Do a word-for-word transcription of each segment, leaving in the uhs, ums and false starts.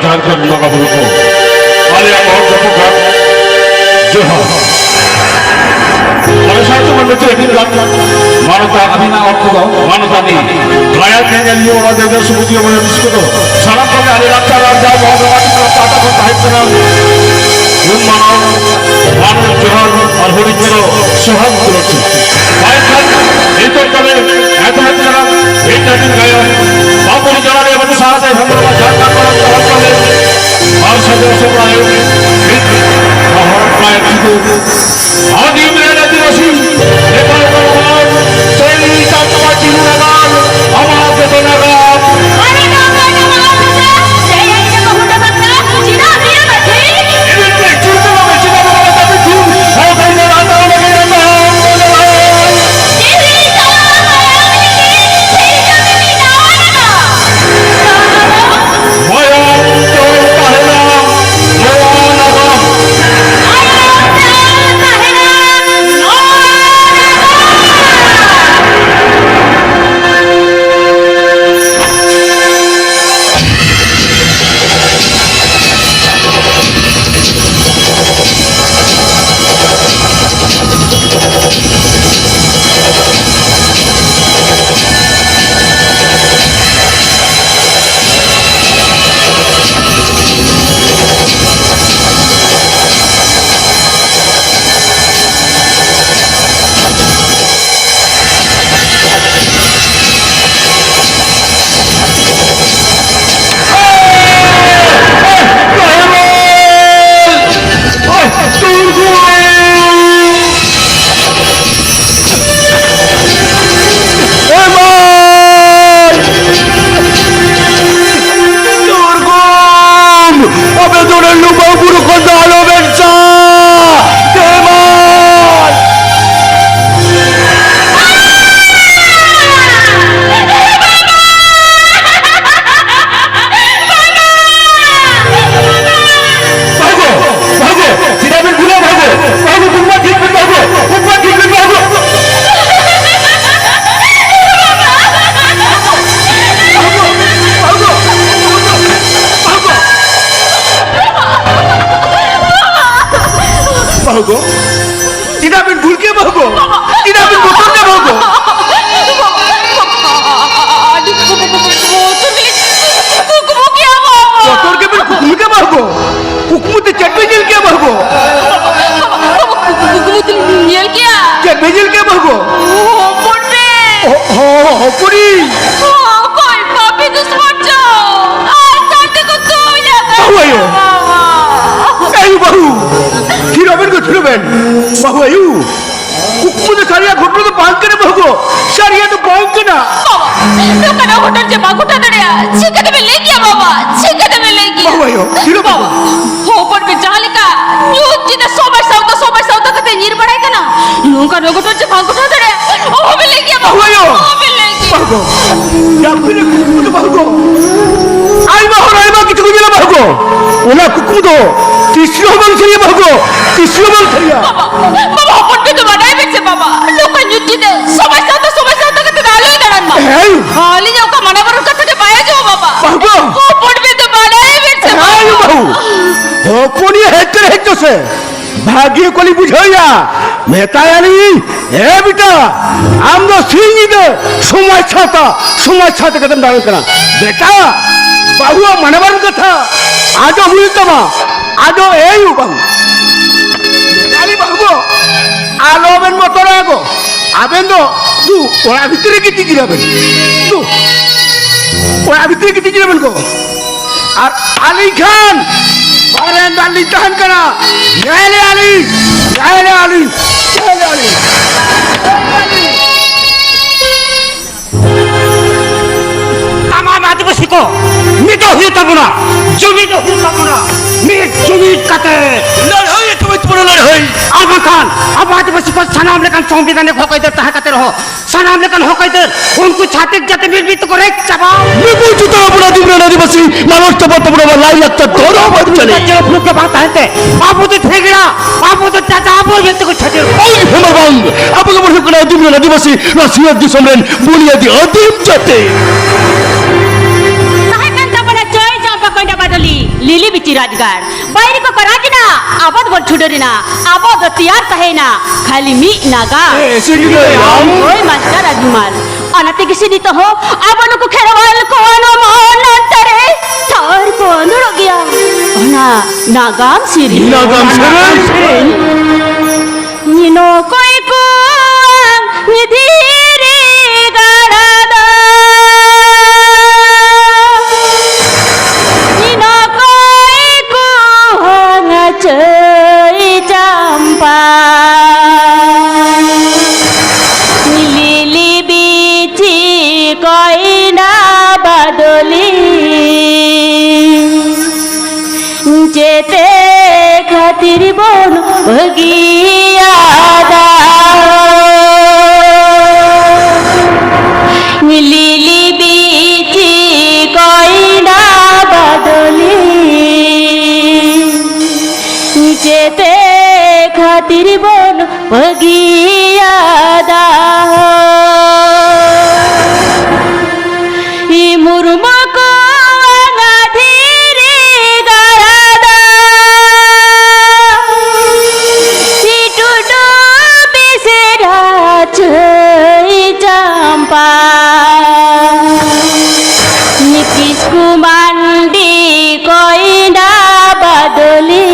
ᱡᱟᱦᱟᱸ ᱠᱷᱚᱱ ᱵᱚᱸᱜᱟ ᱵᱩᱨᱩ ᱠᱚ, ᱟᱞᱮᱭᱟᱜ ᱜᱚᱲ ᱜᱚᱯᱚᱲ ᱠᱚ, ᱡᱚᱦᱟᱨ᱾ ᱟᱞᱮ ᱥᱟᱶᱛᱮ ᱢᱟᱱᱢᱤ ᱪᱮᱫ ᱞᱮᱠᱟ ᱢᱟᱱᱚᱛᱟ ᱟᱹᱵᱤᱱᱟᱜ ᱚᱠᱛᱚ ᱫᱚ ᱢᱟᱱᱚᱛᱟᱱᱤ ᱞᱟᱭᱟ ᱠᱮᱧᱮᱞᱤᱭᱟᱹ ᱚᱱᱟ ᱡᱟᱭᱜᱟ ᱥᱩᱵᱩᱫᱤᱭᱟᱹ ᱢᱚᱭᱟ ᱵᱤᱥᱠᱩ ᱫᱚ ᱥᱟᱱᱟᱢ ᱠᱚᱜᱮ ᱟᱞᱮ ᱞᱟᱠᱪᱟᱨ ᱟᱨ ᱡᱟᱣ ᱵᱚᱸᱜᱟ ᱵᱩᱨᱩ ᱯᱟᱦᱴᱟ ᱠᱷᱚᱱ ᱛᱟᱦᱮᱸ ᱠᱟᱱᱟ᱾ ᱩᱱ ᱢᱟᱱᱟᱣ ᱢᱟᱱᱚᱛ ᱡᱚᱦᱟᱨ ᱟᱨ ᱦᱩᱰᱤᱧ ᱠᱚᱫᱚ ᱥᱚᱦᱟᱜ ᱫᱩᱞᱟᱹᱲ ᱛᱮ᱾ ᱵᱟᱭ ᱠᱷᱟᱱ ᱱᱤᱛᱚᱜ ᱫᱚᱞᱮ ᱮᱛᱚᱦᱚᱵ ᱠᱟᱱᱟ ᱢᱤᱫᱴᱟᱝ ᱜᱟᱭᱟᱱ᱾ ᱵᱟᱵᱩ ᱡᱟᱞᱟᱞᱤ ᱟᱵᱚ ᱥᱟᱶᱛᱮ ᱦᱚᱲᱢᱚ ᱡᱟᱦᱟᱸ ᱠᱟᱱ ᱛᱟᱵᱚᱱ ᱛᱟᱞᱮ ᱟᱨ ᱥᱟᱡᱟᱣ ᱥᱚᱵᱟᱭ ᱢᱤᱫ ᱦᱚᱲ ᱠᱟᱭ ᱴᱷᱤᱠ ᱟᱹᱫᱤᱢ ᱨᱮᱱ ᱟᱹᱫᱤᱵᱟᱹᱥᱤ ᱱᱮᱯᱟᱞ ᱠᱚ ᱪᱟᱹᱞᱤ ᱛᱟᱠᱚᱣᱟ ᱪᱤᱱ ᱱᱟᱜᱟᱢ, ᱟᱢᱟᱜ ᱡᱚᱛᱚ ᱱᱟᱜᱟᱢ᱾ ᱢᱟᱭᱟᱢ ᱪᱚᱞ ᱛᱟᱦᱮᱱᱟ ᱱᱚᱣᱟ ᱱᱟᱜᱟᱢ᱾ ᱚᱠᱚᱨᱤ! ᱚᱠᱚᱭ ᱯᱟᱯᱤ ᱫᱩᱥᱢᱚᱱ ᱪᱚ ᱟᱨ ᱥᱟᱨ ᱛᱮᱠᱚ ᱛᱩᱧ ᱟᱠᱟᱫ ᱵᱟᱹᱦᱩ ᱟᱭᱳ! ᱵᱟᱵᱟ! ᱮᱭ ᱵᱟᱹᱦᱩ! ᱛᱷᱤᱨᱚᱜ ᱵᱮᱱ ᱜᱚ, ᱛᱷᱤᱨᱚᱜ ᱵᱮᱱ! ᱵᱟᱹᱦᱩ ᱟᱭᱳ! ᱠᱩᱠᱢᱩ ᱫᱚ ᱥᱟᱹᱨᱤᱭᱟᱜ ᱜᱷᱚᱴᱚᱱᱟ ᱫᱚ ᱵᱟᱝ ᱠᱟᱱᱟ ᱵᱟᱹᱦᱩ ᱜᱚ! ᱥᱟᱹᱨᱤᱭᱟᱜ ᱫᱚ ᱵᱟᱝ ᱠᱟᱱᱟ! ᱵᱟᱵᱟ! ᱱᱚᱝᱠᱟᱱᱟᱜ ᱜᱷᱚᱴᱚᱱ ᱪᱮ ᱵᱟᱝ ᱜᱷᱚᱴᱟᱣ ᱫᱟᱲᱮᱭᱟᱜᱼᱟ! ᱪᱤᱠᱟᱹ ᱛᱮᱵᱮᱱ ᱞᱟᱹᱭ ᱠᱮᱭᱟ ᱵᱟᱵᱟ? ᱪᱤᱠᱟᱹ ᱛᱮᱵᱮᱱ ᱞᱟᱹᱭ ᱠᱮᱭᱟ? ᱵᱟᱹᱦᱩ ᱟᱭᱳ! ᱛᱷᱤᱨᱚᱜ ᱵᱮᱱ! ᱵᱟᱵᱟ! ᱦᱚᱯᱚᱱ ᱠᱚ ᱡᱟᱦᱟᱸ ᱞᱮᱠᱟ ᱧᱩᱛ ᱪᱤᱱᱟ ᱥᱚᱢᱟᱡᱽ ᱥᱟᱶᱛᱟ, ᱥᱚᱢᱟᱡᱽ ᱥᱟᱶᱛᱟ ᱠᱟᱛᱮ ᱧᱤᱨ ᱵᱟᱲᱟᱭ ᱠᱟᱱᱟ, ᱱᱚᱝᱠᱟᱱ ᱜᱷᱚᱴᱚᱱ ᱪᱮ ᱵᱟᱝ ᱜᱷᱚᱴᱟᱣ ᱫᱟᱲᱮᱭᱟᱜᱼᱟ! ᱚᱦᱚᱵᱮᱱ ᱞᱟᱹᱭ ᱠᱮᱭᱟ ᱵᱟᱵᱟ! ᱵᱟᱹᱦᱩ ᱟᱭᱳ! ᱚᱦᱚᱵᱮᱱ ᱞᱟᱹᱭ ᱠᱮᱭᱟ! ᱵᱟᱹᱦᱩ ᱜᱚ! ᱡᱟᱹᱯᱤᱫ ᱨᱮ ᱠᱩᱠᱢᱩ ᱫᱚ ᱵᱟᱹᱦᱩ ᱜᱚ! ᱟᱭᱢᱟ ᱦᱚᱲ ᱟᱭᱢᱟ ᱠᱤᱪᱷᱩ ᱠᱚ ᱧᱮᱞᱟ ᱵᱟᱹᱦᱩ ᱜᱚ! ᱚᱱᱟ ᱠᱩᱠᱢᱩ ᱫᱚ ᱛᱤᱥ ᱨᱮᱦᱚᱸ ᱵᱟᱝ ᱥᱟᱹᱨᱤᱭᱟ ᱵᱟᱹᱦᱩ ᱜᱚ! ᱛᱤᱥ ᱨᱮᱦᱚᱸ ᱵᱟᱝ ᱥᱟᱹᱨᱤᱭᱟ! ᱵᱟᱵᱟ! ᱵᱟᱵᱟ, ᱦᱚᱯᱚᱱ ᱵᱤᱴᱤ ᱫᱚ ᱵᱟᱰᱟᱭ ᱵᱮᱱ ᱥᱮ ᱵᱟᱵᱟ, ᱱᱚᱝᱠᱟ ᱧᱩᱛ ᱧᱤᱫᱟᱹ ᱥᱚᱢᱟᱡᱽ ᱥᱟᱶᱛᱟ, ᱥᱚᱢᱟᱡᱽ ᱥᱟᱶᱛᱟ ᱠᱟᱛᱮ ᱫᱚ ᱟᱞᱚᱭ ᱫᱟᱬᱟᱱ ᱢᱟ᱾ ᱦᱮᱸ᱾ ᱟᱹᱞᱤᱧᱟᱜ ᱚᱠᱟ ᱢᱟᱱᱟ ᱵᱟᱨᱚᱱ ᱠᱟᱛᱷᱟ ᱜᱮ ᱵᱟᱭ ᱟᱸᱡᱚᱢᱟ ᱵᱟᱵᱟ᱾ ᱵᱟᱹᱦᱩ ᱜᱚ᱾ ᱦᱚᱯᱚᱱ ᱵᱤᱴᱤ ᱫᱚ ᱵᱟᱰᱟᱭ ᱵᱮᱱ ᱥᱮ ᱦᱮᱸ, ᱵᱟᱵᱟ᱾ ᱵᱟᱹᱦᱩ᱾ ᱦᱚᱯᱚᱱᱤᱭᱟᱹ ᱦᱮᱡ ᱠᱟᱱᱟ, ᱦᱮᱡ ᱪᱚ ᱥᱮ᱾ ᱵᱷᱟᱹᱜᱤ ᱠᱚᱞᱤᱧ ᱵᱩᱡᱷᱟᱹᱣᱮᱭᱟ᱾ ᱢᱮᱛᱟᱭᱟᱞᱤᱧ, "ᱮ ᱵᱤᱴᱟ, ᱟᱢ ᱫᱚ ᱥᱤᱧ ᱧᱤᱫᱟᱹ ᱥᱚᱢᱟᱡᱽ ᱥᱟᱶᱛᱟ, ᱥᱚᱢᱟᱡᱽ ᱥᱟᱶᱛᱟ ᱠᱟᱛᱮᱢ ᱫᱟᱬᱟᱱ ᱠᱟᱱᱟ᱾ ᱵᱮᱴᱟ, ᱵᱟᱹᱦᱩᱣᱟᱜ ᱢᱟᱱᱟ ᱵᱟᱨᱚᱱ ᱠᱟᱛᱷᱟ ᱟᱸᱡᱚᱢ ᱦᱩᱭᱩᱜ ᱛᱟᱢᱟ᱾ ᱟᱫᱚ ᱮᱭ ᱵᱟᱹᱦᱩ, ᱟᱞᱮ ᱵᱟᱹᱦᱩ ᱜᱚ, ᱟᱞᱚᱵᱮᱱ ᱵᱚᱛᱚᱨᱚᱜᱼᱟ ᱜᱚ᱾ ᱟᱵᱮᱱ ᱫᱚ ᱫᱩ ᱚᱲᱟᱜ ᱵᱷᱤᱛᱨᱤ ᱨᱮ ᱜᱤᱛᱤᱡ ᱡᱤᱨᱟᱹᱣ ᱵᱮᱱ᱾ ᱫᱩ ᱚᱲᱟᱜ ᱵᱷᱤᱛᱨᱤ ᱨᱮ ᱜᱤᱛᱤᱡ ᱡᱤᱨᱟᱹᱣ ᱵᱮᱱ ᱜᱚ᱾ ᱟᱨ ᱟᱹᱞᱤᱧ ᱠᱷᱟᱱ ᱵᱟᱨᱮᱱᱫᱟ ᱨᱮᱞᱤᱧ ᱛᱟᱦᱮᱱ ᱠᱟᱱᱟ᱾ ᱧᱮᱞᱮᱜᱼᱟ ᱞᱤᱧ, ᱧᱮᱞᱮᱜᱼᱟ ᱞᱤᱧ, ᱧᱮᱞᱮᱜᱼᱟ ᱞᱤᱧ᱾ ᱛᱟᱢᱟᱢ ᱟᱹᱫᱤᱵᱟᱹᱥᱤ ᱠᱚ ᱢᱤᱫᱚᱜ ᱦᱩᱭᱩᱜ ᱛᱟᱵᱚᱱᱟ, ᱡᱩᱢᱤᱫᱚᱜ ᱦᱩᱭᱩᱜ ᱛᱟᱵᱚᱱᱟ, ᱢᱤᱫ ᱡᱩᱢᱤᱫ ᱠᱟᱛᱮ ᱞᱟᱹᱲᱦᱟᱹᱭ ᱛᱟᱵᱚᱱ ᱛᱟᱵᱚᱱᱟ, ᱞᱟᱹᱲᱦᱟᱹᱭ᱾ ᱟᱨ ᱵᱟᱝᱠᱷᱟᱱ ᱟᱵᱚ ᱟᱹᱫᱤᱵᱟᱹᱥᱤ ᱠᱚ ᱥᱟᱱᱟᱢ ᱞᱮᱠᱟᱱ ᱥᱚᱝᱵᱤᱫᱷᱟᱱᱤᱠ ᱦᱚᱠ ᱟᱹᱭᱫᱟᱹᱨ ᱛᱟᱦᱮᱸ ᱠᱟᱛᱮ ᱨᱮᱦᱚᱸ, ᱥᱟᱱᱟᱢ ᱞᱮᱠᱟᱱ ᱦᱚᱠ ᱟᱹᱭᱫᱟᱹᱨ ᱩᱱᱠᱩ ᱪᱷᱟᱹᱛᱤᱠ ᱡᱟᱹᱛᱤ ᱢᱤᱫ ᱢᱤᱫ ᱛᱮᱠᱚ ᱨᱮᱡ ᱪᱟᱵᱟ᱾ ᱱᱩᱠᱩ ᱪᱮᱛᱟᱱ ᱟᱵᱚᱱᱟᱜ ᱫᱤᱱ ᱨᱮᱱᱟᱜ ᱟᱹᱫᱤᱵᱟᱹᱥᱤ ᱢᱟᱱᱚᱛ ᱛᱟᱵᱚᱱ, ᱛᱟᱵᱚᱱ ᱟᱵᱚᱣᱟᱜ ᱞᱟᱭ ᱞᱟᱠᱪᱟᱨ ᱫᱷᱚᱨᱚᱢ ᱟᱹᱨᱤᱪᱟᱹᱞᱤ᱾ ᱪᱮᱫ ᱩᱯᱨᱩᱢ ᱜᱮ ᱵᱟᱝ ᱛᱟᱦᱮᱱ ᱛᱮ ᱟᱵᱚ ᱫᱚ ᱡᱷᱮᱜᱽᱲᱟ, ᱟᱵᱚ ᱫᱚ ᱪᱟᱪᱟ, ᱟᱵᱚ ᱢᱮᱱᱛᱮ ᱠᱚ ᱪᱷᱟᱹᱴᱭᱟᱹᱨ ᱠᱚᱣᱟ᱾ ᱳᱭ ᱦᱮᱢᱟᱨ ᱵᱟᱝ, ᱟᱵᱚ ᱜᱮᱵᱚᱱ ᱦᱩᱭᱩᱜ ᱠᱟᱱᱟ ᱟᱹᱫᱤᱢ ᱨᱮᱱ ᱟᱹᱫᱤᱵᱟᱹᱥᱤ, ᱱᱚᱣᱟ ᱥᱤᱧᱚᱛ ᱫᱤᱥᱚᱢ ᱨᱮᱱ ᱵᱩᱱᱤᱭᱟᱹᱫᱤ ᱟᱹᱫᱤᱢ ᱡᱟᱹᱛᱤ᱾ ᱛᱟᱦᱮᱸ ᱠᱟᱱ ᱛᱟᱵᱚᱱᱟ ᱪᱟᱹᱭ ᱪᱟᱢᱯᱟ ᱠᱚᱧᱰᱟ ᱵᱟᱫᱚᱞᱤ, ᱞᱤᱞᱤ ᱵᱤᱪᱤ ᱨᱟᱡᱽᱜᱟᱲ᱾ ᱵᱟᱭᱨᱤ ᱠᱚᱠᱚ ᱨᱟᱡᱽ ᱮᱱᱟ, ᱟᱵᱚ ᱫᱚᱵᱚᱱ ᱪᱷᱩᱰᱟᱹᱨ ᱮᱱᱟ᱾ ᱟᱵᱚ ᱫᱚ ᱛᱮᱭᱟᱨ ᱛᱟᱦᱮᱸᱭᱮᱱᱟ ᱠᱷᱟᱹᱞᱤ ᱢᱤᱫ ᱱᱟᱜᱟᱢ᱾ ᱮ, ᱥᱤᱨᱤ ᱫᱚ ᱟᱢ᱾ ᱦᱳᱭ, ᱢᱟᱥᱴᱟᱨ ᱟᱡᱩᱢᱟᱞ᱾ ᱚᱱᱟ ᱛᱮᱜᱮ ᱥᱮ ᱱᱤᱛᱚᱜ ᱦᱚᱸ ᱟᱵᱚ ᱱᱩᱠᱩ ᱠᱷᱮᱨᱣᱟᱞ ᱠᱚᱣᱟᱜ ᱱᱚᱣᱟ ᱢᱚᱦᱚᱱ ᱚᱱᱛᱚᱨ ᱨᱮ ᱛᱷᱟᱨ ᱠᱚ ᱟᱸᱫᱳᱲᱚᱜ ᱜᱮᱭᱟ᱾ ᱚᱱᱟ ᱱᱟᱜᱟᱢ ᱥᱮᱨᱮᱧ᱾ ᱱᱟᱜᱟᱢ ᱥᱮᱨᱮᱧ᱾ ᱧᱤᱱᱚ ᱠᱚᱭ ᱠᱚ ᱧᱤᱫᱤᱨᱮ ᱜᱟᱲᱟ ᱵᱚᱱ ᱵᱟᱹᱜᱤᱭᱟᱫᱟ᱾ ᱞᱤᱞᱤ ᱵᱤᱪᱤ ᱠᱚᱭᱱᱟ ᱵᱟᱫᱚᱞᱤ, ᱪᱮᱛᱮ ᱠᱷᱟᱹᱛᱤᱨ ᱵᱚᱱ ᱵᱟᱹᱜᱤᱭᱟᱫᱟ᱾ ᱤ ᱢᱩᱨᱢᱩ ᱠᱚᱣᱟᱜ ᱫᱷᱤᱨᱤ ᱜᱟᱲᱟ ᱫᱚ, ᱤ ᱴᱩᱰᱩ ᱵᱤᱥᱮᱨᱟ ᱪᱟᱹᱭ ᱪᱟᱢᱯᱟ, ᱤ ᱠᱤᱥᱠᱩ ᱢᱟᱱᱰᱤ ᱠᱚᱭᱱᱟ ᱵᱟᱫᱚᱞᱤ,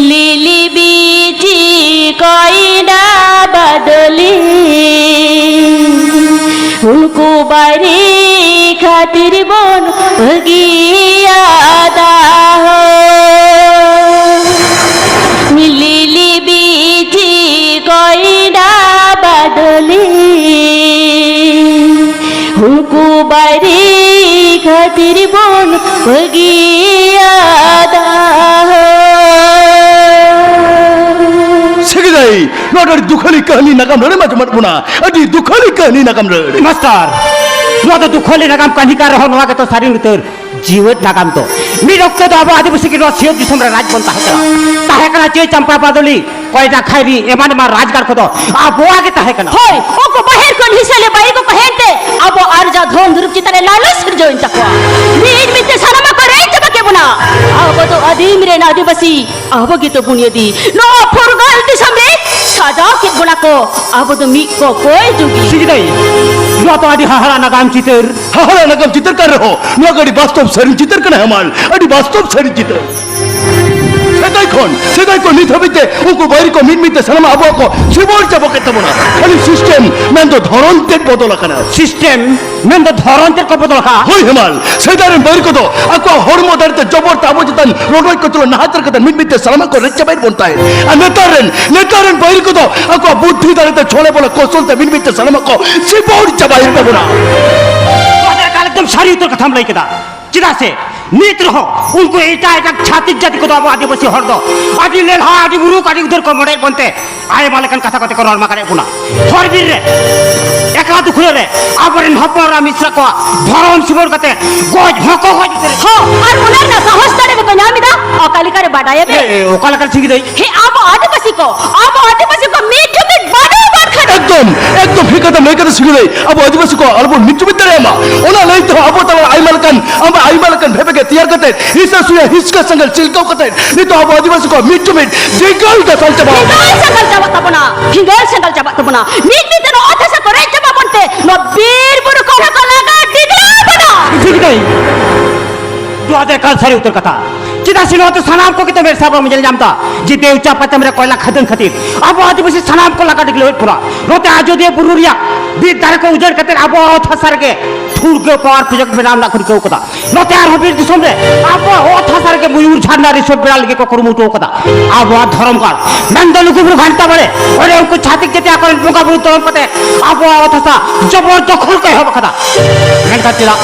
ᱞᱤᱞᱤ ᱵᱤᱪᱤ ᱠᱚᱭᱱᱟ ᱵᱟᱫᱚᱞᱤ, ᱩᱱᱠᱩ ᱵᱟᱹᱭᱨᱤ ᱠᱷᱟᱹᱛᱤᱨ ᱵᱚᱱ ᱵᱟᱹᱜᱤᱭᱟᱫᱟ ᱦᱳ᱾ ᱞᱤᱞᱤ ᱵᱤᱪᱤ ᱠᱚᱭᱱᱟ ᱵᱟᱫᱚᱞᱤ, ᱩᱱᱠᱩ ᱵᱟᱹᱭᱨᱤ ᱠᱷᱟᱹᱛᱤᱨ ᱵᱚᱱ ᱵᱟᱹᱜᱤᱭᱟᱫᱟ᱾ ᱥᱮᱜᱮᱫᱟᱹᱭ, ᱱᱚᱣᱟ ᱫᱚ ᱟᱹᱰᱤ ᱫᱩᱠᱷᱟᱹᱞᱤ ᱠᱟᱹᱦᱱᱤ ᱱᱟᱜᱟᱢ ᱨᱟᱹᱲᱮᱢ ᱟᱸᱡᱚᱢᱟᱫ ᱵᱚᱱᱟ᱾ ᱟᱹᱰᱤ ᱫᱩᱠᱷᱟᱹᱞᱤ ᱠᱟᱹᱦᱱᱤ ᱱᱟᱜᱟᱢ ᱨᱟᱹᱲ᱾ ᱢᱟᱥᱴᱟᱨ, ᱱᱚᱣᱟ ᱫᱚ ᱫᱩᱠᱷᱟᱹᱞᱤ ᱱᱟᱜᱟᱢ ᱠᱟᱹᱦᱱᱤ ᱠᱟᱱ ᱨᱮᱦᱚᱸ, ᱱᱚᱣᱟ ᱜᱮᱛᱚ ᱥᱟᱹᱨᱤ ᱩᱛᱟᱹᱨ ᱡᱤᱣᱮᱫ ᱱᱟᱜᱟᱢ ᱫᱚ᱾ ᱢᱤᱫ ᱚᱠᱛᱚ ᱫᱚ ᱟᱵᱚ ᱟᱹᱫᱤᱵᱟᱹᱥᱤ ᱜᱮ ᱱᱚᱣᱟ ᱥᱤᱧᱚᱛ ᱫᱤᱥᱚᱢ ᱨᱮ ᱨᱟᱡᱽ ᱵᱚᱱ ᱛᱟᱦᱮᱸ ᱠᱟᱱᱟ᱾ ᱛᱟᱦᱮᱸ ᱠᱟᱱᱟ ᱪᱟᱹᱭ ᱪᱟᱢᱯᱟ ᱵᱟᱫᱚᱞᱤ, ᱠᱚᱭᱱᱟ ᱠᱷᱟᱭᱨᱤ, ᱮᱢᱟᱱ ᱮᱢᱟᱱ ᱨᱟᱡᱽᱜᱟᱲ ᱠᱚᱫᱚ ᱟᱵᱚᱣᱟᱜ ᱜᱮ ᱛᱟᱦᱮᱸ ᱠᱟᱱᱟ᱾ ᱦᱳᱭ, ᱩᱱᱠᱩ ᱵᱟᱦᱮᱨ ᱠᱷᱚᱱ ᱦᱤᱥᱟᱹ ᱞᱮ ᱵᱟᱹᱭᱨᱤ ᱠᱚᱠᱚ ᱦᱮᱡ ᱛᱮ ᱟᱵᱚ ᱟᱨᱡᱟᱣ ᱫᱷᱚᱱ ᱫᱩᱨᱤᱵᱽ ᱪᱮᱛᱟᱱ ᱨᱮ ᱞᱟᱞᱚᱪ ᱥᱤᱨᱡᱟᱹᱣ ᱮᱱ ᱛᱟᱠᱚᱣᱟ᱾ ᱢᱤᱫ ᱢᱤᱫ ᱛᱮ ᱥᱟᱱᱟᱢᱟᱜ ᱠᱚ ᱨᱮᱡ ᱪᱟᱵᱟ ᱠᱮᱫ ᱵᱚᱱᱟ᱾ ᱟᱵᱚ ᱫᱚ ᱟᱹᱫᱤᱢ ᱨᱮᱱ ᱟᱹᱫᱤᱵᱟᱹᱥᱤ, ᱟᱵᱚ ᱜᱮᱛᱚ ᱵᱩᱱᱤᱭᱟᱹᱫᱤ ᱱᱚᱣᱟ ᱯᱷᱩᱨᱜᱟᱹᱞ ᱫᱤᱥᱚᱢ ᱨᱮ ᱥᱟᱡᱟᱣ ᱠᱮᱫ ᱵᱚᱱᱟ ᱠᱚ᱾ ᱟᱵᱚ ᱫᱚ ᱢᱤᱫ ᱠᱚ ᱠᱚᱭ ᱡᱩᱜᱤ᱾ ᱥᱤᱜᱤᱫᱟᱹᱭ, ᱱᱚᱣᱟ ᱫᱚ ᱟᱹᱰᱤ ᱦᱟᱦᱟᱲᱟ ᱱᱟᱜᱟᱢ ᱪᱤᱛᱟᱹᱨ᱾ ᱦᱟᱦᱟᱲᱟ ᱱᱟᱜᱟᱢ ᱪᱤᱛᱟᱹᱨ ᱠᱟᱱ ᱨᱮᱦᱚᱸ, ᱱᱚᱣᱟ ᱫᱚ ᱟᱹᱰᱤ ᱵᱟᱥᱛᱚᱵ ᱥᱟᱹᱨᱤ ᱪᱤᱛᱟᱹᱨ ᱠᱟᱱᱟ ᱦᱮᱢᱟᱞ, ᱟᱹᱰᱤ ᱵᱟᱥᱛᱚᱵ ᱥᱟᱹᱨᱤ ᱪᱤᱛᱟᱹᱨ᱾ ᱥᱮᱫᱟᱭ ᱠᱷᱚᱱ, ᱥᱮᱫᱟᱭ ᱠᱷᱚᱱ ᱱᱤᱛ ᱦᱟᱹᱵᱤᱡ ᱛᱮ ᱩᱱᱠᱩ ᱵᱟᱹᱭᱨᱤ ᱠᱚ ᱢᱤᱫ ᱢᱤᱫ ᱛᱮ ᱥᱟᱱᱟᱢ ᱟᱵᱚᱣᱟᱜ ᱠᱚ ᱥᱤᱵᱚᱲ ᱪᱟᱵᱟ ᱠᱮᱫ ᱛᱟᱵᱚᱱᱟ᱾ ᱠᱷᱟᱹᱞᱤ system ᱢᱮᱱᱫᱚ ᱫᱷᱚᱨᱚᱱ ᱛᱮᱫ ᱵᱚᱫᱚᱞ ᱟᱠᱟᱱᱟ᱾ system ᱢᱮᱱᱫᱚ ᱫᱷᱚᱨᱚᱱ ᱛᱮᱫ ᱠᱚ ᱵᱚᱫᱚᱞ ᱟᱠᱟᱫᱼᱟ᱾ ᱦᱳᱭ ᱦᱮᱢᱟᱞ, ᱥᱮᱫᱟᱭ ᱨᱮᱱ ᱵᱟᱹᱭᱨᱤ ᱠᱚᱫᱚ ᱟᱠᱚᱣᱟᱜ ᱦᱚᱲᱢᱚ ᱫᱟᱲᱮ ᱛᱮ ᱡᱚᱵᱚᱨ ᱛᱮ ᱟᱵᱚ ᱪᱮᱛᱟᱱ ᱨᱚᱰᱚᱡ ᱠᱚᱪᱞᱚᱱ ᱱᱟᱦᱟᱪᱟᱨ ᱠᱟᱛᱮ ᱢᱤᱫ ᱢᱤᱫ ᱛᱮ ᱥᱟᱱᱟᱢᱟᱜ ᱠᱚ ᱨᱮᱡ ᱪᱟᱵᱟᱭᱮᱫ ᱵᱚᱱ ᱛᱟᱦᱮᱸᱫ᱾ ᱟᱨ ᱱᱮᱛᱟᱨ ᱨᱮᱱ, ᱱᱮᱛᱟᱨ ᱨᱮᱱ ᱵᱟᱹᱭᱨᱤ ᱠᱚᱫᱚ ᱟᱠᱚᱣᱟᱜ ᱵᱩᱫᱽᱫᱷᱤ ᱫᱟᱲᱮ ᱛᱮ ᱪᱷᱚᱞᱮ ᱵᱚᱞᱮ ᱠᱚᱥᱚᱞ ᱛᱮ ᱢᱤᱫ ᱢᱤᱫ ᱛᱮ ᱥᱟᱱᱟᱢᱟᱜ ᱠᱚ ᱥᱤᱵᱚᱲ ᱪᱟᱵᱟᱭᱮᱫ ᱛᱟᱵᱚᱱᱟ᱾ ᱱᱚᱣᱟ ᱫᱚ ᱮᱠᱟᱞ ᱮᱠᱫᱚᱢ ᱥᱟᱹᱨᱤ ᱩᱛᱟᱹᱨ ᱠᱟᱛᱷᱟᱢ ᱞᱟᱹᱭ ᱠᱮᱫᱟ᱾ ᱪᱮᱫᱟᱜ ᱥᱮ ᱱᱤᱛ ᱨᱮᱦᱚᱸ ᱩᱱᱠᱩ ᱮᱴᱟᱜ ᱮᱴᱟᱜ ᱪᱷᱟᱹᱛᱤᱠ ᱡᱟᱹᱛᱤ ᱠᱚᱫᱚ ᱟᱵᱚ ᱟᱹᱫᱤᱵᱟᱹᱥᱤ ᱦᱚᱲ ᱫᱚ ᱟᱹᱰᱤ ᱞᱮᱞᱦᱟ, ᱟᱹᱰᱤ ᱢᱩᱨᱩᱠ, ᱟᱹᱰᱤ ᱩᱫᱟᱹᱨ ᱠᱚ ᱢᱚᱱᱮᱭᱮᱫ ᱵᱚᱱᱛᱮ ᱟᱭᱢᱟ ᱞᱮᱠᱟᱱ ᱠᱟᱛᱷᱟ ᱠᱚᱛᱮ ᱠᱚ ᱨᱚᱲ ᱢᱟᱠᱟᱨᱮᱫ ᱵᱚᱱᱟ᱾ ᱦᱚᱨ ᱵᱤᱨ ᱨᱮ ᱮᱠᱞᱟ ᱫᱩᱠᱷᱲᱟᱹ ᱨᱮ ᱟᱵᱚᱨᱮᱱ ᱦᱚᱯᱚᱱ ᱮᱨᱟ ᱢᱤᱥᱨᱟ ᱠᱚᱣᱟᱜ ᱫᱷᱚᱨᱚᱢ ᱥᱤᱵᱚᱨ ᱠᱟᱛᱮ ᱜᱚᱡ ᱦᱚᱸᱠᱚ ᱜᱚᱡ ᱩᱛᱟᱹᱨᱮᱫ᱾ ᱦᱚᱸ, ᱟᱨ ᱚᱱᱟ ᱨᱮᱱᱟᱜ ᱥᱟᱦᱚᱥ ᱫᱟᱲᱮ ᱵᱟᱠᱚ ᱧᱟᱢ ᱮᱫᱟ᱾ ᱚᱠᱟ ᱞᱮᱠᱟᱨᱮ ᱵᱟᱰᱟᱭᱟᱯᱮ? ᱮ, ᱮ, ᱚᱠᱟ ᱞᱮᱠᱟᱨᱮ ᱴᱷᱤᱠ ᱫᱟᱹᱭ? ᱦᱮᱸ, ᱟᱵᱚ ᱟᱹᱫᱤᱵᱟᱹᱥᱤ ᱠᱚ, ᱟᱵᱚ ᱟᱹᱫᱤᱵᱟᱹᱥᱤ ᱠᱚ ᱢᱤᱫ ᱡᱩᱢᱤᱫ ᱵᱟᱹᱱᱩᱜ ᱵᱚᱱ ᱠᱷᱟᱱ᱾ ᱮᱠᱫᱚᱢ, ᱮᱠᱫᱚᱢ ᱴᱷᱤᱠ ᱠᱟᱛᱷᱟ ᱞᱟᱹᱭ ᱠᱟᱫᱟ ᱥᱤᱝᱜᱩ ᱫᱟᱹᱭ᱾ ᱟᱵᱚ ᱟᱹᱫᱤᱵᱟᱹᱥᱤ ᱠᱚ ᱟᱞᱚᱵᱚᱱ ᱢᱤᱫ ᱡᱩᱢᱤᱫ ᱫᱟᱲᱮᱭᱟᱜ ᱢᱟ, ᱚᱱᱟ ᱞᱟᱹᱭ ᱛᱮᱦᱚᱸ ᱟᱵᱚ ᱛᱟᱞᱟ ᱨᱮ ᱟᱭᱢᱟ ᱞᱮᱠᱟᱱ, ᱟᱵᱚ ᱟᱭᱢᱟ ᱞᱮᱠᱟᱱ ᱵᱷᱮᱯᱮ ᱜᱮ ᱛᱮᱭᱟᱨ ᱠᱟᱛᱮ, ᱦᱤᱥᱟᱹ ᱥᱩᱭᱟᱹ ᱦᱤᱥᱠᱟᱹ ᱥᱮᱸᱜᱮᱞ ᱪᱤᱞᱠᱟᱹᱣ ᱠᱟᱛᱮ ᱱᱤᱛᱚᱜ ᱟᱵᱚ ᱟᱹᱫᱤᱵᱟᱹᱥᱤ ᱠᱚ ᱢᱤᱫ ᱡᱩᱢᱤᱫ ᱯᱷᱤᱸᱜᱟᱹᱲ ᱫᱟᱥᱟᱞ ᱪᱟᱵᱟ᱾ ᱯᱷᱤᱸᱜᱟᱹᱲ ᱥᱮᱸᱜᱮᱞ ᱪᱟᱵᱟᱜ ᱛᱟᱵᱚᱱᱟ, ᱯᱷᱤᱸᱜᱟᱹᱲ ᱥᱮᱸᱜᱮᱞ ᱪᱟᱵᱟᱜ ᱛᱟᱵᱚᱱᱟ᱾ ᱢᱤᱫ ᱢᱤᱫ ᱛᱮ ᱱᱚᱣᱟ ᱚᱛ ᱦᱟᱥᱟ ᱠᱚ ᱨᱮᱡ ᱪᱟᱵᱟ ᱵᱚᱱ ᱛᱮ ᱱᱚᱣᱟ ᱵᱤᱨ ᱵᱩᱨᱩ ᱠᱚ ᱦᱚᱸ ᱠᱚ ᱞᱟᱜᱟ ᱰᱤᱜᱽᱞᱟᱹᱣ ᱵᱚᱱᱟ᱾ ᱴᱷᱤᱠ ᱫᱟᱹᱭ᱾ ᱱᱚᱣᱟ ᱫᱚ ᱮᱠᱟᱞ ᱥᱟᱹᱨᱤ ᱩᱛᱟᱹᱨ ᱠᱟᱛᱷᱟ᱾ ᱪᱮᱫᱟᱜ ᱥᱮ ᱱᱚᱣᱟ ᱫᱚ ᱥᱟᱱᱟᱢ ᱠᱚᱜᱮ ᱛᱚ ᱢᱮᱫ ᱥᱟᱢᱟᱝ ᱨᱮ ᱧᱮᱞ ᱧᱟᱢ ᱮᱫᱟ ᱡᱮ ᱫᱮᱣᱪᱟ ᱯᱟᱪᱟᱢ ᱨᱮ ᱠᱚᱭᱞᱟ ᱠᱷᱟᱫᱟᱱ ᱠᱷᱟᱹᱛᱤᱨ ᱟᱵᱚ ᱟᱹᱫᱤᱵᱟᱹᱥᱤ ᱥᱟᱱᱟᱢ ᱠᱚ ᱞᱟᱜᱟ ᱰᱤᱜᱽᱞᱟᱹᱣᱮᱫ ᱵᱚᱱᱟ᱾ ᱱᱚᱛᱮ ᱟᱡᱚᱫᱤᱭᱟᱹ ᱵᱩᱨᱩ ᱨᱮᱭᱟᱜ ᱵᱤᱨ ᱫᱟᱨᱮ ᱠᱚ ᱩᱡᱟᱹᱲ ᱠᱟᱛᱮ ᱟᱵᱚ ᱚᱛ ᱦᱟᱥᱟ ᱨᱮᱜᱮ ᱴᱷᱩᱲᱜᱟᱹ power project ᱵᱮᱱᱟᱣ ᱨᱮᱱᱟᱜ ᱠᱚ ᱨᱤᱠᱟᱹᱣ ᱠᱟᱫᱟ᱾ ᱱᱚᱛᱮ ᱟᱨᱦᱚᱸ ᱵᱤᱨ ᱫᱤᱥᱚᱢ ᱨᱮ ᱟᱵᱚᱣᱟᱜ ᱚᱛ ᱦᱟᱥᱟ ᱨᱮᱜᱮ ᱢᱚᱭᱩᱨ ᱡᱷᱟᱨᱱᱟ resort ᱵᱮᱱᱟᱣ ᱞᱟᱹᱜᱤᱫ ᱠᱚ ᱠᱩᱨᱩᱢᱩᱴᱩ ᱟᱠᱟᱫᱟ᱾ ᱟᱵᱚᱣᱟᱜ ᱫᱷᱚᱨᱚᱢ ᱜᱟᱲ ᱢᱮᱱᱫᱚ ᱞᱩᱜᱩᱵᱩᱨᱩ ᱜᱷᱟᱱᱴᱟ ᱵᱟᱲᱮ, ᱚᱸᱰᱮ ᱩᱱᱠᱩ ᱪᱷᱟᱹᱛᱤᱠ ᱡᱟᱹᱛᱤ ᱟᱠᱚᱨᱮᱱ ᱵᱚᱸᱜᱟ ᱵᱩᱨᱩ ᱛᱚᱞᱚᱢ ᱠᱟᱛᱮ ᱟᱵᱚᱣᱟᱜ ᱚᱛ ᱦᱟᱥᱟ ᱡᱚᱵᱚᱨ ᱫᱚᱠᱷᱚᱞ ᱠᱚ ᱮᱦᱚᱵ ᱟᱠᱟᱫᱟ᱾ ᱢᱮᱱᱠᱷᱟᱱ ᱪᱮᱫᱟᱜ?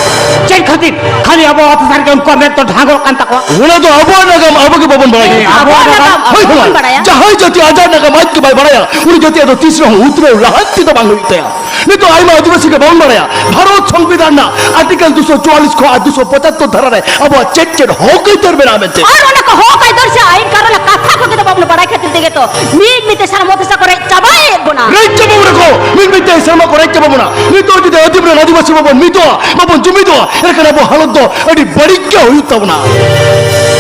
ᱪᱮᱫ ᱠᱷᱟᱹᱛᱤᱨ ᱠᱷᱟᱹᱞᱤ ᱟᱵᱚᱣᱟᱜ ᱚᱛ ᱦᱟᱥᱟ ᱨᱮᱜᱮ ᱩᱱᱠᱩᱣᱟᱜ ᱢᱮᱫ ᱫᱚ ᱰᱷᱟᱸᱜᱚᱜ ᱠᱟᱱ ᱛᱟᱠᱚᱣᱟ? ᱚᱱᱟ ᱫᱚ ᱟᱵᱚᱣᱟᱜ ᱱᱟᱜᱟᱢ ᱟᱵᱚ ᱜᱮ ᱵᱟᱵᱚᱱ ᱵᱟᱲᱟᱭᱟ᱾ ᱦᱮᱸ, ᱟᱵᱚᱣᱟᱜ ᱟᱵᱚᱣᱟᱜ ᱱᱟᱜᱟᱢ ᱱᱟᱜᱟᱢ ᱟᱵᱚ ᱦᱳᱭ, ᱜᱮᱵᱚᱱ ᱦᱳᱭ᱾ ᱵᱟᱲᱟᱭᱟ᱾ ᱡᱟᱦᱟᱸᱭ ᱡᱟᱹᱛᱤ ᱟᱡᱟᱜ ᱱᱟᱜᱟᱢ ᱟᱡ ᱜᱮ ᱵᱟᱭ ᱵᱟᱲᱟᱭᱟ, ᱩᱱᱤ ᱡᱟᱹᱛᱤᱭᱟᱜ ᱫᱚ ᱛᱤᱥ ᱨᱮᱦᱚᱸ ᱩᱛᱱᱟᱹᱣ ᱞᱟᱦᱟᱱᱛᱤ ᱫᱚ ᱵᱟᱝ ᱦᱩᱭᱩᱜ ᱛᱟᱭᱟ᱾ ᱱᱤᱛᱚᱜ ᱟᱭᱢᱟ ᱟᱹᱫᱤᱵᱟᱹᱥᱤ ᱜᱮ ᱵᱟᱵᱚᱱ ᱵᱟᱲᱟᱭᱟ, ᱵᱷᱟᱨᱚᱛ ᱥᱚᱝᱵᱤᱫᱷᱟᱱ ᱨᱮᱱᱟᱜ Article ᱫᱩᱥᱚ ᱪᱩᱣᱟᱞᱤᱥ ᱠᱷᱚᱱ ᱟᱨ ᱫᱩᱥᱚ ᱯᱚᱸᱪᱟᱛᱛᱳᱨ ᱫᱷᱟᱨᱟ ᱨᱮ ᱟᱵᱚᱣᱟᱜ ᱪᱮᱫ ᱪᱮᱫ ᱦᱚᱠ ᱟᱹᱭᱫᱟᱹᱨ ᱢᱮᱱᱟᱜᱼᱟ ᱢᱮᱱᱛᱮ᱾ ᱟᱨ ᱚᱱᱟ ᱠᱚ ᱦᱚᱠ ᱟᱹᱭᱫᱟᱹᱨ ᱥᱮ ᱟᱭᱤᱱ ᱠᱟᱹᱱᱩᱱ ᱨᱮᱱᱟᱜ ᱠᱟᱛᱷᱟ ᱠᱚᱜᱮ ᱛᱚ ᱵᱟᱵᱚᱱ ᱵᱟᱲᱟᱭ ᱠᱷᱟᱹᱛᱤᱨ ᱛᱮᱜᱮ ᱛᱚ ᱢᱤᱫ ᱢᱤᱫ ᱛᱮ ᱥᱟᱱᱟᱢ ᱚᱛ ᱦᱟᱥᱟ ᱠᱚ ᱨᱮᱡ ᱪᱟᱵᱟᱭᱮᱫ ᱵᱚᱱᱟ᱾ ᱨᱮᱡ ᱪᱟᱵᱟ ᱵᱚᱱᱟ ᱠᱚ, ᱢᱤᱫ ᱢᱤᱫ ᱛᱮ ᱥᱮᱨᱢᱟ ᱠᱚ ᱨᱮᱡ ᱪᱟᱵᱟ ᱵᱚᱱᱟ᱾ ᱱᱤᱛᱚᱜ ᱡᱩᱫᱤ ᱟᱹᱫᱤᱢ ᱨᱮᱱ ᱟᱹᱫᱤᱵᱟᱹᱥᱤ ᱵᱟᱵᱚᱱ ᱢᱤᱫᱚᱜᱼᱟ, ᱵᱟᱵᱚᱱ ᱡᱩᱢᱤᱫᱚᱜᱼᱟ, ᱮᱱᱠᱷᱟᱱ ᱟᱵᱚ ᱦᱟᱞᱚᱛ ᱫᱚ ᱟᱹᱰᱤ ᱵᱟᱹᱲᱤᱡ ᱜᱮ ᱦᱩᱭᱩᱜ ᱛᱟᱵᱚᱱᱟ᱾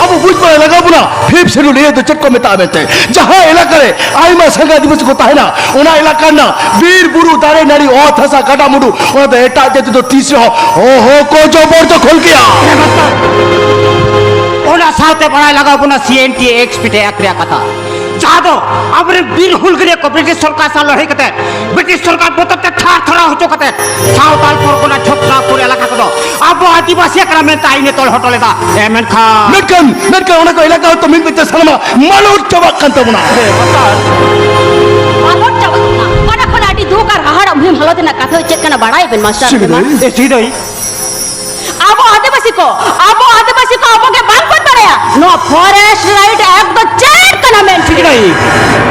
ᱟᱵᱚ ᱵᱩᱡᱽ ᱵᱟᱲᱟᱭ ᱞᱟᱜᱟᱣ ᱵᱚᱱᱟ, Fifth Schedule ᱤᱭᱟᱹ ᱫᱚ ᱪᱮᱫ ᱠᱚ ᱢᱮᱛᱟᱜᱼᱟ ᱢᱮᱱᱛᱮ᱾ ᱡᱟᱦᱟᱸ ᱮᱞᱟᱠᱟ ᱨᱮ ᱟᱭᱢᱟ ᱥᱟᱸᱜᱮ ᱟᱹᱫᱤᱵᱟᱹᱥᱤ ᱠᱚ ᱛᱟᱦᱮᱱᱟ, ᱚᱱᱟ ᱮᱞᱟᱠᱟ ᱨᱮᱱᱟᱜ ᱵᱤᱨ ᱵᱩᱨᱩ, ᱫᱟᱨᱮ ᱱᱟᱹᱲᱤ, ᱚᱛ ᱦᱟᱥᱟ, ᱜᱟᱰᱟ ᱢᱩᱰᱩ, ᱚᱱᱟ ᱫᱚ ᱮᱴᱟᱜ ᱡᱟᱹᱛᱤ ᱫᱚ ᱛᱤᱥ ᱨᱮᱦᱚᱸ ᱚᱦᱚ ᱠᱚ ᱡᱚᱵᱚᱨ ᱫᱚᱠᱷᱚᱞ ᱠᱮᱭᱟ᱾ ᱚᱱᱟ ᱥᱟᱶᱛᱮ ᱵᱟᱲᱟᱭ ᱞᱟᱜᱟᱣ ᱵᱚᱱᱟ C N T Act ᱨᱮᱭᱟᱜ ᱠᱟᱛᱷᱟ, ᱡᱟᱦᱟᱸ ᱫᱚ ᱟᱵᱚᱨᱮᱱ ᱵᱤᱨ ᱦᱩᱞᱜᱟᱹᱨᱤᱭᱟᱹ ᱠᱚ ᱵᱨᱤᱴᱤᱥ ᱥᱚᱨᱠᱟᱨ ᱥᱟᱶ ᱞᱟᱹᱲᱦᱟᱹᱭ ᱠᱟᱛᱮ, ᱵᱨᱤᱴᱤᱥ ᱥᱚᱨᱠᱟᱨ ᱵᱚᱛᱚᱨ ᱛᱮ ᱛᱷᱟᱨ ᱛᱷᱟᱨᱟᱣ ᱦᱚᱪᱚ ᱠᱟᱛᱮ ᱥᱟᱶᱛᱟᱞ ᱯᱚᱨᱜᱚᱱᱟ ᱪᱷᱚᱛᱨᱟᱯᱩᱨ ᱮᱞᱟᱠᱟ ᱠᱚᱫᱚ ᱟᱵᱚ ᱟᱹᱫᱤᱵᱟᱹᱥᱤ ᱠᱟᱱᱟ ᱢᱮᱱᱛᱮ ᱟᱹᱭᱤᱱ ᱮ ᱛᱚᱞ ᱦᱚᱴᱚ ᱞᱮᱫᱟ᱾ ᱮ, ᱢᱮᱱᱠᱷᱟᱱ ᱢᱮᱱᱠᱷᱟᱱ, ᱢᱮᱱᱠᱷᱟᱱ ᱚᱱᱟ ᱠᱚ ᱮᱞᱟᱠᱟ ᱦᱚᱸᱛᱚ ᱢᱤᱫ ᱢᱤᱫ ᱛᱮ ᱥᱟᱱᱟᱢᱟᱜ ᱢᱟᱞᱚᱴ ᱪᱟᱵᱟᱜ ᱠᱟᱱ ᱛᱟᱵᱚᱱᱟ᱾ ᱢᱟᱞᱚᱴ ᱪᱟᱵᱟᱜ ᱠᱟᱱᱟ᱾ ᱚᱱᱟ ᱠᱷᱚᱱ ᱟᱹᱰᱤ ᱫᱩᱠ ᱟᱨ ᱦᱟᱦᱟᱲᱟᱜ ᱢᱩᱦᱤᱢ ᱦᱟᱞᱚᱛ ᱨᱮᱱᱟᱜ ᱠᱟᱛᱷᱟ ᱫᱚ ᱪᱮᱫ ᱠᱟᱱᱟ ᱵᱟᱲᱟᱭ ᱵᱮᱱ ᱢᱟᱥᱴᱟᱨ ᱥᱤᱫᱟᱹᱭ᱾ ᱮ, ᱥᱤᱫᱟᱹᱭ᱾ ᱟᱵᱚ ᱟᱹᱫᱤᱵᱟᱹᱥᱤ ᱠᱚ, ᱟᱵᱚ ᱟᱹᱫᱤᱵᱟᱹᱥᱤ ᱱᱚᱣᱟ ᱯᱷᱚᱨᱮᱥᱴ ᱨᱟᱭᱤᱴ ᱮᱠᱴ ᱫᱚ ᱪᱮᱫ ᱠᱟᱱᱟ ᱢᱮᱱ ᱥᱤᱝᱜᱤᱫᱟᱹᱭ?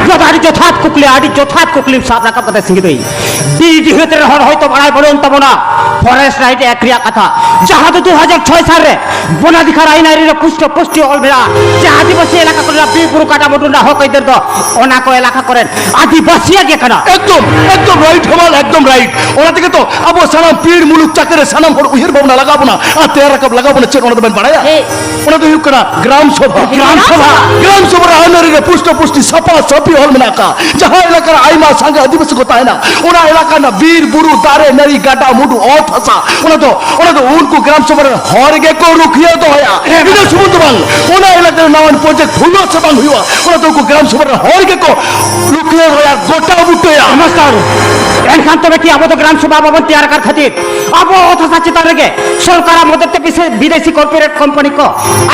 ᱱᱚᱣᱟ ᱫᱚ ᱟᱹᱰᱤ ᱡᱚᱛᱷᱟᱛ ᱠᱩᱠᱞᱤ, ᱟᱹᱰᱤ ᱡᱚᱛᱷᱟᱛ ᱠᱩᱠᱞᱤᱢ ᱥᱟᱵ ᱨᱟᱠᱟᱵ ᱠᱟᱫᱟ ᱥᱤᱝᱜᱤᱫᱟᱹᱭ᱾ ᱵᱤᱨ ᱰᱤᱦᱟᱹᱛ ᱨᱮᱱ ᱦᱚᱲ ᱦᱚᱭᱛᱳ ᱵᱟᱲᱟᱭ ᱵᱟᱹᱱᱩᱜ ᱛᱟᱵᱚᱱᱟ, ᱯᱷᱚᱨᱮᱥᱴ ᱨᱟᱭᱤᱴ ᱮᱠᱴ ᱨᱮᱭᱟᱜ ᱠᱟᱛᱷᱟ, ᱡᱟᱦᱟᱸ ᱫᱚ ᱫᱩ ᱦᱟᱡᱟᱨ ᱪᱷᱚᱭ ᱥᱟᱞ ᱨᱮ ᱵᱚᱱᱟᱫᱷᱤᱠᱟᱨ ᱟᱭᱤᱱ ᱟᱹᱨᱤ ᱨᱮ ᱯᱩᱥᱴᱟᱹ ᱯᱩᱥᱴᱤ ᱚᱞ ᱢᱮᱱᱟᱜᱼᱟ ᱡᱮ ᱟᱹᱫᱤᱵᱟᱹᱥᱤ ᱮᱞᱟᱠᱟ ᱠᱚᱨᱮᱱᱟᱜ ᱵᱤᱨ ᱵᱩᱨᱩ ᱠᱟᱴᱟ ᱢᱩᱰᱩ ᱨᱮᱱᱟᱜ ᱦᱚᱠ ᱟᱹᱭᱫᱟᱹᱨ ᱫᱚ ᱚᱱᱟ ᱠᱚ ᱮᱞᱟᱠᱟ ᱠᱚᱨᱮᱱ ᱟᱹᱫᱤᱵᱟᱹᱥᱤᱭᱟᱜ ᱜᱮ ᱠᱟᱱᱟ᱾ ᱮᱠᱫᱚᱢ, ᱮᱠᱫᱚᱢ ᱨᱟᱭᱤᱴ ᱦᱮᱢᱟᱞ, ᱮᱠᱫᱚᱢ ᱨᱟᱭᱤᱴ᱾ ᱚᱱᱟ ᱛᱮᱜᱮ ᱛᱚ ᱟᱵᱚ ᱥᱟᱱᱟᱢ ᱯᱤᱲ ᱢᱩᱞᱩᱠ ᱪᱟᱠᱮ ᱨᱮ ᱥᱟᱱᱟᱢ ᱦᱚᱲ ᱩᱭᱦᱟᱹᱨ ᱵᱷᱟᱵᱽᱱᱟ ᱞᱟᱜᱟᱣ ᱵᱚᱱᱟ ᱟᱨ ᱛᱮᱭᱟᱨ ᱨᱟᱠᱟᱵ ᱞᱟᱜᱟᱣ ᱵᱚᱱᱟ᱾ ᱪᱮᱫ ᱚᱱᱟ ᱫᱚᱵᱮᱱ ᱵᱟᱲᱟᱭᱟ? ᱦᱮᱸ᱾ ᱚᱱᱟ ᱫᱚ ᱦᱩᱭᱩᱜ ᱠᱟᱱᱟ ᱜᱨᱟᱢ ᱥᱚᱵᱷᱟ᱾ ᱜᱨᱟᱢ ᱥᱚᱵᱷᱟ᱾ ᱜᱨᱟᱢ ᱥᱚᱵᱷᱟ ᱨᱮ ᱟᱹᱱ ᱟᱹᱨᱤ ᱨᱮ ᱯᱩᱥᱴᱟᱹ ᱯᱩᱥᱴᱤ ᱥᱟᱯᱷᱟ ᱥᱟᱹᱯᱷᱤ ᱚᱞ ᱢᱮᱱᱟᱜ ᱟᱠᱟᱫ᱾ ᱡᱟᱦᱟᱸ ᱮᱞᱟᱠᱟ ᱨᱮ ᱟᱭᱢᱟ ᱥᱟᱸᱜᱮ ᱟᱹᱫᱤᱵᱟᱹᱥᱤ ᱠᱚ ᱛᱟᱦᱮᱱᱟ, ᱚᱱᱟ ᱮᱞᱟᱠᱟ ᱨᱮᱱᱟᱜ ᱵᱤᱨ ᱵᱩᱨᱩ, ᱫᱟᱨᱮ ᱱᱟᱹᱲᱤ, ᱜᱟᱰᱟ ᱢᱩᱰᱩ, ᱚᱛ ᱦᱟᱥᱟ, ᱚᱱᱟ ᱫᱚ, ᱚᱱᱟ ᱫᱚ ᱩᱱᱠᱩ ᱜᱨᱟᱢ ᱥᱚᱵᱷᱟ ᱨᱮᱱ ᱦᱚᱲ ᱜᱮᱠᱚ ᱨᱩᱠᱷᱤᱭᱟᱹ ᱫᱚᱦᱚᱭᱟ᱾ ᱤᱱᱟᱹ ᱥᱩᱢᱩᱝ ᱫᱚ ᱵᱟᱝ, ᱚᱱᱟ ᱮᱞᱟᱠᱟ ᱨᱮ ᱱᱟᱣᱟᱱ ᱯᱨᱚᱡᱮᱠᱴ ᱦᱩᱭᱩᱜᱼᱟ ᱥᱮ ᱵᱟᱝ ᱦᱩᱭᱩᱜᱼᱟ, ᱚᱱᱟ ᱫᱚ ᱩᱱᱠᱩ ᱜᱨᱟᱢ ᱥᱚᱵᱷᱟ ᱨᱮᱱ ᱦᱚᱲ ᱜᱮᱠᱚ ᱨᱩᱠᱷᱤᱭᱟᱹ ᱫᱚᱦᱚᱭᱟ, ᱜᱚᱴᱟ ᱵᱩᱴᱟᱹᱭᱟ᱾ ᱢᱟᱥᱴᱟᱨ, ᱮᱱᱠᱷᱟᱱ ᱛᱚᱵᱮ ᱠᱤ ᱟᱵᱚ ᱫᱚ ᱜᱨᱟᱢ ᱥᱚᱵᱷᱟ ᱵᱟᱵᱚᱱ ᱛᱮᱭᱟᱨ ᱟᱠᱟᱫ ᱠᱷᱟᱹᱛᱤᱨ ᱟᱵᱚ ᱚᱛ ᱦᱟᱥᱟ ᱪᱮᱛᱟᱱ ᱨᱮᱜᱮ ᱥᱚᱨᱠᱟᱨᱟᱜ ᱢᱚᱫᱚᱫ ᱛᱮ ᱵᱤᱥᱮ-, ᱵᱤᱫᱮᱥᱤ ᱠᱚᱨᱯᱳᱨᱮᱴ ᱠᱳᱢᱯᱟᱱᱤ ᱠᱚ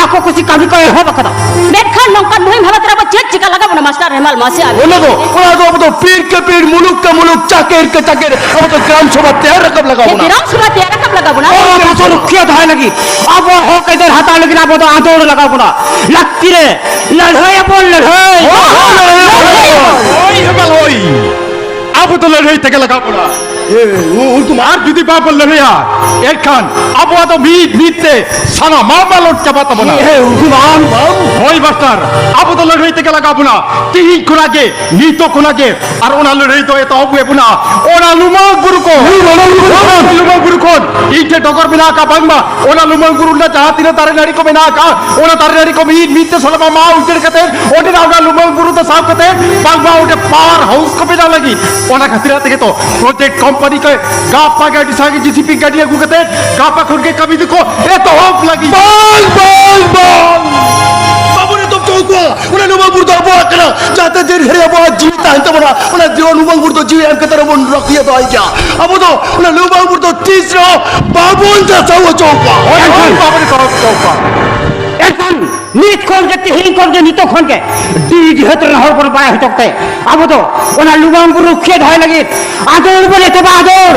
ᱟᱠᱚ ᱠᱩᱥᱤ ᱠᱟᱹᱢᱤ ᱠᱚ ᱮᱦᱚᱵ ᱟᱠᱟᱫᱟ᱾ ᱢᱮᱱᱠᱷᱟᱱ ᱱᱚᱝᱠᱟᱱ ᱢᱩᱦᱤᱢ ᱦᱟᱞᱚᱛ ᱨᱮ ᱟᱵᱚ ᱪᱮᱫ ᱪᱤᱠᱟ ᱞᱟᱜᱟᱣ ᱵᱚᱱᱟ ᱢᱟᱥᱴᱟᱨ ᱦᱮᱢᱟᱞ ᱢᱟᱥᱮ ᱟᱨ ᱚᱱᱟ ᱫᱚ, ᱚᱱᱟ ᱫᱚ ᱟᱵᱚ ᱫᱚ ᱯᱤᱲ ᱠᱮ ᱯᱤᱲ, ᱢᱩᱞᱩᱠ ᱠᱮ ᱢᱩᱞᱩᱠ, ᱪᱟᱠᱮᱨ ᱠᱮ ᱪᱟᱠᱮᱨ, ᱟᱵᱚ ᱫᱚ ᱜᱨᱟᱢ ᱥᱚᱵᱷᱟ ᱛᱮᱭᱟᱨ ᱨᱟᱠᱟᱵ ᱞᱟᱜᱟᱣ ᱵᱚᱱᱟ᱾ ᱜᱨᱟᱢ ᱥᱚᱵᱷᱟ ᱛᱮᱭᱟᱨ ᱨᱟᱠᱟᱵ ᱞᱟᱜᱟᱣ ᱵᱚᱱᱟ᱾ ᱚᱱᱟ ᱵᱷᱟᱥᱟ ᱨᱩᱠᱷᱤᱭᱟᱹ ᱫᱚᱦᱚᱭ ᱞᱟᱹᱜᱤᱫ ᱟᱵᱚ ᱦᱚᱠ ᱟᱹᱭᱫᱟᱹᱨ ᱦᱟᱛᱟᱣ ᱞᱟᱹᱜᱤᱫ ᱟᱵᱚ ᱫᱚ ᱟᱸᱫᱳᱲ ᱞᱟᱜᱟᱣ ᱵᱚᱱᱟ᱾ ᱞᱟᱹᱠᱛᱤ ᱨᱮ ᱞᱟᱹᱲᱦᱟᱹᱭ ᱟᱵᱚᱱ, ᱞᱟᱹᱲᱦᱟᱹᱭ᱾ ᱦᱳᱭ, ᱦᱮᱢᱟᱞ, ᱦᱳᱭ᱾ ᱟᱵᱚ ᱫᱚ ᱞᱟᱹᱲᱦᱟᱹᱭ ᱛᱮᱜᱮ ᱞᱟᱜᱟᱣ ᱵᱚᱱᱟ᱾ ᱮ, ᱩ-, ᱩᱱᱠᱩ ᱢᱟ ᱟᱨ ᱡᱩᱫᱤ ᱵᱟᱵᱚᱱ ᱞᱟᱹᱲᱦᱟᱹᱭᱟ, ᱮᱱᱠᱷᱟᱱ ᱟᱵᱚᱣᱟᱜ ᱫᱚ ᱢᱤᱫ ᱢᱤᱫ ᱛᱮ ᱥᱟᱱᱟᱢᱟᱜ ᱢᱟᱞᱚᱴ ᱪᱟᱵᱟ ᱛᱟᱵᱚᱱᱟ᱾ ᱮ, ᱩᱱᱠᱩ ᱢᱟ ᱟᱢ ᱵᱟᱢ ᱦᱳᱭ ᱢᱟᱥᱴᱟᱨ, ᱟᱵᱚ ᱫᱚ ᱞᱟᱹᱲᱦᱟᱹᱭ ᱛᱮᱜᱮ ᱞᱟᱜᱟᱣ ᱵᱚᱱᱟ᱾ ᱛᱤᱦᱤᱧ ᱠᱷᱚᱱᱟᱜ ᱜᱮ, ᱱᱤᱛᱚᱜ ᱠᱷᱚᱱᱟᱜ ᱜᱮ, ᱟᱨ ᱚᱱᱟ ᱞᱟᱹᱲᱦᱟᱹᱭ ᱫᱚ ᱮᱛᱚᱦᱚᱵ ᱦᱩᱭ ᱟᱵᱚᱱᱟ ᱚᱱᱟ ᱞᱩᱢᱟᱹᱝ ᱵᱩᱨᱩ ᱠᱷᱚᱱ᱾ ᱞᱩᱢᱟᱹᱝ ᱵᱩᱨᱩ ᱠᱷᱚᱱ᱾ ᱞᱩᱢᱟᱹᱝ ᱵᱩᱨᱩ ᱠᱷᱚᱱ᱾ ᱤᱧ ᱴᱷᱮᱱ ᱰᱚᱜᱚᱨ ᱢᱮᱱᱟᱜ ᱟᱠᱟᱫ ᱵᱟᱝᱢᱟ ᱚᱱᱟ ᱞᱩᱢᱟᱹᱝ ᱵᱩᱨᱩ ᱨᱮᱱᱟᱜ ᱡᱟᱦᱟᱸ ᱛᱤᱱᱟᱹᱜ ᱫᱟᱨᱮ ᱱᱟᱹᱲᱤ ᱠᱚ ᱢᱮᱱᱟᱜ ᱟᱠᱟᱫ, ᱚᱱᱟ ᱫᱟᱨᱮ ᱱᱟᱹᱲᱤ ᱠᱚ ᱢᱤᱫ ᱢᱤᱫ ᱛᱮ ᱥᱟᱱᱟᱢᱟᱜ ᱢᱟᱜ ᱩᱡᱟᱹᱲ ᱠᱟᱛᱮ, ᱚᱸᱰᱮᱱᱟᱜ ᱚᱱᱟ ᱞᱩᱢᱟᱹᱝ ᱵᱩᱨᱩ ᱫᱚ ᱥᱟᱵ ᱠᱟᱛᱮ, ᱵᱟᱝᱢᱟ ᱚᱸᱰᱮ ᱯᱟᱣᱟᱨ ᱦᱟᱣᱩᱥ ᱠᱚ ᱵᱮᱱᱟᱣ ᱞᱟᱹᱜᱤᱫ᱾ ᱚᱱᱟ ᱠᱷᱟᱹᱛᱤᱨ ᱛᱮᱜᱮ ᱛᱚ ᱯᱨᱚᱡᱮᱠᱴ ᱠᱳᱢᱯᱟᱱᱤ ᱠᱚ ᱜᱟᱯᱟ ᱜᱮ ᱟᱹᱰᱤ ᱥᱟᱸᱜᱮ ᱡᱮ ᱥᱤ ᱵᱤ ᱜᱟᱹᱰᱤ ᱟᱹᱜᱩ ᱠᱟᱛᱮ ᱜᱟᱯᱟ ᱠᱷᱚᱱ ᱜᱮ ᱠᱟᱹᱢᱤ ᱫᱚᱠᱚ ᱮᱛᱚᱦᱚᱵ ᱞᱟᱹᱜᱤᱫ᱾ ᱵᱟᱝ, ᱵᱟᱝ, ᱵᱟᱝ᱾ ᱵᱟᱵᱚᱱ ᱮᱛᱚᱦᱚᱵ ᱦᱚᱪᱚ ᱠᱚᱣᱟ᱾ ᱚᱱᱟ ᱞᱩᱢᱟᱹᱝ ᱵᱩᱨᱩ ᱫᱚ ᱟᱵᱚᱣᱟᱜ ᱠᱟᱱᱟ᱾ ᱡᱟᱦᱟᱸ ᱛᱤᱱ ᱫᱤᱱ ᱜᱷᱟᱹᱲᱤᱡ ᱟᱵᱚᱣᱟᱜ ᱡᱤᱣᱤ ᱛᱟᱦᱮᱱ ᱛᱟᱵᱚᱱᱟ, ᱚᱱᱟ ᱡᱤᱭᱚᱱ ᱞᱩᱢᱟᱹᱝ ᱵᱩᱨᱩ ᱫᱚ ᱡᱤᱣᱤ ᱮᱢ ᱠᱟᱛᱮ ᱨᱮᱵᱚᱱ ᱨᱟᱹᱠᱷᱤᱭᱟᱹ ᱫᱚᱦᱚᱭ ᱜᱮᱭᱟ᱾ ᱟᱵᱚ ᱫᱚ ᱚᱱᱟ ᱞᱩᱢᱟᱹᱝ ᱵᱩᱨᱩ ᱫᱚ ᱛᱤᱥ ᱨᱮᱦᱚᱸ ᱵᱟᱵᱚᱱ ᱫᱷᱟᱥᱟᱣ ᱦᱚᱪᱚ ᱠᱚᱣᱟ᱾ ᱦᱳᱭ, ᱦᱳᱭ, ᱵᱟᱵᱚᱱ ᱫᱷᱟᱥᱟᱣ ᱦᱚᱪᱚ ᱠᱚᱣᱟ᱾ ᱮᱱᱠᱷᱟᱱ ᱱᱤᱛ ᱠᱷᱚᱱ ᱜᱮ, ᱛᱮᱦᱮᱧ ᱠᱷᱚᱱ ᱜᱮ, ᱱᱤᱛᱚᱜ ᱠᱷᱚᱱ ᱜᱮ ᱰᱤ ᱡᱟᱹᱛ ᱨᱮᱱ ᱦᱚᱲ ᱵᱚᱱ ᱵᱟᱲᱟᱭ ᱦᱚᱪᱚ ᱠᱚᱛᱮ, ᱟᱵᱚ ᱫᱚ ᱚᱱᱟ ᱞᱩᱢᱟᱝ ᱵᱩᱨᱩ ᱠᱷᱮᱛ ᱦᱚᱭ ᱞᱟᱹᱜᱤᱫ ᱟᱫᱚᱲ ᱵᱚᱱ ᱮᱛᱚᱦᱚᱵᱟ, ᱟᱫᱚᱲ᱾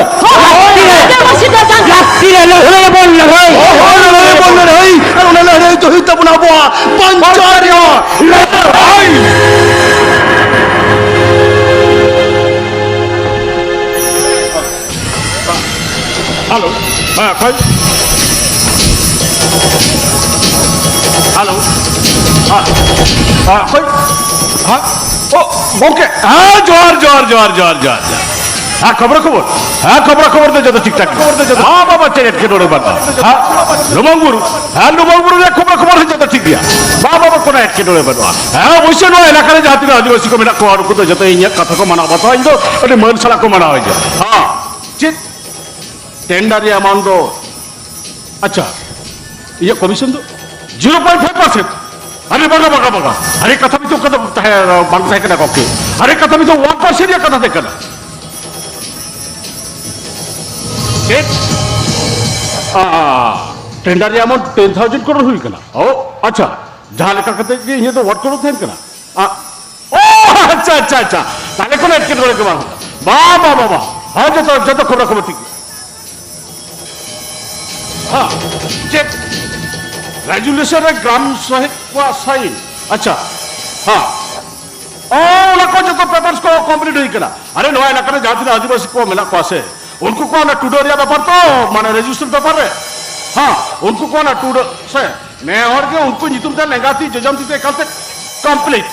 ᱞᱟᱹᱠᱛᱤ ᱨᱮ, ᱞᱟᱹᱠᱛᱤ ᱨᱮ ᱞᱟᱹᱲᱦᱟᱹᱭ ᱟᱵᱚᱱ, ᱞᱟᱹᱲᱦᱟᱹᱭ᱾ ᱦᱳᱭ, ᱞᱟᱹᱲᱦᱟᱹᱭ ᱵᱚᱱ ᱞᱟᱹᱲᱦᱟᱹᱭ, ᱟᱨ ᱚᱱᱟ ᱞᱟᱹᱲᱦᱟᱹᱭ ᱫᱚ ᱦᱩᱭᱩᱜ ᱛᱟᱵᱚᱱᱟ ᱟᱵᱚᱣᱟᱜ ᱵᱟᱧᱪᱟᱣ ᱨᱮᱭᱟᱜ ᱞᱟᱹᱲᱦᱟᱹᱭ᱾ ᱦᱮᱞᱳ, ᱦᱮᱸ, ᱚᱠᱚᱭ? ᱦᱮᱞᱳ, ᱦᱮᱸ, ᱦᱮᱸ, ᱚᱠᱚᱭ? ᱦᱮᱸ, ᱚ, ᱜᱚᱢᱠᱮ, ᱦᱮᱸ, ᱡᱚᱦᱟᱨ, ᱡᱚᱦᱟᱨ, ᱡᱚᱦᱟᱨ, ᱡᱚᱦᱟᱨ, ᱡᱚᱦᱟᱨ, ᱡᱚᱦᱟᱨ᱾ ᱦᱮᱸ, ᱠᱷᱚᱵᱚᱨᱟ ᱠᱷᱚᱵᱚᱨ, ᱦᱮᱸ, ᱠᱷᱚᱵᱚᱨᱟ ᱠᱷᱚᱵᱚᱨ ᱫᱚ ᱡᱚᱛᱚ ᱴᱷᱤᱠ ᱴᱷᱟᱠ ᱜᱮᱭᱟ᱾ ᱢᱟ ᱵᱟᱵᱟ, ᱪᱮᱫ ᱮᱴᱠᱮᱴᱚᱬᱮ ᱵᱟᱹᱱᱩᱜᱼᱟ? ᱦᱮᱸ, ᱞᱩᱢᱟᱝ ᱵᱩᱨᱩ, ᱦᱮᱸ, ᱞᱩᱢᱟᱝ ᱵᱩᱨᱩ ᱨᱮᱭᱟᱜ ᱠᱷᱚᱵᱚᱨᱟ ᱠᱷᱚᱵᱚᱨ ᱦᱚᱸ ᱡᱚᱛᱚ ᱴᱷᱤᱠ ᱜᱮᱭᱟ᱾ ᱢᱟ ᱵᱟᱵᱟ, ᱠᱳᱱᱳ ᱮᱴᱠᱮᱴᱚᱬᱮ ᱵᱟᱹᱱᱩᱜᱼᱟ᱾ ᱦᱮᱸ, ᱚᱵᱚᱥᱥᱳᱭ ᱱᱚᱣᱟ ᱮᱞᱟᱠᱟ ᱨᱮ ᱡᱟᱦᱟᱸ ᱛᱤᱱᱟᱹᱜ ᱟᱹᱫᱤᱵᱟᱹᱥᱤ ᱠᱚ ᱢᱮᱱᱟᱜ ᱠᱚᱣᱟ, ᱩᱱᱠᱩ ᱫᱚ ᱡᱚᱛᱚ ᱤᱧᱟᱹᱜ ᱠᱟᱛᱷᱟ ᱠᱚ ᱢᱟᱱᱟᱣ ᱵᱟᱛᱟᱣᱟ᱾ ᱤᱧ ᱫᱚ ᱟᱹᱰᱤ ᱢᱟᱹᱱ ᱥᱟᱞᱟᱜ ᱠᱚ ᱢᱟᱱᱟᱣ ᱤᱧᱟ᱾ ᱦᱮᱸ, ᱪᱮᱫ? ᱴᱮᱱᱰᱟᱨ ᱨᱮᱭᱟᱜ ᱮᱢᱟᱣᱩᱱᱴ ᱫᱚ, ᱟᱪᱪᱷᱟ, ᱤᱧᱟᱹᱜ ᱠᱚᱢᱤᱥᱚᱱ ᱫᱚ ᱡᱤᱨᱳ ᱯᱚᱭᱮᱱᱴ ᱯᱷᱟᱭᱤᱵᱷ ᱯᱟᱨᱥᱮᱱᱴ᱾ ᱟᱨᱮ ᱵᱟᱝᱟ, ᱵᱟᱝᱟ, ᱵᱟᱝᱟ, ᱟᱨᱮ ᱠᱟᱛᱷᱟ ᱢᱤᱫᱴᱟᱝ ᱚᱱᱠᱟ ᱫᱚ ᱛᱟᱦᱮᱸ, ᱵᱟᱝ ᱛᱟᱦᱮᱸ ᱠᱟᱱᱟ ᱜᱚᱢᱠᱮ᱾ ᱟᱨᱮ ᱠᱟᱛᱷᱟ ᱢᱤᱫᱴᱟᱝ ᱚᱣᱟᱱ ᱯᱟᱨᱥᱮᱱᱴ ᱨᱮᱭᱟᱜ ᱠᱟᱛᱷᱟ ᱛᱟᱦᱮᱸ ᱠᱟᱱᱟ᱾ ᱪᱮᱫ? ᱟ, ᱴᱮᱱᱰᱟᱨ ᱨᱮᱭᱟᱜ ᱮᱢᱟᱣᱩᱱᱴ ᱴᱮᱱ ᱛᱷᱟᱣᱡᱮᱱᱰ ᱠᱨᱳᱲ ᱦᱩᱭ ᱠᱟᱱᱟ᱾ ᱚ, ᱟᱪᱪᱷᱟ, ᱡᱟᱦᱟᱸ ᱞᱮᱠᱟ ᱠᱟᱛᱮ ᱜᱮ ᱤᱧᱟᱹᱜ ᱫᱚ ᱳᱣᱟᱨᱠ ᱠᱨᱳᱲ ᱛᱟᱦᱮᱱ ᱠᱟᱱᱟ᱾ ᱟ, ᱚ, ᱟᱪᱪᱷᱟ, ᱟᱪᱪᱷᱟ, ᱟᱪᱪᱷᱟ᱾ ᱛᱟᱦᱞᱮ ᱠᱳᱱᱳ ᱮᱴᱠᱮᱴᱚᱬᱮ ᱜᱮ ᱵᱟᱝ ᱦᱩᱭᱩᱜᱼᱟ᱾ ᱵᱟ, ᱵᱟ, ᱵᱟ, ᱵᱟ᱾ ᱦᱮᱸ, ᱡᱚᱛᱚ, ᱡᱚᱛᱚ ᱠᱷᱚᱵᱽᱨᱟ ᱠᱷᱚᱵᱚᱨ ᱴᱷᱤᱠ ᱜᱮᱭᱟ᱾ ᱦᱮᱸ, ᱪᱮᱫ? ᱜᱨᱮᱡᱩᱞᱮᱥᱚᱱ ᱨᱮ ᱜᱨᱟᱢ ᱥᱟᱦᱮᱵᱽ ᱠᱚᱣᱟᱜ ᱥᱟᱭᱤᱱ? ᱟᱪᱪᱷᱟ, ᱦᱮᱸ᱾ ᱚ, ᱚᱱᱟ ᱠᱚ ᱡᱚᱛᱚ ᱯᱮᱯᱟᱨᱥ ᱠᱚ ᱠᱚᱢᱯᱞᱤᱴ ᱦᱩᱭ ᱠᱟᱱᱟ᱾ ᱟᱨᱮ, ᱱᱚᱣᱟ ᱮᱞᱟᱠᱟ ᱨᱮ ᱡᱟᱦᱟᱸ ᱛᱤᱱᱟᱹᱜ ᱟᱹᱫᱤᱵᱟᱹᱥᱤ ᱠᱚ ᱢᱮᱱᱟᱜ ᱠᱚᱣᱟ ᱥᱮ, ᱩᱱᱠᱩ ᱠᱚ ᱚᱱᱟ ᱴᱩᱰᱟᱹᱜ ᱨᱮᱭᱟᱜ ᱵᱮᱯᱟᱨ ᱛᱚ, ᱢᱟᱱᱮ ᱨᱮᱡᱤᱥᱴᱟᱨ ᱵᱮᱯᱟᱨ ᱨᱮ, ᱦᱮᱸ, ᱩᱱᱠᱩ ᱠᱚ ᱚᱱᱟ ᱴᱩᱰᱟᱹᱜ ᱥᱮ ᱱᱮ ᱦᱚᱲ ᱜᱮ ᱩᱱᱠᱩ ᱧᱩᱛᱩᱢ ᱛᱮ ᱞᱮᱸᱜᱟ ᱛᱤ ᱡᱚᱡᱚᱢ ᱛᱤ ᱛᱮ ᱮᱠᱟᱞ ᱛᱮ ᱠᱚᱢᱯᱞᱤᱴ᱾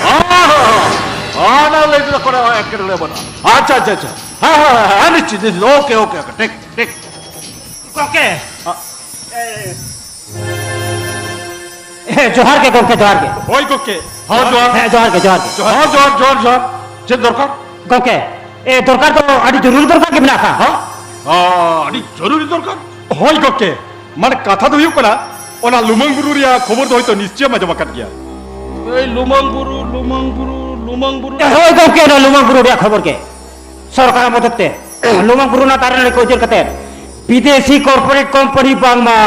ᱦᱚᱸ, ᱦᱚᱸ, ᱦᱚᱸ, ᱦᱚᱸ, ᱚᱱᱟ ᱞᱟᱹᱭ ᱛᱮᱫᱚ ᱠᱳᱱᱳ ᱮᱴᱠᱮᱴᱚᱬᱮ ᱵᱟᱹᱱᱩᱜᱼᱟ᱾ ᱟᱪᱪᱷᱟ, ᱟᱪᱪᱷᱟ, ᱟᱪᱪᱷᱟ, ᱦᱮᱸ, ᱦᱮᱸ, ᱦᱮᱸ, ᱦᱮᱸ, ᱱᱤᱥᱪᱤᱛ, ᱱᱤᱥᱪᱤᱛ, ᱳᱠᱮ, ᱳᱠᱮ, ᱳᱠᱮ, ᱴᱷᱤᱠ, ᱴᱷᱤᱠ᱾ ᱜᱚᱢᱠᱮ, ᱦᱮᱸ᱾ ᱮ, ᱦᱮᱸ, ᱡᱚᱦᱟᱨ ᱜᱮ ᱜᱚᱢᱠᱮ, ᱡᱚᱦᱟᱨ ᱜᱮ᱾ ᱦᱳᱭ ᱜᱚᱢᱠᱮ, ᱦᱚᱸ, ᱡᱚᱦᱟᱨ᱾ ᱦᱮᱸ, ᱡᱚᱦᱟᱨ ᱜᱮ, ᱡᱚᱦᱟᱨ ᱜᱮ᱾ ᱡᱚᱦᱟᱨ, ᱡᱚᱦᱟᱨ, ᱡᱚᱦᱟᱨ, ᱡᱚᱦᱟᱨ᱾ ᱪᱮᱫ ᱫᱚᱨᱠᱟᱨ? ᱜᱚᱢᱠᱮ, ᱮ, ᱫᱚᱨᱠᱟᱨ ᱫᱚ ᱟᱹᱰᱤ ᱡᱚᱨᱩᱨᱤ ᱫᱚᱨᱠᱟᱨ ᱜᱮ ᱢᱮᱱᱟᱜ ᱟᱠᱟᱫ᱾ ᱦᱮᱸ? ᱚ, ᱟᱹᱰᱤ ᱡᱚᱨᱩᱨᱤ ᱫᱚᱨᱠᱟᱨ? ᱦᱳᱭ ᱜᱚᱢᱠᱮ, ᱢᱟᱱᱮ ᱠᱟᱛᱷᱟ ᱫᱚ ᱦᱩᱭᱩᱜ ᱠᱟᱱᱟ, ᱚᱱᱟ ᱞᱩᱢᱟᱹᱝ ᱵᱩᱨᱩ ᱨᱮᱭᱟᱜ ᱠᱷᱚᱵᱚᱨ ᱫᱚ ᱦᱚᱭᱛᱳ ᱱᱤᱥᱪᱚᱭᱮᱢ ᱟᱸᱡᱚᱢ ᱟᱠᱟᱫ ᱜᱮᱭᱟ᱾ ᱮᱭ ᱞᱩᱢᱟᱹᱝ ᱵᱩᱨᱩ, ᱞᱩᱢᱟᱹᱝ ᱵᱩᱨᱩ, ᱞᱩᱢᱟᱹᱝ ᱵᱩᱨᱩ᱾ ᱮ, ᱦᱳᱭ ᱜᱚᱢᱠᱮ, ᱚᱱᱟ ᱞᱩᱢᱟᱹᱝ ᱵᱩᱨᱩ ᱨᱮᱭᱟᱜ ᱠᱷᱚᱵᱚᱨ ᱜᱮ᱾ ᱥᱚᱨᱠᱟᱨᱟᱜ ᱢᱚᱫᱚᱫ ᱛᱮ ᱞᱩᱢᱟᱹᱝ ᱵᱩᱨᱩ ᱨᱮᱱᱟᱜ ᱫᱟᱨᱮ ᱱᱟᱹᱲᱤ ᱠᱚ ᱩᱡᱟᱹᱲ ᱠᱟᱛᱮ ᱵᱤᱫᱮᱥᱤ ᱠᱚᱨᱯᱳᱨᱮᱴ ᱠᱳᱢᱯᱟᱱᱤ ᱵᱟᱝᱢᱟ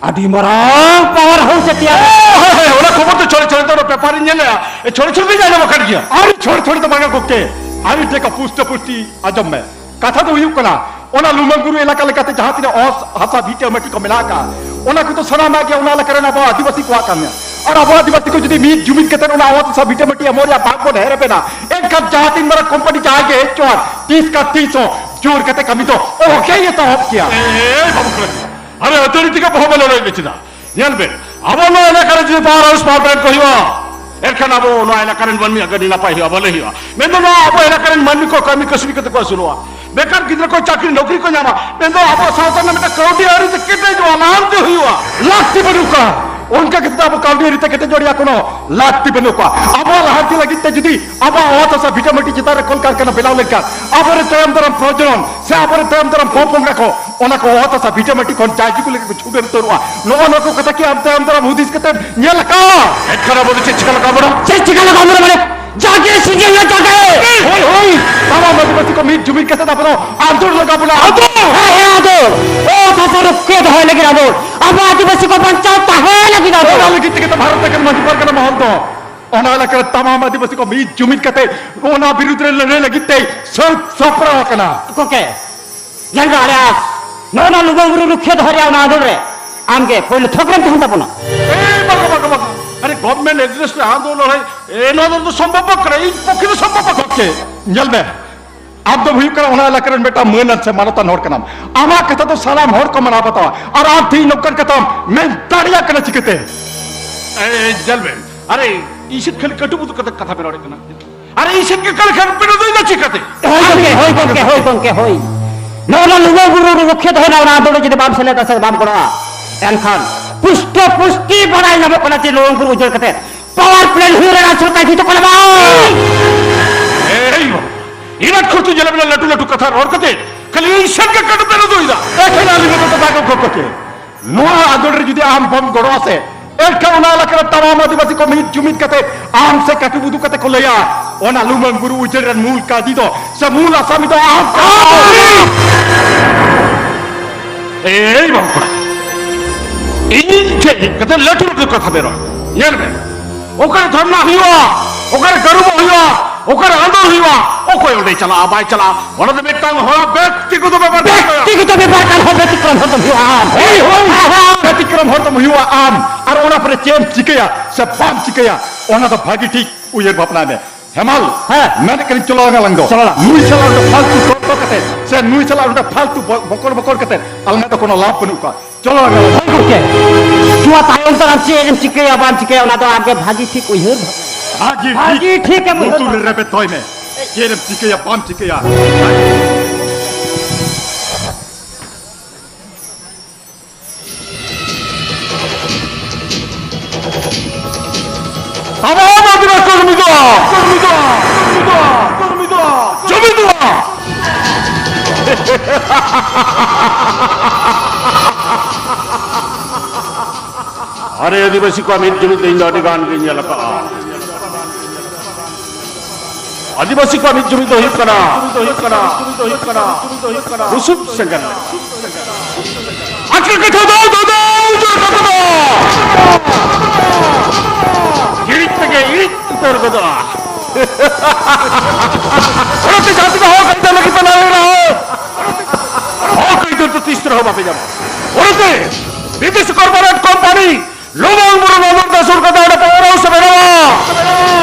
ᱟᱹᱰᱤ ᱢᱟᱨᱟᱝ ᱯᱟᱣᱟᱨ ᱦᱟᱣᱩᱥ ᱮ ᱛᱮᱭᱟᱨ᱾ ᱦᱳᱭ, ᱦᱳᱭ, ᱦᱳᱭ, ᱚᱱᱟ ᱠᱷᱚᱵᱚᱨ ᱫᱚ ᱪᱷᱚᱲᱮ ᱪᱷᱚᱲᱮ ᱫᱚ ᱚᱱᱟ ᱯᱮᱯᱟᱨ ᱤᱧ ᱧᱮᱞᱮᱜᱼᱟ᱾ ᱮ, ᱪᱷᱚᱲᱮ ᱪᱷᱚᱲᱮ ᱫᱚᱧ ᱟᱸᱡᱚᱢ ᱟᱠᱟᱫ ᱜᱮᱭᱟ᱾ ᱟᱹᱰᱤ ᱪᱷᱚᱲᱮ ᱪᱷᱚᱲᱮ ᱫᱚ ᱵᱟᱝᱟ ᱜᱚᱢᱠᱮ, ᱟᱹᱰᱤ ᱴᱷᱮᱠᱟ ᱯᱩᱥᱴᱟᱹ ᱯᱩᱥᱴᱤ ᱟᱸᱡᱚᱢ ᱢᱮ᱾ ᱠᱟᱛᱷᱟ ᱫᱚ ᱦᱩᱭᱩᱜ ᱠᱟᱱᱟ, ᱚᱱᱟ ᱞᱩᱢᱟᱹᱝ ᱵᱩᱨᱩ ᱮᱞᱟᱠᱟ ᱞᱮᱠᱟᱛᱮ ᱡᱟᱦᱟᱸ ᱛᱤᱱᱟᱹᱜ ᱚᱛ ᱦᱟᱥᱟ ᱵᱷᱤᱴᱟᱹ ᱢᱟᱹᱴᱤ ᱠᱚ ᱢᱮᱱᱟᱜ ᱟᱠᱟᱫ, ᱚᱱᱟ ᱠᱚᱫᱚ ᱥᱟᱱᱟᱢᱟᱜ ᱜᱮ ᱚᱱᱟ ᱮᱞᱟᱠᱟ ᱨᱮᱱ ᱟᱵᱚ ᱟᱹᱫᱤᱵᱟᱹᱥᱤ ᱠᱚᱣᱟᱜ ᱠᱟᱱᱟ᱾ ᱟᱨ ᱟᱵᱚ ᱟᱹᱫᱤᱵᱟᱹᱥᱤ ᱠᱚ ᱡᱩᱫᱤ ᱢᱤᱫ ᱡᱩᱢᱤᱫ ᱠᱟᱛᱮ ᱚᱱᱟ ᱚᱛ ᱦᱟᱥᱟ ᱵᱷᱤᱴᱟᱹ ᱢᱟᱹᱴᱤ ᱮᱢᱚᱜ ᱨᱮᱭᱟᱜ ᱵᱷᱟᱜᱽ ᱵᱚᱱ ᱦᱮᱨ ᱟᱵᱮᱱᱟ, ᱮᱱᱠᱷᱟᱱ ᱡᱟᱦᱟᱸ ᱛᱤᱱ ᱢᱟᱨᱟᱝ ᱠᱳᱢᱯᱟᱱᱤ ᱡᱟᱦᱟᱸᱭ ᱜᱮ ᱦᱮᱡ ᱦᱚᱪᱚᱣᱟᱱ, ᱛᱤᱥ ᱠᱟ ᱛᱤᱥ ᱦᱚᱸ ᱡᱳᱨ ᱠᱟᱛᱮ ᱠᱟᱹᱢᱤ ᱫᱚ ᱚᱦᱚᱜᱮ ᱮᱛᱚᱦᱚᱵ ᱠᱮᱭᱟ᱾ ᱮ, ᱵᱟᱹᱵᱩ ᱠᱚᱲᱟ, ᱟᱨᱮ ᱟᱹᱛᱟᱹᱲᱤ ᱛᱮᱜᱮ ᱵᱚᱦᱚᱜ ᱵᱚ ᱞᱚᱲᱟᱭ ᱞᱮ ᱪᱮᱫᱟᱜ? ᱧᱮᱞ ᱵᱮᱱ, ᱟᱵᱚ ᱱᱚᱣᱟ ᱮᱞᱟᱠᱟ ᱨᱮ ᱡᱩᱫᱤ power house power plant ᱠᱚ ᱦᱩᱭᱩᱜᱼᱟ, ᱮᱱᱠᱷᱟᱱ ᱟᱵᱚ ᱱᱚᱣᱟ ᱮᱞᱟᱠᱟ ᱨᱮᱱ ᱢᱟᱹᱱᱢᱤᱭᱟᱜ ᱟᱹᱰᱤ ᱱᱟᱯᱟᱭ ᱦᱩᱭᱩᱜᱼᱟ, ᱵᱷᱟᱹᱞᱟᱹᱭ ᱦᱩᱭᱩᱜᱼᱟ᱾ ᱢᱮᱱᱫᱚ ᱱᱚᱣᱟ ᱟᱵᱚ ᱮᱞᱟᱠᱟ ᱨᱮᱱ ᱢᱟᱹᱱᱢᱤ ᱠᱚ ᱠᱟᱹᱢᱤ ᱠᱟᱹᱥᱱᱤ ᱠᱟᱛᱮ ᱠᱚ ᱟᱹᱥᱩᱞᱚᱜᱼᱟ, ᱵᱮᱠᱟᱨ ᱜᱤᱫᱽᱨᱟᱹ ᱠᱚ ᱪᱟᱹᱠᱨᱤ ᱱᱚᱠᱨᱤ ᱠᱚ ᱧᱟᱢᱟ, ᱢᱮᱱᱫᱚ ᱟᱵᱚ ᱥᱟᱶᱛᱟ ᱨᱮᱱᱟᱜ ᱢᱤᱫᱴᱟᱝ ᱠᱟᱹᱣᱰᱤ ᱟᱹᱨᱤ ᱛᱮ ᱠᱮᱴᱮᱡᱚᱜᱼᱟ, ᱞᱟᱦᱟᱱᱛᱤ ᱦᱩᱭᱩᱜᱼᱟ᱾ ᱞᱟᱹᱠᱛᱤ ᱵᱟᱹᱱᱩᱜ ᱠᱚᱣᱟ, ᱚᱱᱠᱟ ᱠᱟᱛᱮ ᱟᱵᱚ ᱠᱟᱹᱣᱰᱤ ᱟᱹᱨᱤ ᱛᱮ ᱠᱮᱴᱮᱡᱚᱜ ᱨᱮᱭᱟᱜ ᱠᱳᱱᱳ ᱞᱟᱹᱠᱛᱤ ᱵᱟᱹᱱᱩᱜ ᱠᱚᱣᱟ᱾ ᱟᱵᱚ ᱞᱟᱦᱟᱱᱛᱤ ᱞᱟᱹᱜᱤᱫ ᱛᱮ ᱡᱩᱫᱤ ᱟᱵᱚᱣᱟᱜ ᱚᱛ ᱦᱟᱥᱟ ᱵᱷᱤᱴᱟᱹ ᱢᱟᱹᱴᱤ ᱪᱮᱛᱟᱱ ᱨᱮ ᱠᱚᱞᱠᱟᱨᱠᱷᱟᱱᱟ ᱵᱮᱱᱟᱣ ᱞᱮᱱᱠᱷᱟᱱ, ᱟᱵᱚᱨᱮᱱ ᱛᱟᱭᱚᱢ ᱫᱟᱨᱟᱢ ᱯᱨᱚᱡᱚᱱᱚᱱ ᱥᱮ ᱟᱵᱚᱨᱮᱱ ᱛᱟᱭᱚᱢ ᱫᱟᱨᱟᱢ ᱯᱚᱯᱚᱝᱲᱟ ᱠᱚ ᱚᱱᱟ ᱠᱚ ᱚᱛ ᱦᱟᱥᱟ ᱵᱷᱤᱴᱟᱹ ᱢᱟᱹᱴᱤ ᱠᱷᱚᱱ ᱡᱟᱭᱡᱩᱜᱽ ᱞᱮᱠᱟ ᱠᱚ ᱪᱷᱩᱰᱟᱹᱨ ᱩᱛᱟᱹᱨᱚᱜᱼᱟ᱾ ᱱᱚᱜᱼᱚ ᱱᱚᱣᱟ ᱠᱚ ᱠᱟᱛᱷᱟ ᱠᱤ ᱟᱢ ᱛᱟᱭᱚᱢ ᱫᱟᱨᱟᱢ ᱦᱩᱫᱤᱥ ᱠᱟᱛᱮᱢ ᱧᱮᱞ ᱟᱠᱟᱫᱼᱟ? ᱮᱱᱠᱷᱟᱱ ᱟᱵᱚ ᱫᱚ ᱪᱮᱫ ᱪᱤᱠᱟ ᱞᱟᱜᱟᱣ ᱵᱚᱱᱟ? ᱪᱮᱫ ᱪᱤᱠᱟ ᱞᱟᱜᱟᱣ ᱵᱚᱱᱟ ᱢᱟᱱᱮ? ᱡᱟᱜᱮ ᱥᱤᱨᱡᱚᱱ ᱞᱮ ᱡᱟᱜᱮ᱾ ᱦᱳᱭ, ᱦᱳᱭ, ᱛᱟᱢᱟᱢ ᱟᱹᱫᱤᱵᱟᱹᱥᱤ ᱠᱚ ᱢᱤᱫ ᱡᱩᱢᱤᱫ ᱠᱟᱛᱮ ᱟᱵᱚ ᱫᱚ ᱟᱸᱫᱳᱲ ᱞᱟᱜᱟᱣ ᱵᱚᱱᱟ᱾ ᱟᱸᱫᱳᱲ! ᱦᱮᱸ, ᱦᱮᱸ, ᱟᱸᱫᱳᱲ! ᱚᱛ ᱦᱟᱥᱟ ᱨᱩᱠᱷᱤᱭᱟᱹ ᱫᱚᱦᱚᱭ ᱞᱟᱹᱜᱤᱫ ᱟᱸᱫᱳᱲ! ᱟᱵᱚ ᱟᱹᱫᱤᱵᱟᱹᱥᱤ ᱠᱚ ᱵᱟᱧᱪᱟᱣ ᱛᱟᱦᱮᱸ ᱞᱟᱹᱜᱤᱫ ᱟᱸᱫᱳᱲ! ᱚᱱᱟ ᱞᱟᱹᱜᱤᱫ ᱛᱮᱜᱮ ᱛᱚ ᱵᱷᱟᱨᱚᱛ ᱱᱟᱜᱟᱨ ᱢᱟᱹᱡᱷᱤ ᱯᱟᱨᱜᱟᱱᱟ ᱢᱚᱦᱚᱞ ᱫᱚ ᱚᱱᱟ ᱮᱞᱟᱠᱟ ᱨᱮ ᱛᱟᱢᱟᱢ ᱟᱹᱫᱤᱵᱟᱹᱥᱤ ᱠᱚ ᱢᱤᱫ ᱡᱩᱢᱤᱫ ᱠᱟᱛᱮ ᱚᱱᱟ ᱵᱤᱨᱩᱫᱽ ᱨᱮ ᱞᱟᱹᱲᱦᱟᱹᱭ ᱞᱟᱹᱜᱤᱫ ᱛᱮ ᱥᱟᱹᱛ ᱥᱟᱯᱲᱟᱣ ᱟᱠᱟᱱᱟ᱾ ᱜᱚᱢᱠᱮ, ᱧᱮᱞ ᱢᱮ, ᱟᱞᱮ ᱟᱥ, ᱱᱚᱜᱼᱚ ᱱᱚᱣᱟ ᱞᱩᱜᱩ ᱵᱩᱨᱩ ᱨᱩᱠᱷᱤᱭᱟᱹ ᱫᱚᱦᱚ ᱨᱮᱭᱟᱜ ᱚᱱᱟ ᱟᱸᱫᱳᱲ ᱨᱮ ᱟᱢ ᱜᱮ ᱯᱳᱭᱞᱳ ᱛᱷᱚᱠ ᱨᱮᱢ ᱛᱟᱦᱮᱱ ᱛᱟᱵᱚᱱᱟ᱾ ᱮ, ᱵᱟᱝᱟ, ᱵᱟᱝᱟ, ᱵᱟᱝᱟ᱾ ᱟᱨᱮ, government address ᱨᱮ ᱟᱸᱫᱳᱲ ᱞᱟᱹᱲᱦᱟᱹᱭ, ᱮ, ᱱᱚᱣᱟ ᱫᱚ ᱥᱚᱢᱵᱷᱚᱵ ᱵᱟᱝ ᱠᱟᱱᱟ, ᱤᱧ ᱯᱚᱠᱠᱷᱮ ᱫᱚ ᱥᱚᱢᱵᱷᱚᱵ ᱵᱟᱝ ᱠᱟᱱᱟ᱾ ᱜᱚᱢᱠᱮ, ᱧᱮᱞ ᱢᱮ, ᱟᱢ ᱫᱚᱢ ᱦᱩᱭᱩᱜ ᱠᱟᱱᱟ ᱚᱱᱟ ᱮᱞᱟᱠᱟ ᱨᱮᱱ ᱢᱤᱫᱴᱟᱝ ᱢᱟᱹᱱᱟᱱ ᱥᱮ ᱢᱟᱱᱚᱛᱟᱱ ᱦᱚᱲ ᱠᱟᱱᱟᱢ᱾ ᱟᱢᱟᱜ ᱠᱟᱛᱷᱟ ᱫᱚ ᱥᱟᱱᱟᱢ ᱦᱚᱲ ᱠᱚ ᱢᱟᱱᱟᱣ ᱵᱟᱛᱟᱣᱟ, ᱟᱨ ᱟᱢ ᱛᱮᱦᱮᱧ ᱱᱚᱝᱠᱟᱱ ᱠᱟᱛᱷᱟᱢ ᱢᱮᱱ ᱫᱟᱲᱮᱭᱟᱜ ᱠᱟᱱᱟ ᱪᱤᱠᱟᱹᱛᱮ? ᱮ, ᱧᱮᱞ ᱢᱮ, ᱟᱨᱮ, ᱤᱧ ᱥᱮᱫ ᱠᱷᱟᱹᱞᱤ ᱠᱟᱹᱴᱩᱵ ᱩᱫᱩᱜ ᱠᱟᱛᱮ ᱠᱟᱛᱷᱟ ᱯᱮ ᱨᱚᱲᱮᱫ ᱠᱟᱱᱟ᱾ ᱟᱨ ᱤᱧ ᱥᱮᱫ ᱜᱮ ᱠᱟᱹᱞ ᱠᱷᱟᱱ ᱯᱮ ᱫᱚᱭ ᱫᱚ ᱪᱤᱠᱟᱹᱛᱮ? ᱦᱳᱭ ᱜᱚᱢᱠᱮ, ᱦᱳᱭ ᱜᱚᱢᱠᱮ, ᱦᱳᱭ ᱜᱚᱢᱠᱮ, ᱦᱳᱭ᱾ ᱱᱚᱜᱼᱚ ᱱᱚᱣᱟ ᱞᱩᱜᱩ ᱵᱩᱨᱩ ᱨᱩᱠᱷᱤᱭᱟᱹ ᱫᱚᱦᱚᱭ ᱨᱮᱱᱟᱜ ᱚᱱᱟ ᱟᱸᱫᱳᱲ ᱨᱮ ᱡᱩᱫᱤ ᱵᱟᱢ ᱥᱮᱞᱮᱫᱟ ᱥᱮ ᱵᱟᱢ ᱜᱚᱲᱚᱜᱼᱟ, ᱮᱱᱠᱷᱟᱱ ᱯᱩᱥᱴᱟᱹ ᱯᱩᱥᱴᱤ ᱵᱟᱲᱟᱭ ᱧᱟᱢᱚᱜ ᱠᱟᱱᱟ ᱡᱮ ᱞᱩᱜᱩ ᱵᱩᱨᱩ ᱩᱡᱟᱹᱲ ᱠᱟᱛᱮ power plant ᱦᱩᱭᱩᱜ ᱨᱮᱱᱟᱜ ᱥᱚᱨᱠᱟᱨ ᱡᱷᱤᱡ ᱠᱚ ᱞᱟᱜᱟᱣ᱾ ᱮᱭ ᱵᱟᱵᱟ, ᱤᱱᱟᱹᱜ ᱠᱷᱚᱨᱪᱟ ᱧᱮᱞ ᱢᱮ, ᱞᱟᱹᱴᱩ ᱞᱟᱹᱴᱩ ᱠᱟᱛᱷᱟ ᱨᱚᱲ ᱠᱟᱛᱮ ᱠᱷᱟᱹᱞᱤ ᱤᱧ ᱥᱮᱫ ᱜᱮ ᱠᱟᱹᱴᱩᱵ ᱯᱮ ᱫᱚᱭ ᱫᱟ᱾ ᱮᱠᱷᱮᱱ ᱟᱹᱞᱤᱧ ᱫᱚ ᱫᱟᱜ ᱠᱚ ᱠᱚ ᱠᱮ᱾ ᱱᱚᱣᱟ ᱟᱸᱫᱳᱲ ᱨᱮ ᱡᱩᱫᱤ ᱟᱢ ᱵᱟᱢ ᱜᱚᱲᱚᱜᱼᱟ ᱥᱮ, ᱮᱱᱠᱷᱟᱱ ᱚᱱᱟ ᱮᱞᱟᱠᱟ ᱨᱮ ᱛᱟᱢᱟᱢ ᱟᱹᱫᱤᱵᱟᱹᱥᱤ ᱠᱚ ᱢᱤᱫ ᱡᱩᱢᱤᱫ ᱠᱟᱛᱮ ᱟᱢ ᱥᱮ ᱠᱟᱹᱴᱩᱵ ᱩᱫᱩᱜ ᱠᱟᱛᱮ ᱠᱚ ᱞᱟᱹᱭᱟ, ᱚᱱᱟ ᱞᱩᱢᱟᱹᱝ ᱵᱩᱨᱩ ᱩᱡᱟᱹᱲ ᱨᱮᱱ ᱢᱩᱞ ᱠᱟᱹᱡᱤ ᱫᱚ ᱥᱮ ᱢᱩᱞ ᱟᱥᱟᱢᱤ ᱫᱚ ᱟᱢ ᱠᱟᱱᱟᱢ᱾ ᱮᱭ ᱵᱟᱹᱵᱩ ᱠᱚᱲᱟ, ᱤᱧ ᱴᱷᱮᱱ ᱦᱮᱡ ᱠᱟᱛᱮ ᱞᱟᱹᱴᱩ ᱞᱟᱹᱴᱩ ᱠᱟᱛᱷᱟ ᱵᱮᱱ ᱨᱚᱲ᱾ ᱧᱮᱞ ᱵᱮᱱ, ᱚᱠᱟᱨᱮ ᱫᱷᱚᱨᱱᱟ ᱦᱩᱭᱩᱜᱼᱟ, ᱚᱠᱟᱨᱮ ᱜᱟᱹᱨᱩᱵᱚᱜ ᱦᱩᱭᱩᱜᱼᱟ, ᱚᱠᱟᱨᱮ ᱟᱸᱫᱳᱲ ᱦᱩᱭᱩᱜᱼᱟ, ᱚᱠᱚᱭ ᱚᱸᱰᱮ ᱪᱟᱞᱟᱜᱼᱟ, ᱵᱟᱭ ᱪᱟᱞᱟᱜᱼᱟ, ᱚᱱᱟ ᱫᱚ ᱢᱤᱫᱴᱟᱝ ᱦᱚᱲ ᱵᱮᱠᱛᱤᱜᱚᱛᱚ ᱵᱮᱯᱟᱨ ᱠᱟᱱᱟ᱾ ᱵᱮᱠᱛᱤᱜᱚᱛᱚ ᱵᱮᱯᱟᱨ ᱠᱟᱱᱟ, ᱵᱮᱛᱤᱠᱨᱚᱢ ᱦᱚᱲ ᱫᱚᱢ ᱦᱩᱭᱩᱜᱼᱟ ᱟᱢ᱾ ᱦᱳᱭ, ᱦᱳᱭ, ᱦᱳᱭ᱾ ᱵᱮᱛᱤᱠᱨᱚᱢ ᱦᱚᱲ ᱫᱚᱢ ᱦᱩᱭᱩᱜᱼᱟ ᱟᱢ᱾ ᱟᱨ ᱚᱱᱟ ᱯᱚᱨᱮ ᱪᱮᱫ ᱮᱢ ᱪᱤᱠᱟᱹᱭᱟ ᱥᱮ ᱵᱟᱢ ᱪᱤᱠᱟᱹᱭᱟ, ᱚᱱᱟ ᱫᱚ ᱵᱷᱟᱹᱜᱤ ᱴᱷᱤᱠ ᱩᱭᱦᱟᱹᱨ ᱵᱷᱟᱵᱽᱱᱟᱭ ᱢᱮ᱾ ᱦᱮᱢᱟᱞ, ᱦᱮᱸ᱾ ᱢᱮᱱᱮᱫ ᱠᱟᱹᱱᱟᱹᱧ, ᱪᱚᱞᱚ ᱟᱞᱟᱝ ᱫᱚ᱾ ᱪᱚᱞᱚ ᱟᱞᱟᱝ᱾ ᱱᱩᱭ ᱥᱟᱞᱟᱜ ᱚᱸᱰᱮ ᱯᱷᱟᱞᱛᱩ ᱛᱚᱨᱠᱚ ᱠᱟᱛᱮ ᱥᱮ ᱱᱩᱭ ᱥᱟᱞᱟᱜ ᱚᱸᱰᱮ ᱯᱷᱟᱞᱛᱩ ᱵᱚ-, ᱵᱚᱠᱚᱲ ᱵᱚᱠᱚᱲ ᱠᱟᱛᱮ ᱟᱞᱟᱝᱟᱜ ᱫᱚ ᱠᱳᱱᱳ ᱞᱟᱵᱷ ᱵᱟᱹᱱᱩᱜ ᱠᱚᱣᱟ᱾ ᱪᱚᱞᱚ ᱟᱞᱟᱝ ᱫᱚ᱾ ᱦᱳᱭ ᱜᱚᱢᱠᱮ, ᱱᱚᱣᱟ ᱛᱟᱭᱚᱢ ᱫᱟᱨᱟᱢ ᱪᱮᱫ ᱮᱢ ᱪᱤᱠᱟᱹᱭᱟ ᱵᱟᱢ ᱪᱤᱠᱟᱹᱭᱟ, ᱚᱱᱟ ᱫᱚ ᱟᱢᱜᱮ ᱵᱷᱟᱹᱜᱤ ᱴᱷᱤᱠ ᱩᱭᱦᱟᱹᱨ ᱵᱷᱟᱵᱽᱱᱟ᱾ ᱵᱷᱟᱹᱜᱤ ᱵᱷᱟᱹᱜᱤ ᱴᱷᱤᱠ᱾ ᱴᱷᱤᱠ ᱮᱢ ᱩᱭᱦᱟᱹᱨ ᱞᱩᱛᱩᱨ ᱨᱮ ᱵᱷᱟᱵᱽᱱᱟ᱾ ᱨᱮᱵᱮᱫ ᱫᱚᱦᱚᱭ ᱢᱮ᱾ ᱪᱮᱫ ᱮᱢ ᱪᱤᱠᱟᱹᱭᱟ ᱵᱟᱢ ᱪᱤᱠᱟᱹᱭᱟ᱾ ᱟᱵᱚ ᱦᱚᱸ ᱵᱚᱱ ᱡᱩᱢᱤᱫᱚᱜᱼᱟ, ᱡᱩᱢᱤᱫᱚᱜᱼᱟ, ᱡᱩᱢᱤᱫᱚᱜᱼᱟ, ᱡᱩᱢᱤᱫᱚᱜᱼᱟ᱾ ᱟᱨᱮ ᱟᱹᱫᱤᱵᱟᱹᱥᱤ ᱠᱚᱣᱟᱜ ᱢᱤᱫ ᱡᱩᱢᱤᱫ ᱫᱚ ᱤᱧ ᱫᱚ ᱟᱹᱰᱤ ᱜᱟᱱ ᱜᱤᱧ ᱧᱮᱞ ᱟᱠᱟᱫᱼᱟ᱾ ᱟᱹᱫᱤᱵᱟᱹᱥᱤ ᱠᱚᱣᱟᱜ ᱢᱤᱫ ᱡᱩᱢᱤᱫ ᱫᱚ ᱦᱩᱭᱩᱜ ᱠᱟᱱᱟ, ᱦᱩᱭᱩᱜ ᱠᱟᱱᱟ, ᱦᱩᱭᱩᱜ ᱠᱟᱱᱟ, ᱦᱩᱭᱩᱜ ᱠᱟᱱᱟ᱾ ᱵᱩᱥᱩᱵ ᱥᱮᱸᱜᱮᱞ ᱞᱮᱠᱟ᱾ ᱟᱪᱠᱟ ᱠᱟᱛᱷᱟ ᱫᱚ, ᱫᱚ, ᱫᱚ, ᱩᱡᱟᱹᱲ ᱠᱟᱛᱷᱟ ᱫᱚ᱾ ᱦᱤᱲᱤᱡ ᱛᱮᱜᱮ ᱤᱲᱤᱡ ᱩᱛᱟᱹᱨ ᱜᱚᱫᱚᱜᱼᱟ᱾ ᱚᱱᱟᱛᱮ ᱡᱟᱦᱟᱸ ᱛᱤᱱᱟᱹᱜ ᱦᱚᱲ ᱠᱟᱱ ᱛᱟᱞᱮ ᱠᱤ ᱛᱟᱞᱮ ᱨᱮᱦᱚᱸ, ᱦᱚᱠ ᱟᱹᱭᱫᱟᱹᱨ ᱫᱚ ᱛᱤᱥ ᱨᱮᱦᱚᱸ ᱵᱟᱯᱮ ᱧᱟᱢᱟ᱾ ᱚᱱᱟᱛᱮ ᱵᱤᱫᱮᱥᱤ corporate company ᱞᱩᱢᱟᱹᱝ ᱵᱩᱨᱩ ᱱᱚᱡᱚᱨ ᱫᱚ ᱥᱩᱨ ᱠᱟᱛᱮ ᱚᱸᱰᱮ power house ᱵᱮᱱᱟᱣᱟ᱾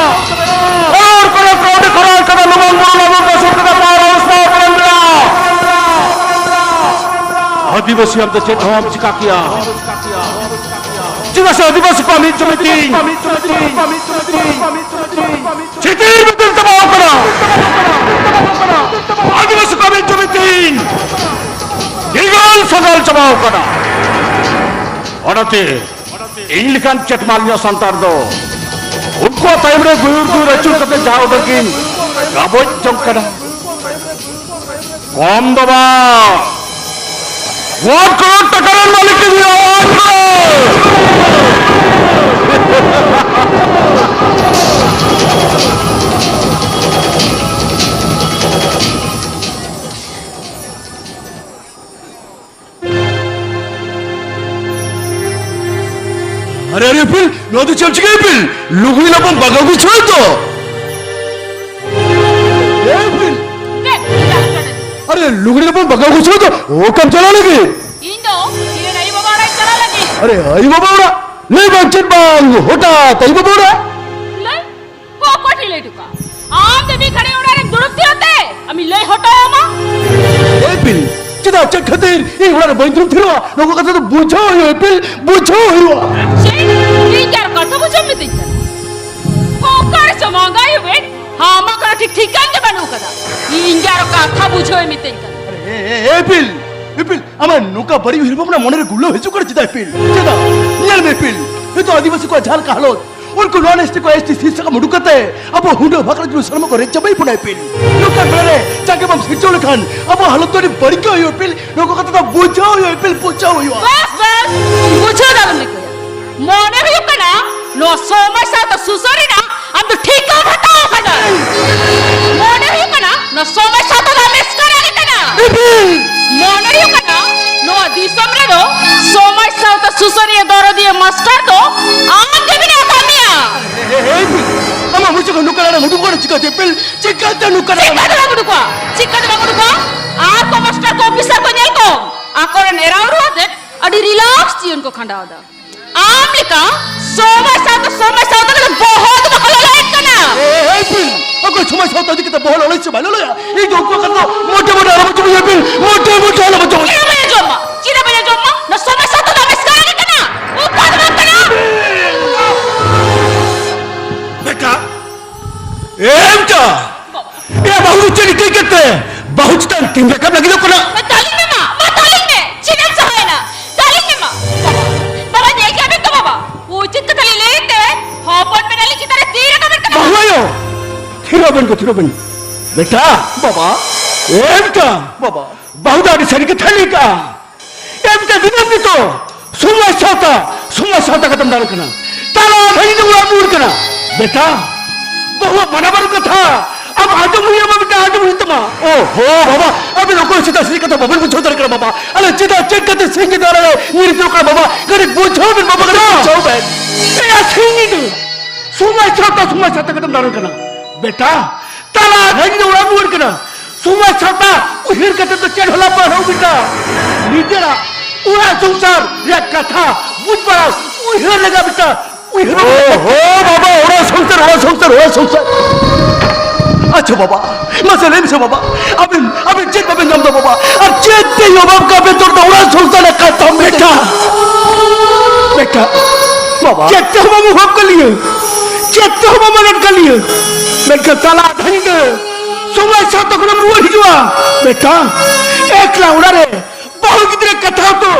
ᱠᱨᱳᱲ ᱠᱨᱳᱲ ᱠᱟᱹᱣᱰᱤ ᱠᱷᱚᱨᱚᱪ ᱠᱟᱛᱮ ᱞᱩᱢᱟᱹᱝ ᱵᱩᱨᱩ ᱱᱚᱡᱚᱨ ᱫᱚ ᱥᱩᱨ ᱠᱟᱛᱮ power house ᱵᱮᱱᱟᱣ ᱢᱮᱱᱟᱜᱼᱟ᱾ ᱟᱹᱫᱤᱵᱟᱹᱥᱤ ᱟᱢ ᱫᱚ ᱪᱮᱫ ᱦᱚᱸ ᱵᱟᱢ ᱪᱤᱠᱟ ᱠᱮᱭᱟ᱾ ᱪᱮᱫᱟᱜ ᱥᱮ ᱟᱹᱫᱤᱵᱟᱹᱥᱤ ᱠᱚᱣᱟᱜ ᱢᱤᱫ ᱡᱩᱢᱤᱫ ᱛᱤᱧ᱾ ᱪᱷᱤᱛᱤᱨ ᱵᱤᱛᱤᱨ ᱪᱟᱵᱟᱣ ᱠᱟᱱᱟ᱾ ᱟᱹᱫᱤᱵᱟᱹᱥᱤ ᱠᱚᱣᱟᱜ ᱢᱤᱫ ᱡᱩᱢᱤᱫ ᱛᱤᱧ ᱜᱤᱜᱟᱞ ᱥᱟᱜᱟᱞ ᱪᱟᱵᱟᱣ ᱠᱟᱱᱟ᱾ ᱚᱱᱟᱛᱮ ᱤᱧ ᱞᱮᱠᱟᱱ ᱪᱮᱴᱢᱟᱞ ᱧᱚᱜ ᱥᱟᱱᱛᱟᱲ ᱫᱚ ᱩᱱᱠᱩᱣᱟᱜ ᱛᱟᱭᱚᱢ ᱨᱮ ᱜᱩᱭᱩᱨ ᱜᱩᱭᱩᱨ ᱟᱹᱪᱩᱨ ᱠᱟᱛᱮ ᱡᱟᱦᱟᱸ ᱩᱰᱟᱹᱝ ᱠᱤᱱ ᱜᱟᱵᱚᱡ ᱡᱚᱝ ᱠᱟᱱᱟ᱾ ᱠᱚᱢ ᱫᱚ ᱵᱟᱝ, ᱳᱣᱟᱱ ᱠᱨᱳᱲ ᱴᱟᱠᱟ ᱨᱮᱱ ᱢᱟᱹᱞᱤᱠ ᱤᱧ ᱦᱩᱭᱩᱜᱼᱟ, ᱳᱣᱟᱱ ᱠᱨᱳᱲ᱾ ᱛᱮᱨᱮ ᱯᱤᱞ, ᱱᱚᱣᱟ ᱫᱚ ᱪᱮᱫ ᱮᱢ ᱪᱤᱠᱟᱹᱭᱟ ᱯᱤᱞ? ᱞᱩᱜᱽᱲᱤ ᱞᱟᱯᱚᱢ ᱵᱟᱜᱟᱣ ᱜᱩᱪᱷᱟᱹᱣ ᱛᱚ? ᱮ ᱯᱤᱞ! ᱫᱮ, ᱫᱮ, ᱫᱮ᱾ ᱟᱨᱮ, ᱞᱩᱜᱽᱲᱤ ᱞᱟᱯᱚᱢ ᱵᱟᱜᱟᱣ ᱜᱩᱪᱷᱟᱹᱣ ᱛᱚ? ᱚᱠᱟᱢ ᱪᱟᱞᱟᱣ ᱞᱟᱹᱜᱤᱫ? ᱤᱧ ᱫᱚ ᱤᱧ ᱨᱮᱱ ᱟᱭᱳ ᱵᱟᱵᱟ ᱚᱲᱟᱜ ᱤᱧ ᱪᱟᱞᱟᱣ ᱞᱟᱹᱜᱤᱫ᱾ ᱟᱨᱮ, ᱟᱭᱳ ᱵᱟᱵᱟ ᱚᱲᱟᱜ? ᱞᱟᱹᱭ ᱵᱟᱝ ᱪᱮᱫ ᱵᱟᱝ, ᱦᱚᱴᱟᱛ ᱟᱭᱳ ᱵᱟᱵᱟ ᱚᱲᱟᱜ? ᱞᱟᱹᱭ? ᱚᱠᱚᱭ ᱴᱷᱮᱱ ᱞᱟᱹᱭ ᱦᱚᱴᱚ ᱠᱟᱜᱼᱟ? ᱟᱢ ᱫᱚ ᱢᱤᱫ ᱜᱷᱟᱹᱲᱤ ᱚᱲᱟᱜ ᱨᱮᱢ ᱫᱩᱲᱩᱵ ᱛᱷᱤᱨ ᱛᱮ ᱟᱢᱤᱧ ᱞᱟᱹᱭ ᱦᱚᱴᱚ ᱟᱢᱟ᱾ ᱮ ᱯᱤᱞ, ᱪᱮᱫᱟᱜ, ᱪᱮᱫ ᱠᱷᱟᱹᱛᱤᱨ ᱤᱧ ᱚᱲᱟᱜ ᱨᱮ ᱵᱟᱹᱧ ᱫᱩᱲᱩᱵ ᱛᱷᱤᱨᱚᱜᱼᱟ? ᱱᱚᱣᱟ ᱠᱚ ᱠᱟᱛᱷᱟ ᱫᱚ ᱵᱩᱡᱷᱟᱹᱣ ᱦᱩᱭᱩᱜᱼᱟ ᱮ ᱯᱤᱞ, ᱵᱩᱡᱷᱟᱹᱣ ᱦᱩᱭᱩᱜᱼᱟ᱾ ᱪᱮᱫ? ᱤᱧ ᱟᱨ ᱠᱟᱛᱷᱟ ᱵᱩᱡᱷᱟᱹᱣ ᱢᱤᱛᱟᱹᱧ ᱠᱟᱱᱟ? ᱚᱠᱟ ᱨᱮ ᱪᱚ ᱢᱟᱸᱜᱟᱭ ᱦᱩᱭᱮᱱ, ᱟᱢᱟᱜ ᱠᱳᱱᱳ ᱴᱷᱤᱠ ᱴᱷᱤᱠᱟᱹᱱ ᱜᱮ ᱵᱟᱹᱱᱩᱜ ᱠᱟᱫᱟ᱾ ᱤᱧ ᱟᱨ ᱠᱟᱛᱷᱟ ᱵᱩᱡᱷᱟᱹᱣ ᱢᱤᱛᱟᱹᱧ ᱠᱟᱱᱟ᱾ ᱮ, ᱮ, ᱮ, ᱮ ᱯᱤᱞ, ᱮ ᱯᱤᱞ, ᱟᱢᱟᱜ ᱱᱚᱝᱠᱟ ᱵᱟᱹᱲᱤᱡ ᱩᱭᱦᱟᱹᱨ ᱵᱷᱟᱵᱽᱱᱟ ᱢᱚᱱᱮ ᱨᱮ ᱜᱩᱨᱞᱟᱹᱣ ᱦᱤᱡᱩᱜ ᱠᱟᱱᱟ ᱪᱮᱫᱟᱜ ᱮ ᱯᱤᱞ? ᱪᱮᱫᱟᱜ? ᱧᱮᱞ ᱢᱮ ᱯᱤᱞ, ᱱᱤᱛᱚᱜ ᱟᱹᱫᱤᱵᱟᱹᱥᱤ ᱠᱚᱣᱟᱜ ᱡᱟᱦᱟᱸ ᱞᱮᱠᱟ ᱦᱟᱞᱚᱛ, ᱩᱱᱠᱩ ᱱᱚᱣᱟ ᱮᱥ ᱴᱤ ᱠᱚ ᱮᱥ ᱴᱤ ᱥᱤᱴ ᱥᱟᱠᱟᱢ ᱩᱰᱩᱠ ᱠᱟᱛᱮ ᱟᱵᱚ ᱦᱩᱰᱟᱹ ᱵᱷᱟᱜᱽ ᱨᱮ ᱡᱩᱫᱤ ᱥᱟᱱᱟᱢ ᱠᱚ ᱨᱮᱡ ᱪᱟᱵᱟᱭ ᱵᱚᱱᱟ ᱯᱤᱞ᱾ ᱱᱚᱝᱠᱟ ᱵᱮᱲᱟ ᱨᱮ ᱡᱟᱸᱜᱮ ᱵᱟᱢ ᱥᱤᱨᱡᱟᱹᱣ ᱞᱮᱠᱷᱟᱱ ᱟᱵᱚ ᱦᱟᱞᱚᱛ ᱫᱚ ᱟᱹᱰᱤ ᱵᱟᱹᱲᱤᱡ ᱜᱮ ᱦᱩᱭᱩᱜᱼᱟ ᱯᱤᱞ᱾ ᱱᱚᱣᱟ ᱠᱚ ᱠᱟᱛᱷᱟ ᱫᱚ ᱵᱩᱡᱷᱟᱹᱣ ᱦᱩᱭᱩᱜᱼᱟ ᱯᱤᱞ, ᱵᱩᱡᱷᱟᱹᱣ ᱦᱩᱭᱩᱜᱼᱟ᱾ ᱵᱟᱥ, ᱵᱟᱥ, ᱵᱩᱡᱷᱟᱹᱣ ᱫᱚ ᱟᱞᱚᱢ ᱨᱤᱠᱟᱹᱭᱟ᱾ ᱢᱚᱱᱮ ᱦᱩᱭᱩᱜ ᱠᱟᱱᱟ ᱱᱚᱣᱟ ᱥᱚᱢᱟᱡᱽ ᱥᱟᱶᱛᱟ ᱥᱩᱥᱟᱹᱨ ᱨᱮᱱᱟᱜ ᱟᱢ ᱫᱚ ᱴᱷᱤᱠᱟᱹᱢ ᱦᱟᱛᱟᱣ ᱟᱠᱟᱫᱟ᱾ ᱢᱚᱱᱮ ᱦᱩᱭᱩᱜ ᱠᱟᱱᱟ ᱱᱚᱣᱟ ᱥᱚᱢᱟᱡᱽ ᱥᱟᱶᱛᱟ ᱫᱚ ᱟᱢ ᱮᱥᱠᱟᱨ ᱟᱞᱮ ᱠᱟᱱᱟ᱾ ᱯᱤᱞ! ᱢᱚᱱᱮ ᱦᱩᱭᱩᱜ ᱠᱟᱱᱟ ᱱᱚᱣᱟ ᱫᱤᱥᱚᱢ ᱨᱮᱫᱚ ᱥᱚᱢᱟᱡᱽ ᱥᱟᱶᱛᱟ ᱥᱩᱥᱟᱹᱨᱤᱭᱟᱹ ᱫᱚᱨᱚᱫᱤᱭᱟᱹ ᱢᱟᱥᱴᱟᱨ ᱫᱚ ᱟᱢ ᱜᱮ ᱢᱮᱱᱟᱜ ᱟᱠᱟᱫ ᱢᱮᱭᱟ᱾ ᱮ, ᱮ, ᱮ, ᱯᱤᱞ! ᱟᱢᱟᱜ ᱢᱚᱪᱟ ᱠᱷᱚᱱ ᱱᱚᱝᱠᱟ ᱨᱟᱲᱮᱢ ᱩᱰᱩᱠ ᱠᱟᱱᱟ ᱪᱤᱠᱟᱹᱛᱮ ᱯᱤᱞ? ᱪᱤᱠᱟᱹᱛᱮ ᱱᱚᱝᱠᱟ ᱨᱟᱲᱮᱢ ᱪᱤᱠᱟᱹᱛᱮ ᱵᱟᱝ ᱩᱰᱩᱠᱚᱜᱼᱟ? ᱪᱤᱠᱟᱹᱛᱮ ᱵᱟᱝ ᱩᱰᱩᱠᱚᱜᱼᱟ? ᱟᱨ ᱠᱚ ᱢᱟᱥᱴᱟᱨ ᱠᱚ ᱚᱯᱷᱤᱥᱟᱨ ᱠᱚ ᱧᱮᱞ ᱠᱚᱢ, ᱟᱠᱚᱨᱮᱱ ᱮᱨᱟ ᱩᱨᱩ ᱟᱛᱮᱫ ᱟᱹᱰᱤ ᱨᱤᱞᱟᱠᱥ ᱡᱤᱭᱚᱱ ᱠᱚ ᱠᱷᱟᱸᱰᱟᱣ ᱮᱫᱟ᱾ ᱟᱢ ᱞᱮᱠᱟ ᱥᱚᱢᱟᱡᱽ ᱥᱟᱶᱛᱟ, ᱥᱚᱢᱟᱡᱽ ᱥᱟᱶᱛᱟ ᱠᱚᱫᱚ ᱵᱚᱦᱚᱜ ᱫᱚ ᱵᱟᱠᱚ ᱞᱚᱞᱚᱭᱮᱫ ᱠᱟᱱᱟ᱾ ᱮ, ᱮ, ᱮ, ᱯᱤᱞ! ᱚᱠᱚᱭ ᱥᱚᱢᱟᱡᱽ ᱥᱟᱶᱛᱟ ᱤᱫᱤ ᱠᱟᱛᱮ ᱵᱚᱦᱚᱜ ᱞᱚᱞᱚᱭ ᱥᱮ ᱵᱟᱭ ᱞᱚᱞᱚᱭᱟ? ᱤᱧ ᱫᱚ ᱩᱱᱠᱩ ᱠᱟᱛᱷᱟ ᱫᱚ ᱢᱚᱴᱮ ᱢᱚᱴᱮ ᱟᱞᱚᱢ ᱟᱸᱡᱚᱢ ᱦᱚᱪᱚᱧᱟ ᱯᱤᱞ, ᱢᱚᱴᱮ ᱢᱚᱴᱮ ᱟᱞᱚᱢ ᱟᱸᱡᱚᱢ ᱦᱚᱪᱚᱧᱟ᱾ ᱪᱮᱫᱟᱜ ᱵᱟᱹᱧ ᱟᱸᱡᱚᱢᱟ? ᱪᱮᱫᱟᱜ ᱵᱟᱹᱧ ᱟᱸᱡᱚᱢᱟ? ᱱᱚᱣᱟ ᱥᱚᱢᱟᱡᱽ ᱥᱟᱶᱛᱟ ᱫᱚ ᱟᱢ ᱮᱥᱠᱟᱨ ᱟᱞᱮ ᱠᱟᱱᱟ, ᱚᱠᱟ ᱫᱚ ᱵᱟᱝ ᱠᱟᱱᱟ᱾ ᱵᱮᱴᱟ, ᱮᱢ ᱪᱟ᱾ ᱮ ᱵᱟᱹᱦᱩ ᱪᱮᱫ ᱤᱠᱟᱹ ᱠᱟᱛᱮ ᱵᱟᱹᱦᱩ ᱪᱮᱛᱟᱱ ᱛᱤᱱ ᱨᱟᱠᱟᱵ ᱞᱟᱹᱜᱤᱫᱚᱜ ᱠᱟᱱᱟ? ᱢᱟ ᱛᱟᱹᱞᱤᱧ ᱢᱮ ᱢᱟ, ᱢᱟ ᱛᱟᱹᱞᱤᱧ ᱢᱮ᱾ ᱪᱮᱫ ᱮᱢ ᱥᱟᱦᱟᱭᱮᱱᱟ? ᱛᱟᱹᱞᱤᱧ ᱢᱮ ᱢᱟ᱾ ᱵᱟᱵᱟ, ᱵᱟᱵᱟ, ᱧᱮᱞ ᱠᱮᱫ ᱵᱮᱱ ᱛᱚ ᱵᱟᱵᱟ, ᱩᱪᱤᱛ ᱠᱟᱛᱷᱟ ᱞᱤᱧ ᱞᱟᱹᱭᱮᱫ ᱛᱮ ᱦᱚᱯᱚᱱ ᱵᱮᱱᱟᱞᱤᱧ ᱪᱮᱛᱟᱱ ᱨᱮ ᱛᱤ ᱨᱟᱠᱟᱵ ᱮᱱ ᱠᱟᱱᱟ᱾ ᱵᱟᱹᱦᱩ ᱟᱭᱳ, ᱛᱷᱤᱨᱚᱜ ᱵᱮᱱ ᱠᱚ, ᱛᱷᱤᱨᱚᱜ ᱵᱮᱱ᱾ ᱵᱮᱴᱟ, ᱵᱟᱵᱟ᱾ ᱮᱢ ᱪᱟ᱾ ᱵᱟᱵᱟ᱾ ᱵᱟᱹᱦᱩ ᱫᱚ ᱟᱹᱰᱤ ᱥᱟᱹᱨᱤ ᱠᱟᱛᱷᱟ ᱞᱟᱹᱭ ᱠᱟᱜᱼᱟ᱾ ᱮᱢ ᱪᱟ ᱫᱤᱱᱟᱹᱢ ᱜᱮᱛᱚ ᱥᱚᱢᱟᱡᱽ ᱥᱟᱶᱛᱟ, ᱥᱚᱢᱟᱡᱽ ᱥᱟᱶᱛᱟ ᱠᱟᱛᱮᱢ ᱫᱟᱬᱟᱱ ᱠᱟᱱᱟ᱾ ᱛᱟᱞᱟ ᱫᱷᱟᱹᱨᱤᱡ ᱫᱚ ᱚᱲᱟᱜ ᱨᱩᱣᱟᱹᱲ ᱠᱟᱱᱟ᱾ ᱵᱮᱴᱟ, ᱵᱟᱹᱦᱩᱣᱟᱜ ᱢᱟᱱᱟ ᱵᱟᱨᱚᱱ ᱠᱟᱛᱷᱟ ᱟᱢ ᱟᱸᱡᱚᱢ ᱦᱩᱭ ᱟᱢᱟ, ᱵᱮᱴᱟ, ᱟᱸᱡᱚᱢ ᱦᱩᱭᱩᱜ ᱛᱟᱢᱟ᱾ ᱳ ᱦᱳ ᱵᱟᱵᱟ, ᱟᱢ ᱚᱠᱚᱭ ᱪᱮᱫᱟᱜ ᱥᱟᱹᱨᱤ ᱠᱟᱛᱷᱟ ᱵᱟᱵᱮᱱ ᱵᱩᱡᱷᱟᱹᱣ ᱫᱟᱲᱮᱭᱟᱜ ᱠᱟᱱᱟ ᱵᱟᱵᱟ? ᱟᱞᱮ ᱪᱮᱫᱟᱜ ᱪᱮᱫ ᱠᱟᱛᱮ ᱥᱤᱧ ᱧᱤᱫᱟᱹ ᱟᱞᱮ ᱧᱤᱨ ᱦᱚᱪᱚᱜ ᱠᱟᱱᱟ ᱵᱟᱵᱟ? ᱠᱟᱹᱴᱤᱡ ᱵᱩᱡᱷᱟᱹᱣ ᱵᱮᱱ ᱵᱟᱵᱟ, ᱠᱟᱹᱴᱤᱡ ᱵᱩᱡᱷᱟᱹᱣ ᱵᱮᱱ᱾ ᱮᱭᱟ ᱥᱤᱧ ᱧᱤᱫᱟᱹ ᱥᱚᱢᱟᱡᱽ ᱥᱟᱶᱛᱟ, ᱥᱚᱢᱟᱡᱽ ᱥᱟᱶᱛᱟ ᱠᱟᱛᱮᱢ ᱫᱟᱬᱟᱱ ᱠᱟᱱᱟ ᱵᱮᱴᱟ᱾ ᱛᱟᱞᱟ ᱟᱫᱷᱟ ᱧᱤᱫᱟᱹ ᱚᱲᱟᱜ ᱨᱩᱣᱟᱹᱲ ᱠᱟᱱᱟ᱾ ᱥᱚᱢᱟᱡᱽ ᱥᱟᱶᱛᱟ ᱩᱭᱦᱟᱹᱨ ᱠᱟᱛᱮ ᱫᱚ ᱪᱮᱫ ᱦᱚᱸ ᱞᱟᱵᱷ ᱵᱟᱹᱱᱩᱜ ᱵᱮᱴᱟ᱾ ᱱᱤᱡᱮᱨᱟᱜ ᱚᱲᱟᱜ ᱥᱚᱝᱥᱟᱨ ᱨᱮᱭᱟᱜ ᱠᱟᱛᱷᱟ ᱵᱩᱡᱽ ᱯᱟᱲᱟᱣ ᱩᱭᱦᱟᱹᱨ ᱞᱟᱜᱟ ᱵᱮᱴᱟ᱾ ᱩᱭᱦᱟᱹᱨ ᱞᱟᱜᱟ᱾ ᱳᱦᱳ, ᱵᱟᱵᱟ, ᱚᱲᱟᱜ ᱥᱚᱝᱥᱟᱨ, ᱚᱲᱟᱜ ᱥᱚᱝᱥᱟᱨ, ᱚᱲᱟᱜ ᱥᱚᱝᱥᱟᱨ᱾ ᱟᱪᱪᱷᱟ ᱵᱟᱵᱟ, ᱢᱟᱥᱮ ᱞᱟᱹᱭ ᱢᱮᱥᱮ ᱵᱟᱵᱟ, ᱟᱵᱮᱱ, ᱟᱵᱮᱱ ᱪᱮᱫ ᱵᱟᱵᱮᱱ ᱧᱟᱢ ᱮᱫᱟ ᱵᱟᱵᱟ? ᱟᱨ ᱪᱮᱫ ᱛᱮ ᱚᱵᱷᱟᱵ ᱠᱟᱜ ᱵᱮᱱ ᱛᱚᱨ ᱫᱚ ᱚᱲᱟᱜ ᱥᱚᱝᱥᱟᱨ ᱨᱮ ᱠᱟᱛᱷᱟ ᱵᱮᱴᱟ᱾ ᱵᱮᱴᱟ, ᱵᱟᱵᱟ᱾ ᱪᱮᱫ ᱛᱮᱦᱚᱸ ᱵᱟᱢ ᱚᱵᱷᱟᱵ ᱠᱟᱜ ᱞᱤᱧᱟᱹ, ᱪᱮᱫ ᱛᱮᱦᱚᱸ ᱵᱟᱢ ᱟᱱᱟᱴ ᱠᱟᱜ ᱞᱤᱧᱟᱹ, ᱢᱮᱱᱠᱷᱟᱱ ᱛᱟᱞᱟ ᱟᱫᱷᱟ ᱧᱤᱫᱟᱹ ᱥᱚᱢᱟᱡᱽ ᱥᱟᱶᱛᱟ ᱠᱷᱚᱱᱮᱢ ᱨᱩᱣᱟᱹᱲ ᱦᱤᱡᱩᱜᱼᱟ᱾ ᱵᱮᱴᱟ, ᱮᱠᱞᱟ ᱚᱲᱟᱜ ᱨᱮ ᱵᱟᱹᱦᱩ ᱜᱤᱫᱽᱨᱟᱹ ᱠᱟᱛᱷᱟ ᱦᱚᱸᱛᱚ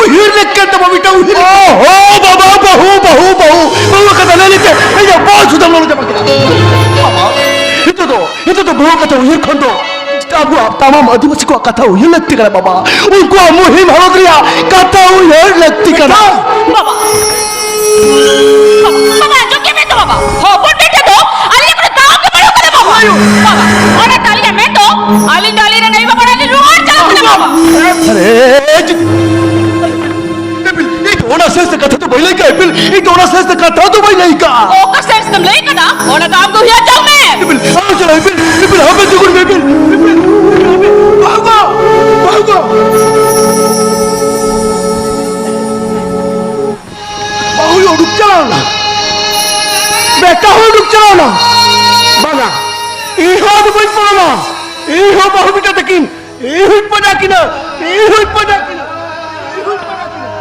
ᱩᱭᱦᱟᱹᱨ ᱞᱮᱫ ᱠᱟᱱ ᱛᱟᱢᱟ ᱵᱮᱴᱟ, ᱩᱭᱦᱟᱹᱨ ᱞᱮᱫ ᱠᱟᱱ ᱛᱟᱢᱟ᱾ ᱳᱦᱳ, ᱵᱟᱵᱟ, ᱵᱟᱹᱦᱩ, ᱵᱟᱹᱦᱩ, ᱵᱟᱹᱦᱩ, ᱵᱟᱹᱦᱩ ᱠᱟᱛᱷᱟ ᱞᱟᱹᱭ ᱞᱮᱛᱮ ᱤᱧᱟᱹᱜ ᱵᱚᱦᱚᱜ ᱥᱩᱫᱷᱟᱹᱢ ᱞᱚᱞᱚ ᱪᱟᱵᱟ ᱠᱮᱫᱟ᱾ ᱵᱟᱵᱟ, ᱱᱤᱛᱚᱜ ᱫᱚ, ᱱᱤᱛᱚᱜ ᱫᱚ ᱵᱟᱹᱦᱩ ᱠᱟᱛᱷᱟ ᱩᱭᱦᱟᱹᱨ ᱠᱷᱚᱱ ᱫᱚ ᱟᱵᱚᱣᱟᱜ ᱛᱟᱢᱟᱢ ᱟᱹᱫᱤᱵᱟᱹᱥᱤ ᱠᱚᱣᱟᱜ ᱠᱟᱛᱷᱟ ᱩᱭᱦᱟᱹᱨ ᱞᱟᱹᱠᱛᱤ ᱠᱟᱱᱟ ᱵᱟᱵᱟ᱾ ᱩᱱᱠᱩᱣᱟᱜ ᱢᱩᱦᱤᱢ ᱦᱟᱞᱚᱛ ᱨᱮᱭᱟᱜ ᱠᱟᱛᱷᱟ ᱩᱭᱦᱟᱹᱨ ᱞᱟᱹᱠᱛᱤ ᱠᱟᱱᱟ᱾ ᱵᱟᱵᱟ, ᱵᱟᱵᱟ, ᱟᱸᱡᱚᱢ ᱧᱟᱢᱮᱫ ᱫᱚ ᱵᱟᱵᱟ, ᱦᱚᱯᱚᱱ ᱵᱮᱴᱟ ᱫᱚ ᱟᱞᱮ ᱠᱚᱨᱮ ᱫᱟᱣ ᱜᱮ ᱵᱟᱹᱱᱩᱜ ᱠᱟᱫᱟ ᱵᱟᱵᱟ᱾ ᱵᱟᱵᱟ, ᱚᱱᱟ ᱛᱟᱹᱞᱤᱧᱟ ᱢᱮᱱ ᱫᱚ ᱟᱹᱞᱤᱧ ᱫᱚ ᱟᱹᱞᱤᱧ ᱨᱮᱱ ᱟᱭᱳ ᱵᱟᱵᱟ ᱚᱲᱟᱜ ᱞᱤᱧ ᱨᱩᱣᱟᱹᱲ ᱪᱟᱞᱟᱜ ᱠᱟᱱᱟ ᱵᱟᱵᱟ᱾ ᱟᱨᱮ, ᱤᱯᱤᱞ, ᱤᱧ ᱫᱚ ᱚᱱᱟ ᱥᱮᱱᱥ ᱛᱮ ᱠᱟᱛᱷᱟ ᱫᱚ ᱵᱟᱹᱧ ᱞᱟᱹᱭ ᱠᱟᱜᱼᱟ, ᱤᱯᱤᱞ, ᱤᱧ ᱫᱚ ᱚᱱᱟ ᱥᱮᱱᱥ ᱛᱮ ᱠᱟᱛᱷᱟ ᱫᱚ ᱵᱟᱹᱧ ᱞᱟᱹᱭ ᱠᱟᱜᱼᱟ᱾ ᱚᱠᱟ ᱥᱮᱱᱥ ᱛᱮᱢ ᱞᱟᱹᱭ ᱠᱟᱫᱟ? ᱚᱱᱟ ᱫᱚ ᱟᱢ ᱜᱮ ᱩᱭᱦᱟᱹᱨ ᱡᱚᱝ ᱢᱮ᱾ ᱤᱯᱤᱞ, ᱟᱞᱚ ᱪᱟᱞᱟᱜ, ᱤᱯᱤᱞ, ᱤᱯᱤᱞ, ᱦᱟᱯᱮ ᱛᱤᱸᱜᱩᱱ ᱢᱮ, ᱤᱯᱤᱞ, ᱤᱯᱤᱞ, ᱤᱯᱤᱞ, ᱵᱟᱹᱦᱩ ᱜᱚ, ᱵᱟᱹᱦᱩ ᱜᱚ᱾ ᱵᱟᱹᱦᱩᱭ ᱩᱰᱩᱠ ᱪᱟᱞᱟᱣᱱᱟ, ᱵᱮᱴᱟ ᱦᱚᱸ ᱩᱰᱩᱠ ᱪᱟᱞᱟᱣᱱᱟ᱾ ᱵᱟᱝᱟ, ᱤᱧ ᱦᱚᱸ ᱟᱫᱚ ᱵᱟᱹᱧ ᱯᱟᱨᱚᱢᱟ, ᱤᱧ ᱦᱚᱸ ᱵᱟᱹᱦᱩ ᱵᱮᱴᱟ ᱛᱟᱹᱠᱤᱱ ᱤᱧ ᱦᱚᱸᱧ ᱯᱟᱸᱡᱟ ᱠᱤᱱᱟ, ᱤᱧ ᱦᱚᱸᱧ ᱯᱟᱸᱡᱟ ᱠᱤᱱᱟ, ᱤᱧ ᱦᱚᱸᱧ ᱯᱟᱸᱡᱟ ᱠᱤᱱᱟ᱾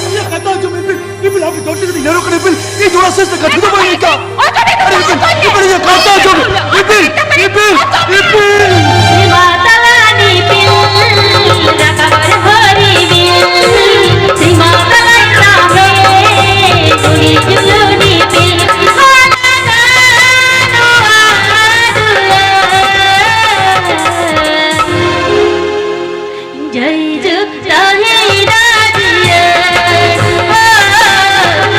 ᱤᱯᱤᱞ, ᱟᱢ ᱫᱚ ᱡᱚᱢ ᱤᱯᱤᱞ, ᱤᱯᱤᱞ, ᱟᱢ ᱫᱚ ᱡᱚᱢ ᱤᱯᱤᱞ, ᱤᱧ ᱫᱚ ᱚᱱᱟ ᱥᱮᱱᱥ ᱛᱮ ᱠᱟᱛᱷᱟ ᱫᱚ ᱵᱟᱹᱧ ᱞᱟᱹᱭ ᱠᱟᱜᱼᱟ᱾ ᱟᱨᱮ ᱤᱯᱤᱞ, ᱤᱯᱤᱞ, ᱤᱧᱟᱹᱜ ᱠᱟᱛᱷᱟ ᱟᱸᱡᱚᱢ ᱢᱮ᱾ ᱤᱯᱤᱞ, ᱤᱯᱤᱞ, ᱤᱯᱤᱞ᱾ ᱡᱟᱭᱡᱩᱜᱽ ᱛᱟᱦᱮᱸᱭᱮᱱᱟ ᱡᱤᱭᱟᱹᱲ, ᱦᱳ,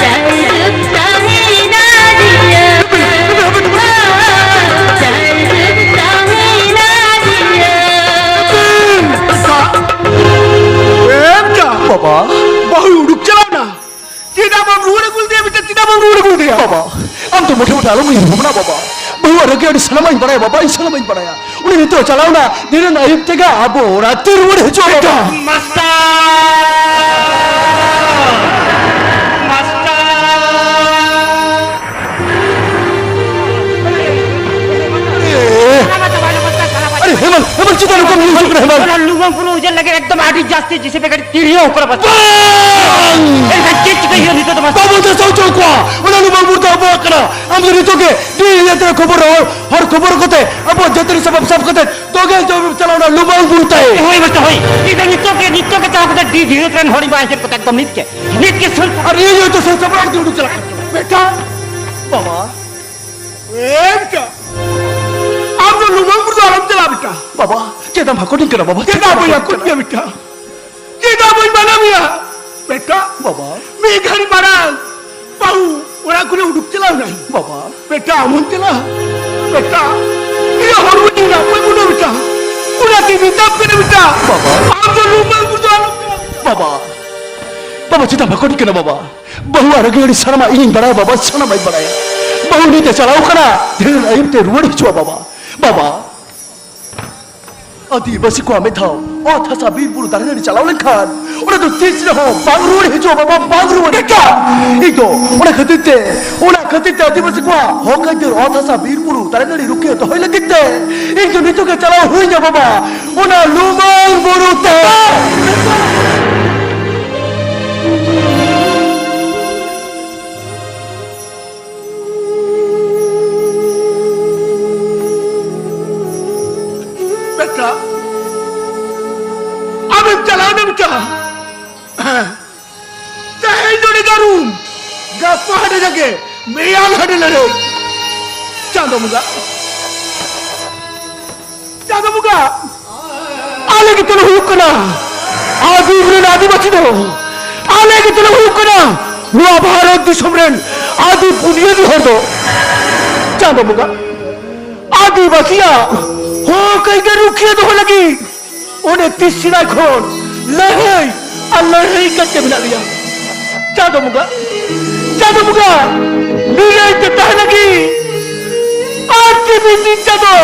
ᱡᱟᱭᱡᱩᱜᱽ ᱛᱟᱦᱮᱸᱭᱮᱱᱟ ᱡᱤᱭᱟᱹᱲ᱾ ᱵᱟᱝ ᱨᱩᱣᱟᱹᱲ ᱟᱹᱜᱩ ᱞᱮᱫᱮᱭᱟ? ᱵᱟᱵᱟ, ᱟᱢ ᱫᱚ ᱢᱚᱴᱷᱮ ᱢᱚᱴᱷᱮ ᱟᱞᱚᱢ ᱩᱭᱦᱟᱹᱨ ᱵᱷᱟᱵᱽᱱᱟ ᱵᱟᱵᱟ᱾ ᱵᱟᱹᱦᱩ ᱟᱨ ᱜᱮ ᱟᱹᱰᱤ ᱥᱟᱱᱟᱢᱟᱜ ᱤᱧ ᱵᱟᱲᱟᱭᱟ ᱵᱟᱵᱟ, ᱤᱧ ᱥᱟᱱᱟᱢᱟᱜ ᱤᱧ ᱵᱟᱲᱟᱭᱟ᱾ ᱩᱱᱤ ᱱᱤᱛᱚᱜ ᱪᱟᱞᱟᱣ ᱮᱱᱟ, ᱫᱷᱤᱱᱟᱹᱱ ᱟᱹᱭᱩᱵ ᱛᱮᱜᱮ ᱟᱵᱚ ᱚᱲᱟᱜ ᱛᱮ ᱨᱩᱣᱟᱹᱲ ᱦᱤᱡᱩᱜᱼᱟ ᱵᱟᱵᱟ᱾ ᱢᱟᱥᱴᱟᱨ! ᱢᱟᱥᱴᱟᱨ! ᱟᱨᱮ, ᱦᱮᱢᱟᱞ, ᱦᱮᱢᱟᱞ, ᱪᱮᱫᱟᱜ ᱱᱚᱝᱠᱟᱢ ᱧᱩ ᱦᱚᱪᱚᱜ ᱠᱟᱱᱟ, ᱦᱮᱢᱟᱞ? ᱚᱱᱟ ᱞᱩᱢᱟᱹᱝ ᱵᱩᱨᱩ ᱩᱡᱟᱹᱲ ᱞᱟᱹᱜᱤᱫ ᱮᱠᱫᱚᱢ ᱟᱹᱰᱤ ᱡᱟᱹᱥᱛᱤ ᱡᱮᱥᱮ ᱯᱮ ᱠᱟᱹᱴᱤᱡ ᱛᱤᱨᱭᱳ ᱦᱚᱯᱚᱱ ᱟᱯᱟᱛ᱾ ᱵᱟᱝ! ᱮᱱᱠᱷᱟᱱ ᱪᱮᱫ ᱪᱤᱠᱟᱹᱭ ᱦᱩᱭᱩᱜᱼᱟ ᱱᱤᱛᱚᱜ ᱫᱚ, ᱢᱟᱥᱴᱟᱨ? ᱵᱟᱵᱚᱱ ᱫᱟᱥᱟᱣ ᱦᱚᱪᱚ ᱠᱚᱣᱟ᱾ ᱚᱱᱟ ᱞᱩᱢᱟᱹᱝ ᱵᱩᱨᱩ ᱫᱚ ᱟᱵᱚᱣᱟᱜ ᱠᱟᱱᱟ᱾ ᱟᱢ ᱫᱚ ᱱᱤᱛᱚᱜ ᱜᱮ ᱫᱤᱱ ᱤᱭᱟᱹ ᱛᱮ ᱠᱷᱚᱵᱚᱨ ᱦᱚᱲ, ᱦᱚᱲ ᱠᱷᱚᱵᱚᱨ ᱠᱟᱛᱮ ᱟᱵᱚᱣᱟᱜ ᱡᱟᱹᱛᱤ ᱥᱟᱯᱟᱵ ᱥᱟᱵ ᱠᱟᱛᱮ ᱛᱚᱜᱮ ᱡᱚᱢ ᱪᱟᱞᱟᱣ ᱚᱱᱟ ᱞᱩᱢᱟᱹᱝ ᱵᱩᱨᱩ ᱛᱮ᱾ ᱦᱳᱭ, ᱢᱟᱥᱴᱟᱨ, ᱦᱳᱭ᱾ ᱤᱧ ᱫᱚ ᱱᱤᱛᱚᱜ ᱜᱮ, ᱱᱤᱛᱚᱜ ᱜᱮ ᱪᱟᱞᱟᱣ ᱠᱟᱛᱮ ᱰᱤ ᱵᱷᱤᱲ ᱨᱮᱱ ᱦᱚᱲᱤᱧ ᱵᱟᱝ ᱪᱮᱫ ᱠᱚ ᱮᱠᱫᱚᱢ ᱱᱤᱛ ᱜᱮ, ᱱᱤᱛ ᱜᱮ ᱥᱩᱨ ᱟᱨ ᱤᱧ ᱦᱚᱭᱛᱳ ᱥᱟᱹᱛ ᱥᱟᱯᱲᱟᱣ ᱠᱟᱛᱮ ᱩᱰᱩᱠ ᱪᱟᱞᱟᱜ ᱠᱟᱱᱟ᱾ ᱵᱮᱴᱟ, ᱵᱟᱵᱟ, ᱮ ᱵᱮᱴᱟ, ᱟᱢ ᱫᱚ ᱞᱩᱢᱟᱹᱝ ᱵᱩᱨᱩ ᱫᱚ ᱟᱞᱚᱢ ᱪᱟᱞᱟᱜᱼᱟ ᱵᱮᱴᱟ᱾ ᱵᱟᱵᱟ, ᱪᱮᱫ ᱮᱢ ᱦᱟᱹᱠᱩᱴᱤᱧ ᱠᱟᱱᱟ ᱵᱟᱵᱟ? ᱪᱮᱫᱟᱜ ᱵᱟᱹᱧ ᱦᱟᱹᱠᱩᱴ ᱢᱮᱭᱟ ᱵᱮᱴᱟ? ᱪᱮᱫᱟᱜ ᱵᱟᱹᱧ ᱢᱟᱱᱟ ᱢᱮᱭᱟ? ᱵᱮᱴᱟ, ᱵᱟᱵᱟ᱾ ᱢᱤᱫ ᱜᱷᱟᱹᱲᱤ ᱢᱟᱲᱟᱝ ᱵᱟᱹᱦᱩ ᱚᱲᱟᱜ ᱠᱷᱚᱱᱮ ᱩᱰᱩᱠ ᱪᱟᱞᱟᱣ ᱮᱱᱟᱭ᱾ ᱵᱟᱵᱟ᱾ ᱵᱮᱴᱟ, ᱟᱢ ᱦᱚᱸᱢ ᱪᱟᱞᱟᱜᱼᱟ? ᱵᱮᱴᱟ, ᱤᱧᱟᱹᱜ ᱦᱚᱲᱢᱚ ᱡᱤᱣᱤ ᱨᱟᱯᱟᱜ ᱵᱩᱰᱟᱹ ᱵᱮᱴᱟ᱾ ᱚᱱᱟᱛᱮ ᱢᱮᱛᱟᱢ ᱠᱟᱱᱟ ᱵᱮᱴᱟ᱾ ᱵᱟᱵᱟ᱾ ᱟᱢ ᱫᱚ ᱞᱩᱢᱟᱹᱝ ᱵᱩᱨᱩ ᱫᱚ ᱟᱞᱚᱢ ᱪᱟᱞᱟᱜᱼᱟ᱾ ᱵᱟᱵᱟ᱾ ᱵᱟᱵᱟ, ᱪᱮᱫᱟᱜ ᱵᱟᱠᱚ ᱴᱷᱤᱠᱟᱹᱱᱟ ᱵᱟᱵᱟ? ᱵᱟᱹᱦᱩ ᱟᱨ ᱜᱮ ᱟᱹᱰᱤ ᱥᱟᱱᱟᱢᱟᱜ ᱤᱧᱤᱧ ᱵᱟᱲᱟᱭᱟ ᱵᱟᱵᱟ, ᱥᱟᱱᱟᱢᱟᱜ ᱤᱧ ᱵᱟᱲᱟᱭᱟ᱾ ᱵᱟᱹᱦᱩ ᱱᱤᱛ ᱮ ᱪᱟᱞᱟᱣ ᱠᱟᱱᱟ, ᱫᱷᱤᱱᱟᱹᱱ ᱟᱹᱭᱩᱵ ᱛᱮ ᱨᱩᱣᱟᱹᱲ ᱦᱤᱡᱩᱜᱼᱟ ᱵᱟᱵᱟ᱾ ᱵᱟᱵᱟ᱾ ᱟᱹᱫᱤᱵᱟᱹᱥᱤ ᱠᱚᱣᱟᱜ ᱢᱤᱫ ᱫᱷᱟᱣ ᱚᱛ ᱦᱟᱥᱟ ᱵᱤᱨ ᱵᱩᱨᱩ ᱫᱟᱨᱮ ᱱᱟᱹᱲᱤ ᱪᱟᱞᱟᱣ ᱞᱮᱱᱠᱷᱟᱱ ᱚᱱᱟ ᱫᱚ ᱛᱤᱥ ᱨᱮᱦᱚᱸ ᱵᱟᱝ ᱨᱩᱣᱟᱹᱲ ᱦᱤᱡᱩᱜᱼᱟ ᱵᱟᱵᱟ, ᱵᱟᱝ ᱨᱩᱣᱟᱹᱲ ᱦᱤᱡᱩᱜᱼᱟ᱾ ᱤᱧ ᱫᱚ ᱚᱱᱟ ᱠᱷᱟᱹᱛᱤᱨ ᱛᱮ, ᱚᱱᱟ ᱠᱷᱟᱹᱛᱤᱨ ᱛᱮ ᱟᱹᱫᱤᱵᱟᱹᱥᱤ ᱠᱚᱣᱟᱜ ᱦᱚᱠ ᱟᱹᱭᱫᱟᱹᱨ ᱚᱛ ᱦᱟᱥᱟ ᱵᱤᱨ ᱵᱩᱨᱩ ᱫᱟᱨᱮ ᱱᱟᱹᱲᱤ ᱨᱩᱠᱷᱤᱭᱟᱹ ᱫᱚᱦᱚᱭ ᱞᱟᱹᱜᱤᱫ ᱛᱮ ᱤᱧ ᱫᱚ ᱱᱤᱛᱚᱜ ᱜᱮ ᱪᱟᱞᱟᱣ ᱦᱩᱭ ᱤᱧᱟ ᱵᱟᱵᱟ, ᱚᱱᱟ ᱞᱩᱢᱟᱹᱝ ᱵᱩᱨᱩ ᱛᱮ᱾ ᱵᱮᱴᱟ, ᱟᱢᱮᱢ ᱪᱟᱞᱟᱣ ᱮᱱᱟ ᱵᱮᱴᱟ? ᱦᱮᱸ᱾ ᱛᱮᱦᱮᱧ ᱱᱚᱰᱮ ᱡᱟᱹᱨᱩᱢ, ᱜᱟᱯᱟ ᱦᱟᱸᱰᱮ ᱡᱟᱸᱜᱮ, ᱢᱮᱭᱟᱝ ᱦᱟᱸᱰᱮ ᱞᱟᱹᱲᱦᱟᱹᱭ᱾ ᱪᱟᱸᱫᱚ ᱵᱚᱸᱜᱟ, ᱪᱟᱸᱫᱚ ᱵᱚᱸᱜᱟ, ᱟᱞᱮ ᱜᱮᱛᱚ ᱞᱮ ᱦᱩᱭᱩᱜ ᱠᱟᱱᱟ ᱟᱹᱫᱤᱢ ᱨᱮᱱ ᱟᱹᱫᱤᱵᱟᱹᱥᱤ ᱫᱚ, ᱟᱞᱮ ᱜᱮᱛᱚ ᱞᱮ ᱦᱩᱭᱩᱜ ᱠᱟᱱᱟ ᱱᱚᱣᱟ ᱵᱷᱟᱨᱚᱛ ᱫᱤᱥᱚᱢ ᱨᱮᱱ ᱟᱹᱫᱤ ᱵᱩᱱᱤᱭᱟᱹᱫᱤ ᱦᱚᱲ ᱫᱚ᱾ ᱪᱟᱸᱫᱚ ᱵᱚᱸᱜᱟ, ᱟᱹᱫᱤᱵᱟᱹᱥᱤᱭᱟᱜ ᱦᱚᱠ ᱟᱹᱭᱫᱟᱹᱨ ᱨᱩᱠᱷᱤᱭᱟᱹ ᱫᱚᱦᱚ ᱞᱟᱹᱜᱤᱫ ᱚᱱᱮ ᱛᱤᱥ ᱥᱮᱫᱟᱭ ᱠᱷᱚᱱ ᱞᱟᱹᱲᱦᱟᱹᱭ ᱟᱨ ᱞᱟᱹᱲᱦᱟᱹᱭ ᱠᱟᱛᱮ ᱢᱮᱱᱟᱜ ᱞᱮᱭᱟ᱾ ᱪᱟᱸᱫᱚ ᱵᱚᱸᱜᱟ, ᱪᱟᱸᱫᱚ ᱵᱚᱸᱜᱟ ᱱᱤᱨᱟᱹᱭ ᱛᱮ ᱛᱟᱦᱮᱸ ᱞᱟᱹᱜᱤᱫ ᱟᱨ ᱛᱤᱱᱟᱹᱜ ᱫᱤᱱ ᱪᱟᱸᱫᱚ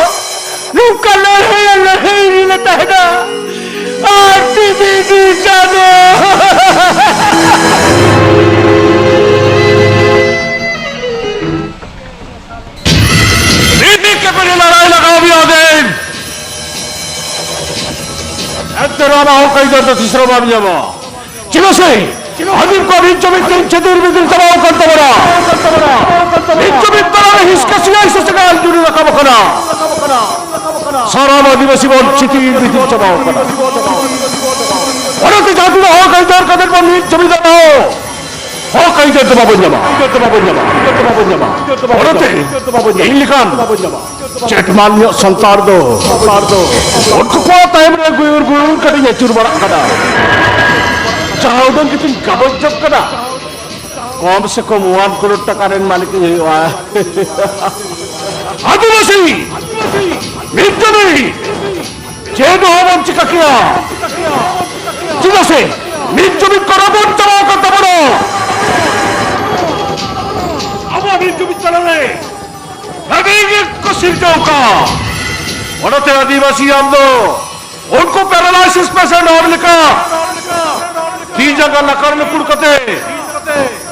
ᱱᱚᱝᱠᱟ ᱞᱟᱹᱲᱦᱟᱹᱭ ᱟᱨ ᱞᱟᱹᱲᱦᱟᱹᱭ ᱨᱮᱞᱮ ᱛᱟᱦᱮᱱᱟ? ᱟᱨ ᱛᱤᱱᱟᱹᱜ ᱫᱤᱱ ᱪᱟᱸᱫᱚ? ᱱᱤᱛ ᱠᱟᱹᱯᱤᱞ ᱞᱟᱲᱟᱭ ᱞᱟᱜᱟᱣ ᱢᱮᱭᱟ ᱫᱮᱱ᱾ ᱮᱱᱛᱮ ᱨᱮᱦᱚᱸ ᱟᱢᱟᱜ ᱦᱚᱸ ᱠᱟᱹᱭᱫᱟᱹᱨ ᱫᱚ ᱛᱤᱥ ᱨᱮᱦᱚᱸ ᱵᱟᱢ ᱧᱟᱢᱟ᱾ ᱪᱮᱫᱟᱜ ᱥᱮ ᱟᱹᱫᱤᱢ ᱠᱚᱣᱟᱜ ᱢᱤᱫ ᱡᱩᱢᱤᱫ ᱛᱮ ᱪᱷᱤᱫᱤᱨ ᱵᱤᱫᱤᱨ ᱪᱟᱵᱟᱣ ᱟᱠᱟᱱ ᱛᱟᱵᱚᱱᱟ᱾ ᱢᱤᱫ ᱡᱩᱢᱤᱫ ᱛᱟᱞᱟᱨᱮ ᱦᱤᱥᱠᱟᱹ ᱥᱤᱭᱟᱹ ᱦᱤᱥᱟᱹ ᱥᱟᱜᱟᱞ ᱧᱩᱨᱩ ᱨᱟᱠᱟᱵ ᱟᱠᱟᱱᱟ᱾ ᱥᱟᱱᱟᱢ ᱟᱹᱫᱤᱵᱟᱹᱥᱤ ᱵᱚᱱ ᱪᱷᱤᱛᱤᱨ ᱵᱤᱫᱤᱨ ᱪᱟᱵᱟᱣ ᱟᱠᱟᱱᱟ᱾ ᱚᱱᱟᱛᱮ ᱡᱟᱦᱟᱸ ᱛᱤᱱᱟᱹᱜ ᱦᱚᱸ ᱠᱟᱹᱭᱫᱟᱹᱨ ᱠᱟᱛᱮ ᱵᱚᱱ ᱢᱤᱫ ᱡᱩᱢᱤᱫ ᱟᱠᱟᱱᱟ, ᱦᱚᱸ ᱠᱟᱹᱭᱫᱟᱹᱨ ᱫᱚ ᱵᱟᱵᱚᱱ ᱧᱟᱢᱟ᱾ ᱚᱱᱟᱛᱮ ᱤᱧ ᱞᱮᱠᱟᱱ ᱪᱮᱴᱢᱟᱞ ᱧᱚᱜ ᱥᱟᱱᱛᱟᱲ ᱫᱚ, ᱥᱟᱱᱛᱟᱲ ᱫᱚ ᱩᱱᱠᱩ ᱠᱚ ᱛᱟᱭᱚᱢ ᱨᱮ ᱜᱩᱭᱩᱨ ᱜᱩᱭᱩᱨ ᱠᱟᱛᱮᱧ ᱟᱹᱪᱩᱨ ᱵᱟᱲᱟᱜ ᱠᱟᱱᱟ᱾ ᱡᱟᱦᱟᱸ ᱩᱰᱟᱹᱝ ᱠᱟᱛᱮᱧ ᱜᱟᱵᱚᱡ ᱡᱚᱜ ᱠᱟᱱᱟ, ᱠᱚᱢ ᱥᱮ ᱠᱚᱢ ᱚᱣᱟᱱ ᱠᱨᱳᱲ ᱴᱟᱠᱟ ᱨᱮᱱ ᱢᱟᱹᱞᱤᱠ ᱤᱧ ᱦᱩᱭᱩᱜᱼᱟ᱾ ᱟᱹᱫᱤᱵᱟᱹᱥᱤ ᱢᱤᱫ ᱡᱩᱢᱤᱫ ᱪᱮᱫ ᱦᱚᱸ ᱵᱟᱢ ᱪᱤᱠᱟ ᱠᱮᱭᱟ᱾ ᱪᱮᱫᱟᱜ ᱥᱮ ᱢᱤᱫ ᱡᱩᱢᱤᱫ ᱠᱚ ᱨᱟᱵᱚᱲ ᱪᱟᱵᱟ ᱟᱠᱟᱫ ᱛᱟᱵᱚᱱᱟ᱾ ᱟᱵᱚᱣᱟᱜ ᱢᱤᱫ ᱡᱩᱢᱤᱫ ᱛᱟᱞᱟᱨᱮ ᱟᱹᱰᱤ ᱜᱮ ᱠᱚ ᱥᱤᱨᱡᱟᱹᱣ ᱠᱟᱜᱼᱟ᱾ ᱚᱱᱟᱛᱮ ᱟᱹᱫᱤᱵᱟᱹᱥᱤ ᱟᱢ ᱫᱚ ᱩᱱᱠᱩ ᱯᱮᱨᱟᱞᱟᱭᱥᱤᱥ ᱯᱮᱥᱮᱱᱴ ᱦᱚᱲ ᱞᱮᱠᱟ ᱛᱤ ᱡᱟᱸᱜᱟ ᱞᱟᱠᱟᱨ ᱞᱩᱠᱩᱲ ᱠᱟᱛᱮ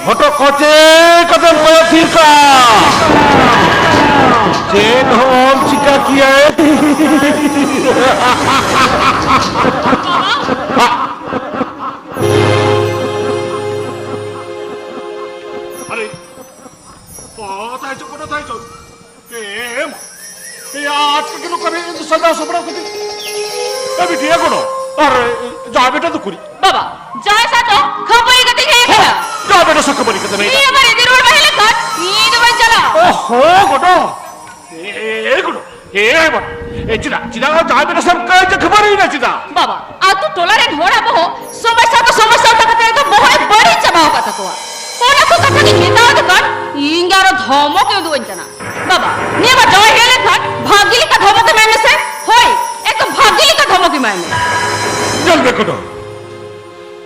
ᱦᱚᱴᱚᱜ ᱠᱚ ᱪᱮᱫ ᱠᱟᱛᱮᱢ ᱠᱚᱭᱚᱜ ᱛᱷᱤᱨ ᱠᱟᱜᱼᱟ? ᱪᱮᱫ ᱦᱚᱸ ᱚᱞ ᱪᱤᱠᱟ ᱠᱮᱭᱟᱭ᱾ ᱟᱨᱮ, ᱚ, ᱛᱟᱭ ᱪᱚ, ᱠᱚᱫᱚ ᱛᱟᱭ ᱪᱚ᱾ ᱮ ᱢᱟ᱾ ᱮ, ᱟᱪᱠᱟ ᱜᱮ ᱱᱚᱝᱠᱟ ᱨᱮ ᱥᱟᱡᱟᱣ ᱥᱟᱯᱲᱟᱣ ᱠᱟᱛᱮ᱾ ᱮ, ᱵᱤᱴᱤ, ᱮ ᱜᱚᱲᱚ᱾ ᱟᱨ, ᱮ, ᱡᱟᱶᱟᱭ ᱵᱮᱴᱟ ᱫᱚ ᱠᱩᱲᱤ᱾ ᱵᱟᱵᱟ, ᱡᱟᱶᱟᱭ ᱥᱟᱶ ᱫᱚ ᱠᱷᱟᱹᱯᱟᱹᱨᱤ ᱠᱟᱛᱮ ᱦᱮᱡ ᱟᱠᱟᱱᱟ᱾ ᱡᱟᱶᱟᱭ ᱵᱮᱴᱟ ᱥᱟᱶ ᱠᱷᱟᱹᱯᱟᱹᱨᱤ ᱠᱟᱛᱮ ᱦᱮᱡ ᱱᱤᱭᱟᱹ ᱟᱠᱟᱱᱟ᱾ ᱵᱟᱨ ᱤᱫᱤ ᱨᱩᱣᱟᱹᱲ ᱵᱟᱭ ᱦᱮᱡ ᱞᱮᱱᱠᱷᱟᱱ, ᱤᱧ ᱫᱚ ᱵᱟᱹᱧ ᱪᱟᱞᱟᱜᱼᱟ᱾ ᱚᱦᱚ, ᱜᱚᱲᱚ᱾ ᱮ, ᱮ, ᱮ, ᱜᱚᱲᱚ᱾ ᱮ, ᱵᱟᱵᱟ᱾ ᱮ, ᱪᱮᱫᱟᱜ, ᱪᱮᱫᱟᱜ ᱡᱟᱶᱟᱭ ᱵᱮᱴᱟ ᱥᱟᱶ ᱠᱟᱹᱭ ᱠᱷᱟᱹᱯᱟᱹᱨᱤ ᱮᱱᱟ ᱪᱮᱫᱟᱜ? ᱵᱟᱵᱟ, ᱟᱛᱳ ᱴᱚᱞᱟ ᱨᱮᱱ ᱦᱚᱲ ᱟᱵᱚ ᱦᱚᱸ ᱥᱚᱢᱚᱥᱥᱟ ᱫᱚ ᱥᱚᱢᱚᱥᱥᱟ ᱠᱟᱛᱮ ᱮᱠᱫᱚᱢ ᱵᱚᱦᱚᱜ ᱮ ᱵᱟᱹᱲᱤᱡ ᱪᱟᱵᱟᱣ ᱟᱠᱟᱫ ᱛᱟᱠᱚᱣᱟ᱾ ᱚᱱᱟ ᱠᱚ ᱠᱟᱛᱷᱟ ᱜᱤᱧ ᱢᱮᱛᱟᱣ ᱫᱮ ᱠᱷᱟᱱ ᱤᱧ ᱜᱮ ᱟᱨᱚ ᱫᱷᱚᱢᱚᱠ ᱮ ᱩᱫᱩᱜ ᱟᱹᱧ ᱠᱟᱱᱟ᱾ ᱵᱟᱵᱟ, ᱱᱤᱭᱟᱹ ᱵᱟᱨ ᱡᱟᱶᱟᱭ ᱦᱮᱡ ᱞᱮᱱᱠᱷᱟᱱ ᱵᱷᱟᱹᱜᱤ ᱞᱮᱠᱟ ᱫᱷᱚᱢᱚᱠ ᱮᱢᱟᱭ ᱢᱮᱥᱮ᱾ ᱦᱳᱭ, ᱮᱠᱫᱚᱢ ᱵᱷᱟᱹᱜᱤ ᱞᱮᱠᱟ ᱫᱷᱚᱢᱚᱠ ᱮᱢᱟᱭ ᱢᱮ᱾ ᱧᱮᱞ ᱢᱮ ᱠᱚᱫᱚ,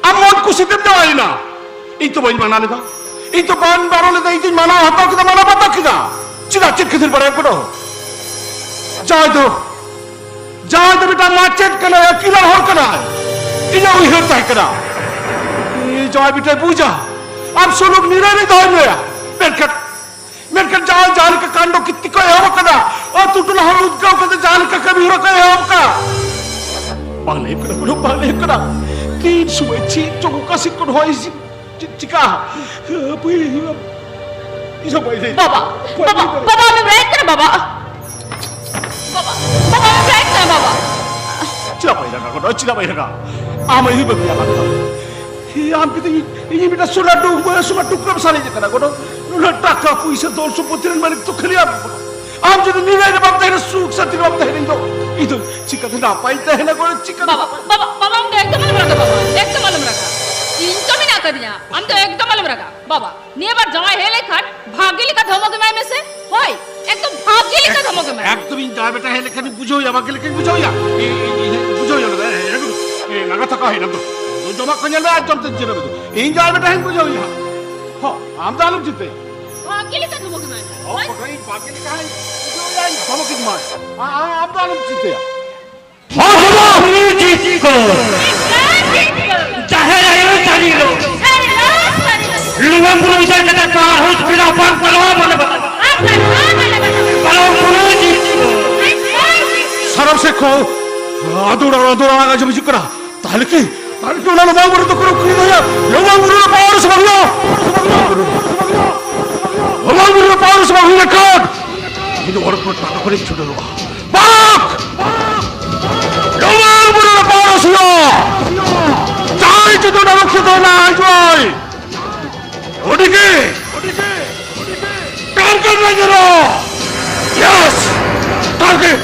ᱟᱢ ᱢᱚᱱ ᱠᱩᱥᱤ ᱛᱮᱢ ᱡᱟᱶᱟᱭ ᱮᱱᱟ, ᱤᱧ ᱛᱚ ᱵᱟᱹᱧ ᱢᱟᱱᱟ ᱞᱮᱫᱟ᱾ ᱤᱧ ᱫᱚ ᱵᱟᱝ ᱵᱟᱨᱚᱱ ᱞᱮᱫᱟ, ᱤᱧ ᱫᱚᱧ ᱢᱟᱱᱟᱣ ᱦᱟᱛᱟᱣ ᱠᱮᱫᱟ, ᱢᱟᱱᱟᱣ ᱵᱟᱛᱟᱣ ᱠᱮᱫᱟ᱾ ᱪᱮᱫᱟᱜ, ᱪᱮᱫ ᱠᱷᱟᱹᱛᱤᱨ ᱵᱟᱲᱟᱭ ᱠᱟᱱᱟ? ᱡᱟᱦᱟᱸᱭ ᱫᱚ, ᱡᱟᱦᱟᱸᱭ ᱫᱚ ᱢᱤᱫᱴᱟᱝ ᱢᱟᱪᱮᱫ ᱠᱟᱱᱟᱭ, ᱟᱹᱠᱤᱞᱟᱱ ᱦᱚᱲ ᱠᱟᱱᱟᱭ, ᱤᱧᱟᱹᱜ ᱩᱭᱦᱟᱹᱨ ᱛᱟᱦᱮᱸ ᱠᱟᱱᱟ, ᱤᱧ ᱡᱟᱦᱟᱸᱭ ᱵᱮᱴᱟᱭ ᱵᱩᱡᱟ, ᱟᱢ ᱥᱩᱞᱩᱠ ᱱᱤᱨᱟᱹᱭ ᱨᱮ ᱫᱚᱦᱚᱭ ᱢᱮ᱾ ᱢᱮᱱᱠᱷᱟᱱ, ᱢᱮᱱᱠᱷᱟᱱ ᱡᱟᱦᱟᱸᱭ ᱡᱟᱦᱟᱸ ᱞᱮᱠᱟ ᱠᱟᱱᱰᱚ ᱠᱤᱨᱛᱤ ᱠᱚ ᱮᱦᱚᱵ ᱟᱠᱟᱫᱟ, ᱟᱹᱛᱩ ᱴᱚᱞᱟ ᱦᱚᱲ ᱩᱫᱽᱜᱟᱹᱣ ᱠᱟᱛᱮ ᱡᱟᱦᱟᱸ ᱞᱮᱠᱟ ᱠᱟᱹᱢᱤ ᱦᱚᱨᱟ ᱠᱚ ᱮᱦᱚᱵ ᱟᱠᱟᱫᱟ, ᱵᱟᱝ ᱞᱟᱹᱭ ᱠᱟᱱᱟ, ᱠᱳᱱᱳ ᱵᱟᱝ ᱞᱟᱹᱭ ᱠᱟᱱᱟ᱾ ᱛᱤᱱ ᱥᱚᱢᱚᱭ ᱪᱮᱫ ᱪᱚᱝ ᱚᱠᱟ ᱥᱮᱫ ᱠᱷᱚᱱ ᱦᱚᱭ ᱦᱤᱸᱥᱤᱫ ᱪᱮᱫ ᱪᱤᱠᱟ? ᱦᱟᱹᱯᱟᱹᱭ ᱦᱩᱭᱩᱜᱼᱟ᱾ ᱤᱧ ᱦᱚᱸ ᱵᱟᱹᱧ ᱞᱟᱹᱭ ᱵᱟᱵᱟ, ᱵᱟᱹᱧ ᱵᱟᱵᱟ, ᱞᱟᱹᱭ ᱫᱟᱲᱮᱭᱟᱜᱼᱟ᱾ ᱵᱟᱵᱟ, ᱟᱢᱮᱢ ᱨᱟᱜ ᱠᱟᱱᱟ, ᱵᱟᱵᱟ? ᱵᱟᱵᱟ, ᱵᱟᱵᱟ, ᱟᱢᱮᱢ ᱨᱟᱜ ᱠᱟᱱᱟ, ᱵᱟᱵᱟ? ᱪᱮᱫᱟᱜ ᱵᱟᱹᱧ ᱨᱟᱜᱟ ᱜᱚᱰᱚ? ᱪᱮᱫᱟᱜ ᱵᱟᱹᱧ ᱨᱟᱜᱟ? ᱟᱢ ᱟᱹᱭᱩᱨ ᱵᱟᱹᱜᱤᱭᱟ ᱵᱟᱝ? ᱦᱮᱸ, ᱟᱢ ᱡᱩᱫᱤ ᱤᱧ, ᱤᱧ ᱢᱤᱫᱴᱟᱝ ᱥᱚᱱᱟ ᱰᱩ-, ᱥᱚᱱᱟ ᱴᱩᱠᱨᱟᱹᱢ ᱥᱟᱨᱮᱡ ᱟᱠᱟᱱᱟ ᱜᱚᱰᱚ, ᱱᱩᱱᱟᱹᱜ ᱴᱟᱠᱟ ᱯᱩᱭᱥᱟᱹ ᱫᱚᱞ ᱥᱚᱢᱯᱚᱛᱤ ᱨᱮᱱ ᱢᱟᱹᱞᱤᱠ ᱫᱚ ᱠᱷᱟᱹᱞᱤ ᱟᱢ ᱜᱚᱰᱚ᱾ ᱟᱢ ᱡᱩᱫᱤ ᱱᱤᱨᱟᱹᱭ ᱨᱮ ᱵᱟᱢ ᱛᱟᱦᱮᱱᱟ, ᱥᱩᱠ ᱥᱟᱱᱛᱤ ᱨᱮ ᱵᱟᱢ ᱛᱟᱦᱮᱱᱟ, ᱤᱧ ᱫᱚ, ᱤᱧ ᱫᱚ ᱪᱤᱠᱟᱹᱛᱮ ᱱᱟᱯᱟᱭ ᱤᱧ ᱛᱟᱦᱮᱱᱟ ᱜᱚᱰᱚ? ᱪᱤᱠᱟᱹᱛᱮ ᱵᱟᱵᱟ, ᱱᱟᱯᱟᱭ? ᱵᱟᱵᱟ, ᱵᱟᱵᱟ, ᱟᱢ ᱫᱚ ᱮᱠᱫᱚᱢ ᱟᱞᱚᱢ ᱨᱟᱜᱟ, ᱵᱟᱵᱟ, ᱮᱠᱫᱚᱢ ᱟᱞᱚᱢ ᱨᱟᱜᱟ᱾ ᱤᱧ ᱛᱚ ᱢᱮᱱᱟᱜ ᱟᱠᱟᱫᱤᱧᱟ, ᱟᱢ ᱫᱚ ᱮᱠᱫᱚᱢ ᱟᱞᱚᱢ ᱨᱟᱜᱟ, ᱵᱟᱵᱟ᱾ ᱱᱤᱭᱟᱹ ᱵᱟᱨ ᱡᱟᱶᱟᱭ ᱦᱮᱡ ᱞᱮᱠᱷᱟᱱ ᱵᱷᱟᱜᱮ ᱞᱮᱠᱟ ᱫᱷᱚᱢᱚᱠ ᱮᱢᱟᱭ ᱢᱮᱥᱮ᱾ ᱦᱳᱭ, ᱮᱠᱫᱚᱢ ᱵᱷᱟᱜᱮ ᱞᱮᱠᱟ ᱫᱷᱚᱢᱚᱠ ᱮᱢᱟᱭ ᱢᱮ᱾ ᱮᱠᱫᱚᱢ ᱤᱧ ᱡᱟᱶᱟᱭ ᱵᱮᱴᱟ ᱦᱮᱡ ᱞᱮᱠᱷᱟᱱ ᱤᱧ ᱵᱩᱡᱷᱟᱹᱣᱮᱭᱟ, ᱵᱷᱟᱜᱮ ᱞᱮᱠᱟᱧ ᱵᱩᱡᱷᱟᱹᱣᱮᱭᱟ᱾ ᱤᱧ, ᱤᱧ, ᱤᱧ ᱵᱩᱡᱷᱟᱹᱣᱮᱭᱟ ᱚᱱᱟ ᱫᱚ᱾ ᱮ, ᱮ, ᱮ, ᱞᱟᱸᱜᱟ ᱛᱷᱟᱠᱟ ᱦᱩᱭᱱᱟ ᱫᱚ᱾ ᱡᱚᱢᱟᱜ ᱠᱚ ᱧᱮᱞ ᱢᱮ, ᱟᱨ ᱡᱚᱢ ᱛᱮ ᱡᱤᱨᱟᱹᱣ ᱢᱮ᱾ ᱤᱧ ᱡᱟᱶᱟᱭ ᱵᱮᱴᱟ ᱦᱮᱡ ᱵᱩᱡᱷᱟᱹᱣᱮᱭᱟ᱾ ᱦᱚᱸ, ᱟᱢ ᱫᱚ ᱟᱞᱚᱢ ᱪᱤᱱᱛᱟᱹᱭᱟ᱾ ᱵᱷᱟᱜᱮ ᱞᱮᱠᱟ ᱫᱷᱚᱢᱚᱠ ᱮᱢᱟᱭ ᱢᱮ᱾ ᱦᱚᱸ, ᱦᱳᱭ? ᱵᱟᱠᱷᱟᱱ ᱤᱧ ᱵᱷᱟᱜᱮ ᱞᱮᱠᱟ ᱦᱟᱸᱜ ᱵᱩᱡᱷᱟᱹᱣᱮᱭᱟ, ᱤᱧ ᱫᱷᱚᱢᱚᱠ ᱤᱧ ᱮᱢᱟᱭᱟ᱾ ᱟ-, ᱟ-, ᱟᱢ ᱫᱚ ᱟᱞᱚᱢ ᱪᱤᱱᱛᱟᱹᱭᱟ᱾ ᱦᱚᱲ ᱦᱚᱯᱚᱱ ᱡᱤᱛ ᱠᱚ᱾ ᱡᱟᱦᱮᱨ ᱟᱭᱳ ᱪᱟᱹᱨᱤ ᱞᱚ᱾ ᱞᱩᱣᱟᱹ ᱵᱩᱨᱩ ᱵᱤᱪᱟᱹᱨ ᱠᱟᱛᱮ ᱯᱟᱲᱦᱟᱣ ᱦᱚᱸ ᱪᱮᱫᱟᱜ ᱵᱟᱝ ᱯᱟᱲᱦᱟᱣ ᱢᱟᱱᱮ ᱵᱟᱝ᱾ ᱯᱟᱲᱦᱟᱣ ᱵᱩᱨᱩ ᱡᱤᱛ ᱠᱚ᱾ ᱥᱟᱱᱟᱢ ᱥᱮᱫ ᱠᱷᱚᱱ ᱟᱫᱚᱲ ᱟᱫᱚᱲ ᱟᱲᱟᱝ ᱟᱸᱡᱚᱢ ᱦᱤᱡᱩᱜ ᱠᱟᱱᱟ᱾ ᱛᱟᱦᱞᱮ ᱠᱤ, ᱛᱟᱦᱞᱮ ᱠᱤ ᱚᱱᱟ ᱞᱚᱵᱟᱝ ᱵᱩᱨᱩ ᱫᱚ ᱠᱚᱱᱚ ᱠᱩᱲᱤ ᱫᱚᱭᱟ? ᱞᱚᱵᱟᱝ ᱵᱩᱨᱩ ᱨᱮ ᱯᱟᱣᱟᱨ ᱥᱮ ᱵᱟᱝ ᱦᱩᱭᱩᱜᱼᱟ? ᱞᱚᱵᱟᱝ ᱵᱩᱨᱩ ᱨᱮ ᱯᱟᱣᱟᱨ ᱥᱮ ᱵᱟᱝ ᱦᱩᱭᱩᱜᱼᱟ? ᱤᱧ ᱫᱚ ᱚᱲᱟᱜ ᱠᱷᱚᱱ ᱴᱟᱴᱟ ᱠᱷᱚᱱᱤᱧ ᱪᱷᱩᱰᱟᱹᱨᱚᱜᱼᱟ᱾ ᱵᱟᱠ! ᱞᱚᱵᱟᱝ ᱵᱩᱨᱩ ᱨᱮ ᱯᱟᱣᱟᱨ ᱦᱩᱭᱩᱜᱼᱟ! ᱡᱟᱦᱟᱸᱭ ᱡᱩᱫᱤ ᱚᱱᱟ ᱨᱩᱠᱷᱤᱭᱟᱹ ᱫᱚ ᱚᱱᱟ ᱦᱤᱡᱩᱜᱼᱟᱭ! ᱩᱱᱤᱜᱮ! ᱴᱟᱨᱜᱮᱴ ᱨᱮ ᱧᱮᱞᱚᱜ! ᱭᱮᱥ! ᱴᱟᱨᱜᱮᱴ!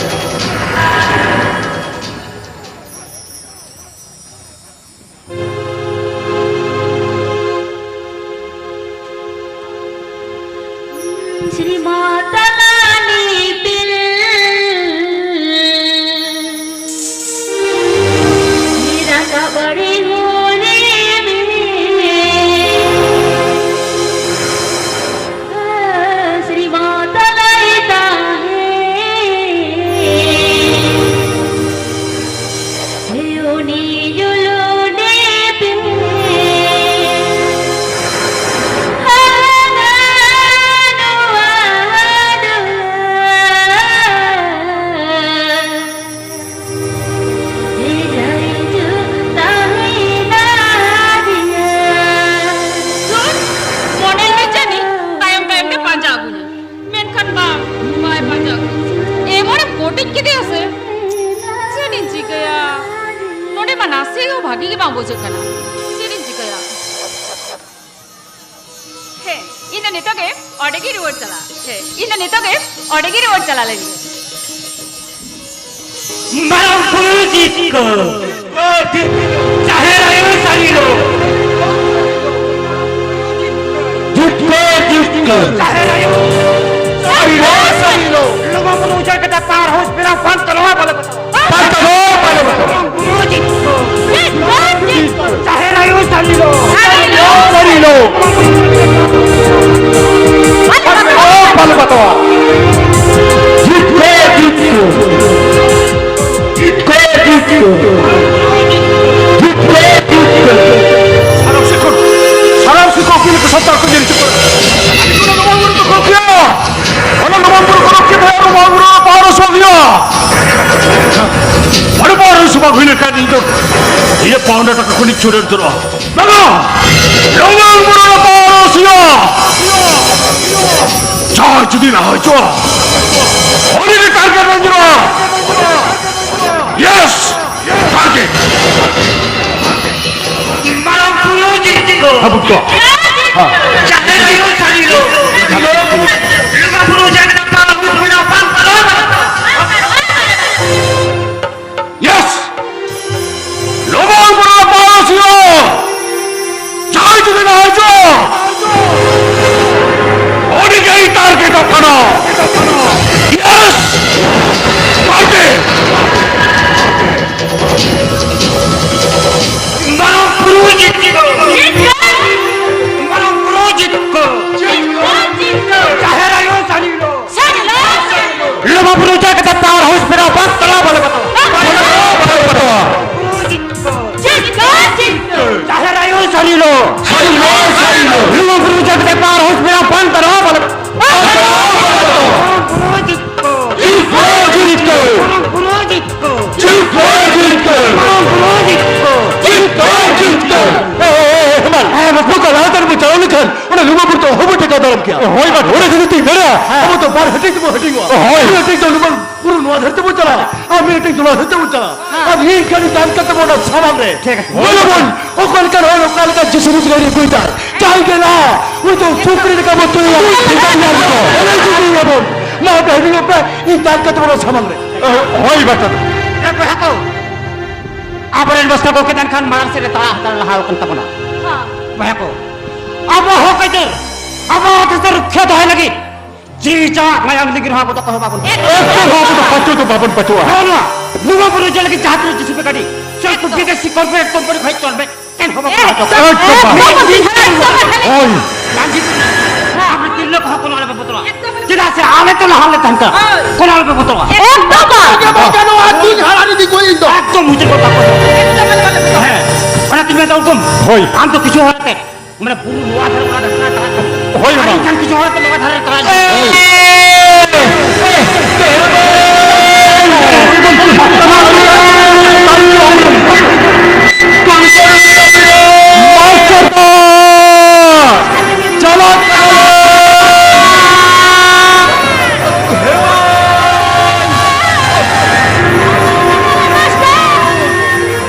ᱠᱮᱫᱮᱭᱟ ᱥᱮ? ᱪᱮᱫ ᱤᱧ ᱪᱤᱠᱟᱹᱭᱟ? ᱱᱚᱰᱮ ᱢᱟ ᱱᱟᱥᱮ ᱦᱚᱸ ᱵᱷᱟᱹᱜᱤ ᱜᱮ ᱵᱟᱝ ᱵᱩᱡᱷᱟᱹᱜ ᱠᱟᱱᱟ᱾ ᱪᱮᱫ ᱤᱧ ᱪᱤᱠᱟᱹᱭᱟ? ᱦᱮᱸ, ᱤᱧ ᱫᱚ ᱱᱤᱛᱚᱜ ᱜᱮ ᱚᱸᱰᱮ ᱜᱮ ᱨᱩᱣᱟᱹᱲ ᱪᱟᱞᱟᱜ᱾ ᱦᱮᱸ, ᱤᱧ ᱫᱚ ᱱᱤᱛᱚᱜ ᱜᱮ ᱚᱸᱰᱮ ᱜᱮ ᱨᱩᱣᱟᱹᱲ ᱪᱟᱞᱟᱜ ᱞᱟᱹᱜᱤᱫ᱾ ᱢᱟᱨᱟᱝ ᱵᱩᱨᱩ ᱡᱤᱛᱠᱟᱹᱨ, ᱡᱟᱦᱮᱨ ᱟᱭᱳ ᱥᱟᱹᱨᱤ ᱞᱳ᱾ ᱡᱤᱛᱠᱟᱹᱨ, ᱡᱤᱛᱠᱟᱹᱨ, ᱡᱟᱦᱮᱨ ᱟᱭᱳ ᱥᱟᱹᱨᱤ ᱞᱳ, ᱥᱟᱹᱨᱤ ᱞᱳ᱾ ᱞᱩᱜᱩ ᱵᱩᱨᱩ ᱩᱡᱟᱹᱲ ᱠᱟᱛᱮ ᱯᱟᱨ ᱦᱩᱥ ᱵᱮᱱᱟᱣ ᱯᱟᱱ ᱛᱟᱞᱣᱟ ᱵᱚᱞᱮ ᱵᱚᱞᱮ᱾ ᱯᱟᱱ ᱛᱟᱞᱣᱟ ᱵᱚᱞᱮ ᱵᱚᱞᱮ᱾ ᱡᱟᱦᱮᱨ ᱟᱭᱳ ᱥᱟᱹᱨᱤ ᱞᱳ᱾ ᱥᱟᱹᱨᱤ ᱞᱳ᱾ ᱯᱟᱱ ᱛᱟᱞᱣᱟ ᱵᱚᱞᱮ ᱵᱚᱞᱮ᱾ ᱡᱤᱛᱠᱟᱹᱨ, ᱡᱤᱛᱠᱟᱹᱨ᱾ ᱡᱤᱛᱠᱟᱹᱨ, ᱡᱤᱛᱠᱟᱹᱨ᱾ ᱡᱤᱛᱠᱟᱹᱨ, ᱡᱤᱛᱠᱟᱹᱨ᱾ ᱥᱟᱱᱟᱢ ᱥᱤᱠᱷᱚᱠ, ᱥᱟᱱᱟᱢ ᱥᱤᱠᱷᱚᱠ ᱠᱚ ᱱᱤᱛᱚᱜ ᱥᱟᱱᱛᱟᱲ ᱠᱚ ᱧᱮᱞ ᱦᱚᱪᱚ ᱠᱚᱣᱟ᱾ ᱟᱹᱰᱤ ᱠᱚ ᱱᱚᱣᱟ ᱵᱩᱨᱩ ᱫᱚ ᱠᱚ ᱠᱮᱭᱟ᱾ ᱚᱱᱟ ᱱᱚᱣᱟ ᱵᱩᱨᱩ ᱠᱚ ᱨᱚᱠᱷᱤᱛ ᱦᱩᱭᱩᱜᱼᱟ, ᱱᱚᱣᱟ ᱵᱩᱨᱩ ᱨᱮ ᱯᱟᱣᱨᱚ ᱥᱚ ᱦᱩᱭᱩᱜᱼᱟ᱾ ᱟᱹᱰᱤ ᱯᱟᱣᱨᱚ ᱥᱚ ᱵᱟᱝ ᱦᱩᱭ ᱞᱮᱱᱠᱷᱟᱱ ᱤᱧ ᱫᱚ ᱤᱧᱟᱹᱜ ᱯᱟᱣᱱᱟ ᱴᱟᱠᱟ ᱠᱚᱧ ᱪᱷᱩᱰᱟᱹᱨ ᱩᱛᱟᱹᱨᱚᱜᱼᱟ᱾ ᱵᱟᱝᱟ! ᱞᱚᱜᱚᱱ ᱵᱩᱨᱩ ᱨᱮ ᱯᱟᱣᱨᱚ ᱥᱚ ᱦᱩᱭᱩᱜᱼᱟ᱾ ᱡᱟᱦᱟᱸᱭ ᱡᱩᱫᱤ ᱞᱟᱦᱟ ᱦᱚᱪᱚᱜᱼᱟ, ᱩᱱᱤ ᱜᱮ target ᱨᱮ ᱧᱩᱨᱩᱜᱼᱟ᱾ Yes! Target! ᱢᱟᱨᱟᱝ ᱵᱩᱨᱩ ᱡᱤᱛᱠᱟᱹᱨ᱾ ᱦᱮᱸ, ᱵᱩᱡᱽ ᱠᱚ᱾ ᱦᱮᱸ᱾ ᱡᱟᱦᱮᱨ ᱟᱭᱳ ᱥᱟᱹᱨᱤ ᱞᱳ᱾ ᱞᱩᱜᱩ ᱵᱩᱨᱩ ᱡᱟᱦᱮᱨ ᱟᱭᱳ ᱥᱟᱹᱨᱤ ᱞᱳ᱾ Yes! ᱞᱚᱜᱚᱱ ᱵᱩᱨᱩ ᱨᱮ ᱯᱟᱣᱨᱚ ᱥᱚ ᱦᱩᱭᱩᱜᱼᱟ᱾ ᱡᱟᱦᱟᱸᱭ ᱡᱩᱫᱤ ᱞᱟᱦᱟ ᱦᱚᱪᱚᱜᱼᱟ, ᱩᱱᱤ ᱜᱮᱭ target ᱚᱜ ᱠᱟᱱᱟ᱾ Yes! Target! ᱢᱟᱨᱟᱝ ᱵᱩᱨᱩ ᱡᱤᱛᱠᱟᱹᱨ! ᱢᱟᱨᱟᱝ ᱵᱩᱨᱩ ᱡᱤᱛᱠᱟᱹᱨ! ᱦᱳᱭ ᱵᱟᱠᱷᱟᱱ᱾ ᱚᱱᱟ ᱠᱷᱟᱹᱛᱤᱨ ᱛᱤᱧ ᱢᱮᱱᱟ, ᱦᱮᱸ᱾ ᱟᱵᱚ ᱫᱚ ᱵᱟᱨ ᱦᱟᱹᱴᱤᱧ ᱛᱮᱵᱚᱱ ᱦᱟᱹᱴᱤᱧᱚᱜᱼᱟ᱾ ᱦᱳᱭ᱾ ᱢᱤᱫ ᱦᱟᱹᱴᱤᱧ ᱫᱚ ᱱᱚᱣᱟ ᱵᱩᱨᱩ ᱱᱚᱣᱟ ᱫᱷᱟᱨᱮ ᱛᱮᱵᱚᱱ ᱪᱟᱞᱟᱜᱼᱟ, ᱟᱨ ᱢᱤᱫ ᱦᱟᱹᱴᱤᱧ ᱫᱚ ᱱᱚᱣᱟ ᱫᱷᱟᱨᱮ ᱛᱮᱵᱚᱱ ᱪᱟᱞᱟᱜᱼᱟ᱾ ᱦᱮᱸ᱾ ᱟᱨ ᱤᱧ ᱠᱷᱟᱹᱞᱤ ᱫᱟᱱ ᱠᱟᱛᱮ ᱵᱚᱱ ᱚᱱᱟ ᱥᱟᱢᱟᱝ ᱨᱮ᱾ ᱴᱷᱤᱠ ᱟᱪᱷᱮ᱾ ᱧᱮᱞᱟᱵᱚᱱ, ᱚᱠᱟ ᱞᱮᱠᱟᱱ ᱦᱚᱲ ᱚᱠᱟ ᱞᱮᱠᱟᱱ ᱡᱤᱥᱩ ᱨᱩᱡᱽᱜᱟᱹᱨᱤ ᱟᱹᱜᱩᱭᱮᱫᱟ᱾ ᱡᱟᱦᱟᱸᱭ ᱜᱮ ᱞᱟᱦᱟ, ᱩᱱᱤ ᱫᱚ ᱥᱩᱠᱨᱤ ᱞᱮᱠᱟ ᱵᱚᱱ ᱛᱩᱭᱟ᱾ ᱮᱱᱮᱡ ᱧᱮᱞ ᱠᱚ᱾ ᱮᱱᱮᱡ ᱧᱮᱞ ᱧᱟᱵᱚᱱ᱾ ᱢᱟ ᱟᱯᱮ ᱦᱤᱡᱩᱜ ᱯᱮ, ᱤᱧ ᱫᱟᱱ ᱠᱟᱛᱮ ᱵᱚᱱ ᱚᱱᱟ ᱥᱟᱢᱟᱝ ᱨᱮ᱾ ᱦᱳᱭ ᱵᱟᱠᱷᱟᱱ᱾ ᱮ ᱵᱚᱭᱦᱟ ᱠᱚ, ᱟᱵᱚᱨᱮᱱ ᱵᱚᱥᱛᱟ ᱜᱚᱢᱠᱮ ᱫᱚ ᱮᱱᱠᱷᱟᱱ ᱢᱟᱲᱟᱝ ᱥᱮᱫ ᱨᱮ ᱛᱟᱲᱟ ᱦᱟᱛᱟᱲ ᱞᱟᱦᱟ ᱟᱠᱟᱱ ᱛᱟᱵᱚᱱᱟ᱾ ᱦᱮᱸ᱾ ᱵᱚᱭᱦᱟ ᱠᱚ, ᱟᱵᱚ ᱦᱚᱠ ᱟᱹᱭᱫᱟᱹᱨ, ᱟᱵᱚ ᱚᱛ ᱦᱟᱥᱟ ᱨᱩᱠᱷᱤᱭᱟᱹ ᱫᱚᱦᱚᱭ ᱞᱟᱹᱜᱤᱫ ᱡᱤᱣᱤ ᱡᱟᱱ ᱢᱟᱭᱟᱢ ᱞᱤᱸᱜᱤ ᱨᱮᱦᱚᱸ ᱟᱵᱚ ᱫᱚ ᱚᱠᱚᱭ ᱦᱚᱸ ᱵᱟᱵᱚᱱ ᱮᱠᱫᱚᱢ᱾ ᱮᱠᱫᱚᱢ ᱟᱵᱚ ᱫᱚ ᱯᱟᱹᱪᱩ ᱫᱚ ᱵᱟᱵᱚᱱ ᱯᱟᱹᱪᱩᱜᱼᱟ᱾ ᱱᱚᱜᱼᱚ ᱱᱚᱣᱟ, ᱱᱚᱣᱟ ᱵᱚᱱ ᱨᱤᱡᱷᱟᱹᱣ ᱞᱟᱹᱜᱤᱫ ᱡᱟᱦᱟᱸ ᱛᱤᱱᱟᱹᱜ ᱡᱤᱥᱩ ᱯᱮ ᱜᱟᱹᱰᱤ, ᱥᱮ ᱮᱠᱫᱚᱢ᱾ ᱵᱤᱫᱮᱥᱤ corporate company ᱠᱷᱚᱱ ᱪᱚᱞ ᱢᱮ, ᱮᱱᱦᱚᱸ ᱵᱟᱵᱚᱱ ᱮᱠᱫᱚᱢ᱾ ᱦᱟᱛᱟᱣᱟ᱾ ᱮᱠᱫᱚᱢ᱾ ᱮᱠᱫᱚᱢ᱾ ᱦᱳᱭ᱾ ᱢᱟᱹᱡᱷᱤ, ᱟᱯᱮ ᱛᱤᱨᱞᱟᱹ ᱠᱚᱦᱚᱸ ᱠᱳᱱᱳ ᱟᱞᱚᱯᱮ ᱵᱚᱛᱚᱨᱚᱜᱼᱟ᱾ ᱮᱠᱫᱚᱢ᱾ ᱪᱮᱫᱟᱜ ᱥᱮ ᱟᱞᱮ ᱛᱚ ᱞᱟᱦᱟ ᱞᱮ ᱛᱟᱦᱮᱱ ᱠᱟᱱᱟ᱾ ᱦᱳᱭ᱾ ᱠᱳᱱᱳ ᱟᱞᱚᱯᱮ ᱵᱚᱛᱚᱨᱚᱜᱼᱟ᱾ ᱮᱠᱫᱚᱢ ᱵᱟᱝ᱾ ᱮᱠᱫᱚᱢ ᱵᱟᱝ ᱜᱟᱱᱚᱜᱼᱟ, ᱛᱤᱧ ᱦᱟᱨᱟ ᱤᱫᱤ ᱠᱚ ᱤᱧ ᱫᱚ᱾ ᱮᱠᱫᱚᱢ ᱢᱩᱪᱟᱹᱫ ᱠᱟᱛᱷᱟ ᱠᱚ᱾ ᱮᱠᱫᱚᱢ ᱟᱞᱚᱯᱮ ᱵᱚᱛᱚᱨᱚᱜᱼᱟ᱾ ᱦᱮᱸ, ᱚᱱᱟ ᱛᱤᱧ ᱢᱮᱱᱫᱟ ᱩᱱᱠᱩ᱾ ᱦᱳᱭ᱾ ᱟᱢ ᱫᱚ ᱠᱤᱪᱷᱩ ᱦᱚᱲ ᱟᱛᱮ ᱢᱟᱱᱮ ᱵᱩᱨᱩ ᱱᱚᱣᱟ ᱫᱷᱟᱨᱮ, ᱚᱱᱟ ᱫᱷᱟᱨᱮ, ᱚᱱᱟ ᱫᱷᱟᱨᱮ᱾ ᱦᱳᱭ, ᱟᱨ ᱢᱟᱢᱟ᱾ ᱤᱧ ᱠᱷᱟᱱ ᱠᱤᱪᱷᱩ ᱦᱚᱲ ᱟᱛᱮ ᱱᱚᱣᱟ ᱫᱷᱟᱨᱮ ᱛᱚᱨᱟ ᱮ, ᱮ, ᱮ, ᱮ, ᱢᱟᱥᱴᱟᱨ ᱫᱚ ᱪᱟᱞᱟᱜ ᱠᱟᱱᱟ᱾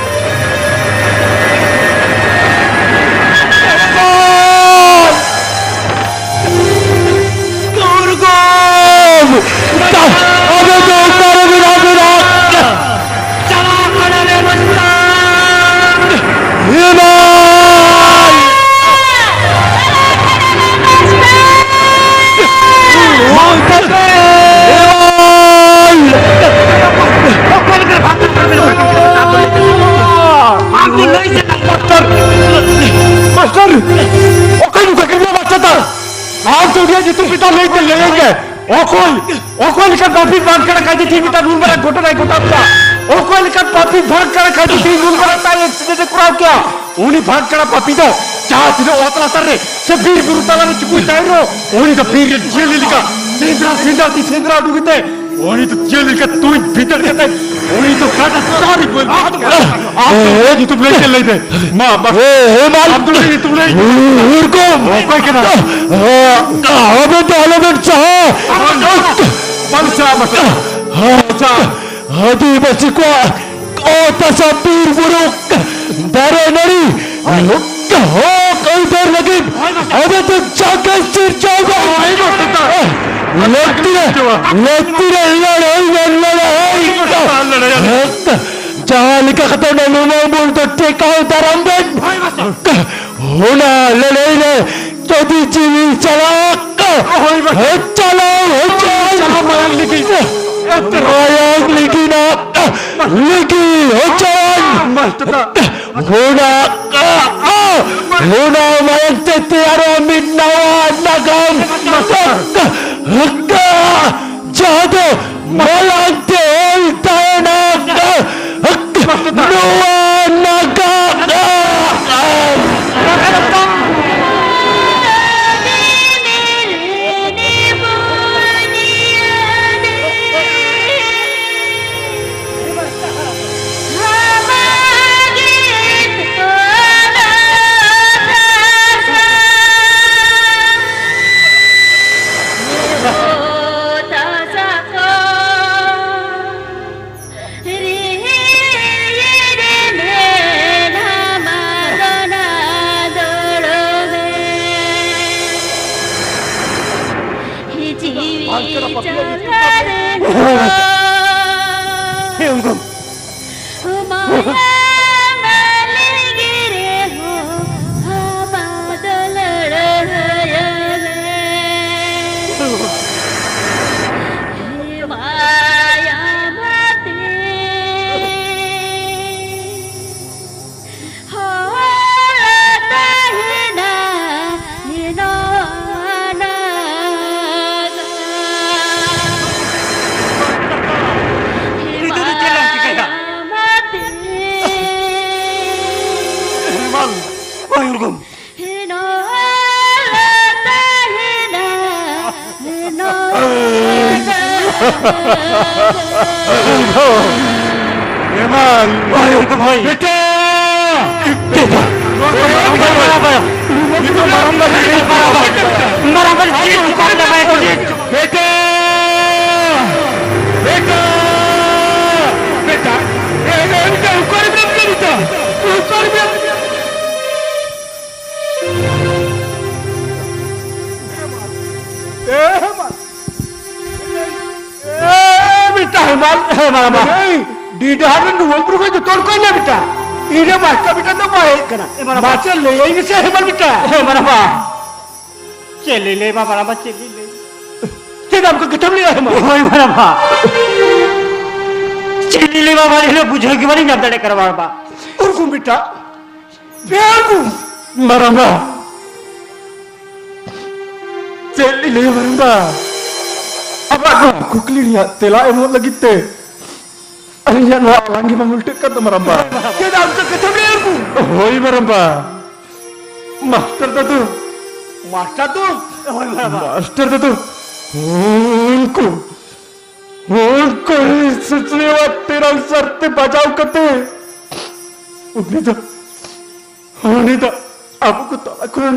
ᱫᱩᱨᱜᱚᱢ! ᱟᱵᱮ ᱫᱚ ᱚᱠᱟᱨᱮ ᱢᱮᱱᱟᱜ ᱵᱮᱱᱟ? ᱪᱟᱞᱟᱜ ᱠᱟᱱᱟᱞᱮ ᱢᱟᱥᱴᱟᱨ! ᱮ ᱵᱷᱟᱭ! ᱮ ᱵᱷᱟᱭ! ᱚᱠᱟ ᱞᱮᱠᱟ ᱵᱷᱟᱜᱽ ᱢᱟᱥᱴᱟᱨ! ᱢᱟᱥᱴᱟᱨ! ᱚᱠᱚᱭ ᱱᱚᱝᱠᱟ ᱠᱟᱹᱢᱤᱭᱟ ᱢᱟᱥᱴᱟᱨ ᱫᱚ? ᱟᱢ ᱫᱚ ᱩᱱᱤᱭᱟᱜ ᱧᱩᱛᱩᱢ ᱢᱤᱫᱴᱟᱝ ᱞᱟᱹᱭ ᱛᱮ ᱞᱟᱹᱭᱟᱹᱧ ᱢᱮ᱾ ᱚᱠᱚᱭ, ᱚᱠᱚᱭ ᱞᱮᱠᱟᱱ ᱯᱟᱯᱤ ᱵᱟᱝ ᱠᱟᱱᱟ ᱠᱟᱡᱮ ᱛᱮᱦᱮᱧ ᱢᱤᱫᱴᱟᱝ ᱱᱩᱱ ᱢᱟᱨᱟᱝ ᱜᱷᱚᱴᱚᱱᱟᱭ ᱜᱷᱚᱴᱟᱣ ᱠᱮᱫᱟ? ᱚᱠᱚᱭ ᱞᱮᱠᱟᱱ ᱯᱟᱯᱤ ᱵᱟᱝ ᱠᱟᱱᱟ ᱠᱟᱡᱮ ᱛᱮᱦᱮᱧ ᱱᱩᱱ ᱢᱟᱨᱟᱝ ᱢᱤᱫᱴᱟᱝ accident ᱮ ᱠᱚᱨᱟᱣ ᱠᱮᱫᱟ? ᱩᱱᱤ ᱵᱟᱝ ᱠᱟᱱᱟ ᱯᱟᱯᱤ ᱫᱚ ᱡᱟᱦᱟᱸ ᱛᱤᱱᱟᱹᱜ ᱚᱛ ᱞᱟᱛᱟᱨ ᱨᱮ ᱥᱮ ᱵᱤᱨ ᱵᱩᱨᱩ ᱛᱟᱞᱟ ᱨᱮ ᱪᱩᱠᱩᱭ ᱛᱟᱦᱮᱱ ᱨᱮᱦᱚᱸ, ᱩᱱᱤ ᱫᱚ ᱵᱤᱨ ᱨᱮ ᱡᱤᱭᱟᱹᱞᱤ ᱞᱮᱠᱟ ᱥᱮᱸᱫᱽᱨᱟ, ᱥᱮᱸᱫᱽᱨᱟ ᱛᱮ ᱥᱮᱸᱫᱽᱨᱟ ᱩᱰᱩᱠ ᱠᱟᱛᱮ ᱩᱱᱤ ᱫᱚ ᱪᱮᱫ ᱞᱮᱠᱟ ᱛᱩᱧ ᱵᱷᱤᱛᱟᱹᱨ ᱠᱟᱛᱮ ᱩᱱᱤ ᱫᱚ ᱠᱟᱴᱟ ᱛᱟᱨᱤ ᱜᱚᱡ᱾ ᱟᱢ ᱫᱚ ᱧᱩᱛᱩᱢ ᱞᱟᱹᱭ ᱛᱮ ᱞᱟᱹᱭ ᱢᱮ᱾ ᱢᱟ, ᱢᱟ᱾ ᱦᱮ, ᱦᱮ, ᱢᱟ᱾ ᱟᱢ ᱫᱚ ᱧᱩᱛᱩᱢ ᱞᱟᱹᱭ ᱢᱮ᱾ ᱩᱨᱜᱩᱢ᱾ ᱚᱠᱚᱭ ᱠᱟᱱᱟ? ᱦᱮ, ᱟᱪᱪᱷᱟ᱾ ᱟᱹᱫᱤᱵᱟᱹᱥᱤ ᱠᱚᱣᱟᱜ ᱚᱛ ᱦᱟᱥᱟ, ᱵᱤᱨ ᱵᱩᱨᱩ, ᱫᱟᱨᱮ ᱱᱟᱹᱲᱤ, ᱦᱚᱠ ᱟᱹᱭᱫᱟᱹᱨ ᱞᱟᱹᱜᱤᱫ ᱟᱵᱚ ᱫᱚ ᱡᱟᱸᱜᱟ ᱥᱤᱨᱡᱟᱹᱣ ᱫᱚ ᱞᱟᱹᱠᱛᱤ ᱨᱮ, ᱞᱟᱹᱠᱛᱤ ᱨᱮ ᱞᱟᱹᱲᱦᱟᱹᱭ ᱵᱚᱱ ᱞᱟᱹᱲᱦᱟᱹᱭ᱾ ᱡᱟᱦᱟᱸ ᱞᱮᱠᱟ ᱠᱟᱛᱮ ᱚᱱᱟ ᱞᱩᱢᱟᱹᱝ ᱵᱩᱨᱩ ᱫᱚ ᱴᱮᱠᱟᱣ ᱫᱟᱨᱟᱢ ᱵᱮᱱ᱾ ᱚᱱᱟ ᱞᱟᱹᱲᱦᱟᱹᱭ ᱨᱮ ᱡᱩᱫᱤ ᱡᱤᱣᱤ ᱪᱟᱞᱟᱜ, ᱦᱳᱭ, ᱵᱟᱠᱷᱟᱱ᱾ ᱪᱟᱞᱟᱣ ᱦᱚᱪᱚ ᱟᱹᱧ᱾ ᱪᱟᱞᱟᱣ ᱢᱟᱭᱟᱝ ᱞᱤᱸᱜᱤ᱾ ᱢᱟᱭᱟᱝ ᱞᱤᱸᱜᱤᱱᱟ, ᱞᱤᱸᱜᱤ ᱦᱚᱪᱚ ᱟᱹᱧ᱾ ᱢᱟᱥᱴᱟᱨ᱾ ᱚᱱᱟ, ᱚᱱᱟ ᱢᱟᱭᱟᱝ ᱛᱮ ᱛᱮᱭᱟᱨᱚᱜᱼᱟ ᱢᱤᱫ ᱱᱟᱣᱟ ᱱᱟᱜᱟᱢ᱾ ᱢᱟᱥᱴᱟᱨ᱾ ᱡᱟᱦᱟᱸ ᱫᱚ ᱢᱟᱲᱟᱝ ᱛᱮ ᱚᱞ ᱛᱟᱦᱮᱱᱟ᱾ ᱱᱚᱣᱟ ᱱᱟᱜᱟᱢ᱾ ᱦᱮᱢᱟᱞ, ᱵᱟᱝ ᱩᱨᱜᱩᱢ᱾ ᱦᱮᱢᱟᱞ᱾ ᱵᱟᱝ ᱩᱨᱜᱩᱢ ᱦᱳᱭ᱾ ᱵᱮᱴᱟ! ᱵᱮᱴᱟ! ᱢᱟᱨᱟᱝ ᱵᱟᱹᱵᱩ, ᱢᱟᱨᱟᱝ ᱵᱟᱹᱵᱩ, ᱪᱮᱫ ᱠᱚ ᱠᱟᱱ ᱛᱟᱯᱮ? ᱵᱮᱴᱟ! ᱦᱮᱸ, ᱢᱟᱨᱟᱝᱵᱟ᱾ ᱮᱭ, ᱰᱤ ᱰᱟᱦᱟᱨ ᱨᱮ ᱱᱚᱣᱟ ᱵᱩᱨᱩ ᱠᱷᱚᱱ ᱡᱚᱛᱚ ᱦᱚᱲ ᱠᱚ ᱦᱮᱡ ᱮᱱᱟ ᱵᱮᱴᱟ᱾ ᱤᱧ ᱨᱮ ᱢᱟᱥᱴᱟᱨ ᱵᱮᱴᱟ ᱫᱚ ᱵᱟᱭ ᱦᱮᱡ ᱠᱟᱱᱟ᱾ ᱦᱮᱸ, ᱢᱟᱨᱟᱝᱵᱟ᱾ ᱢᱟᱥᱴᱟᱨ ᱞᱟᱹᱭᱟᱹᱧ ᱢᱮᱥᱮ, ᱦᱮᱸ, ᱢᱟᱨᱟᱝᱵᱟ᱾ ᱦᱮᱸ, ᱢᱟᱨᱟᱝᱵᱟ᱾ ᱪᱮᱫ ᱞᱤᱧ ᱞᱟᱹᱭ ᱢᱟ ᱢᱟᱨᱟᱝᱵᱟ, ᱪᱮᱫ ᱞᱤᱧ ᱞᱟᱹᱭ? ᱪᱮᱫ ᱟᱢ ᱠᱚ ᱠᱟᱛᱷᱟᱢ ᱞᱟᱹᱭᱟ, ᱦᱮᱸ, ᱢᱟᱨᱟᱝᱵᱟ? ᱦᱳᱭ, ᱢᱟᱨᱟᱝᱵᱟ᱾ ᱪᱮᱫ ᱞᱤᱧ ᱞᱟᱹᱭ ᱢᱟ, ᱢᱟᱨᱟᱝᱵᱟ, ᱵᱩᱡᱷᱟᱹᱣ ᱜᱮ ᱵᱟᱹᱞᱤᱧ ᱧᱟᱢ ᱫᱟᱲᱮᱭᱟᱜ ᱠᱟᱱᱟ, ᱢᱟᱨᱟᱝᱵᱟ᱾ ᱩᱨᱜᱩᱢ ᱵᱮᱴᱟ᱾ ᱯᱮ ᱩᱨᱜᱩᱢ᱾ ᱢᱟᱨᱟᱝᱵᱟ᱾ ᱪᱮᱫ ᱞᱤᱧ ᱞᱟᱹᱭᱟ ᱢᱟᱨᱟᱝᱵᱟ? ᱟᱵᱚᱣᱟᱜ ᱱᱚᱣᱟ ᱠᱩᱠᱞᱤ ᱨᱮᱭᱟᱜ ᱛᱮᱞᱟ ᱮᱢᱚᱜ ᱞᱟᱹᱜᱤᱫ ᱛᱮ ᱟᱹᱞᱤᱧᱟᱜ ᱱᱚᱣᱟ ᱟᱞᱟᱝ ᱜᱮ ᱵᱟᱝ ᱩᱞᱴᱟᱹᱜ ᱠᱟᱱ ᱫᱚ ᱢᱟᱨᱟᱝᱵᱟ᱾ ᱪᱮᱫ ᱟᱢ ᱪᱮᱫ ᱠᱟᱛᱷᱟᱢ ᱞᱟᱹᱭᱟ ᱩᱱᱠᱩ? ᱦᱳᱭ ᱢᱟᱨᱟᱝᱵᱟ᱾ ᱢᱟᱥᱴᱟᱨ ᱫᱟᱫᱩ᱾ ᱢᱟᱥᱴᱟᱨ ᱫᱚ? ᱦᱳᱭ ᱢᱟᱨᱟᱝᱵᱟ᱾ ᱢᱟᱥᱴᱟᱨ ᱫᱟᱫᱩ᱾ ᱩᱱᱠᱩ, ᱩᱱᱠᱩ ᱥᱩᱥᱱᱤᱭᱟᱜ ᱛᱮᱨᱟᱝ ᱥᱟᱨᱛᱮ ᱵᱟᱡᱟᱣ ᱠᱟᱛᱮ ᱩᱱᱤ ᱫᱚ ᱩᱱᱤ ᱫᱚ ᱟᱵᱚ ᱠᱚ ᱛᱟᱞᱟ ᱠᱷᱚᱱ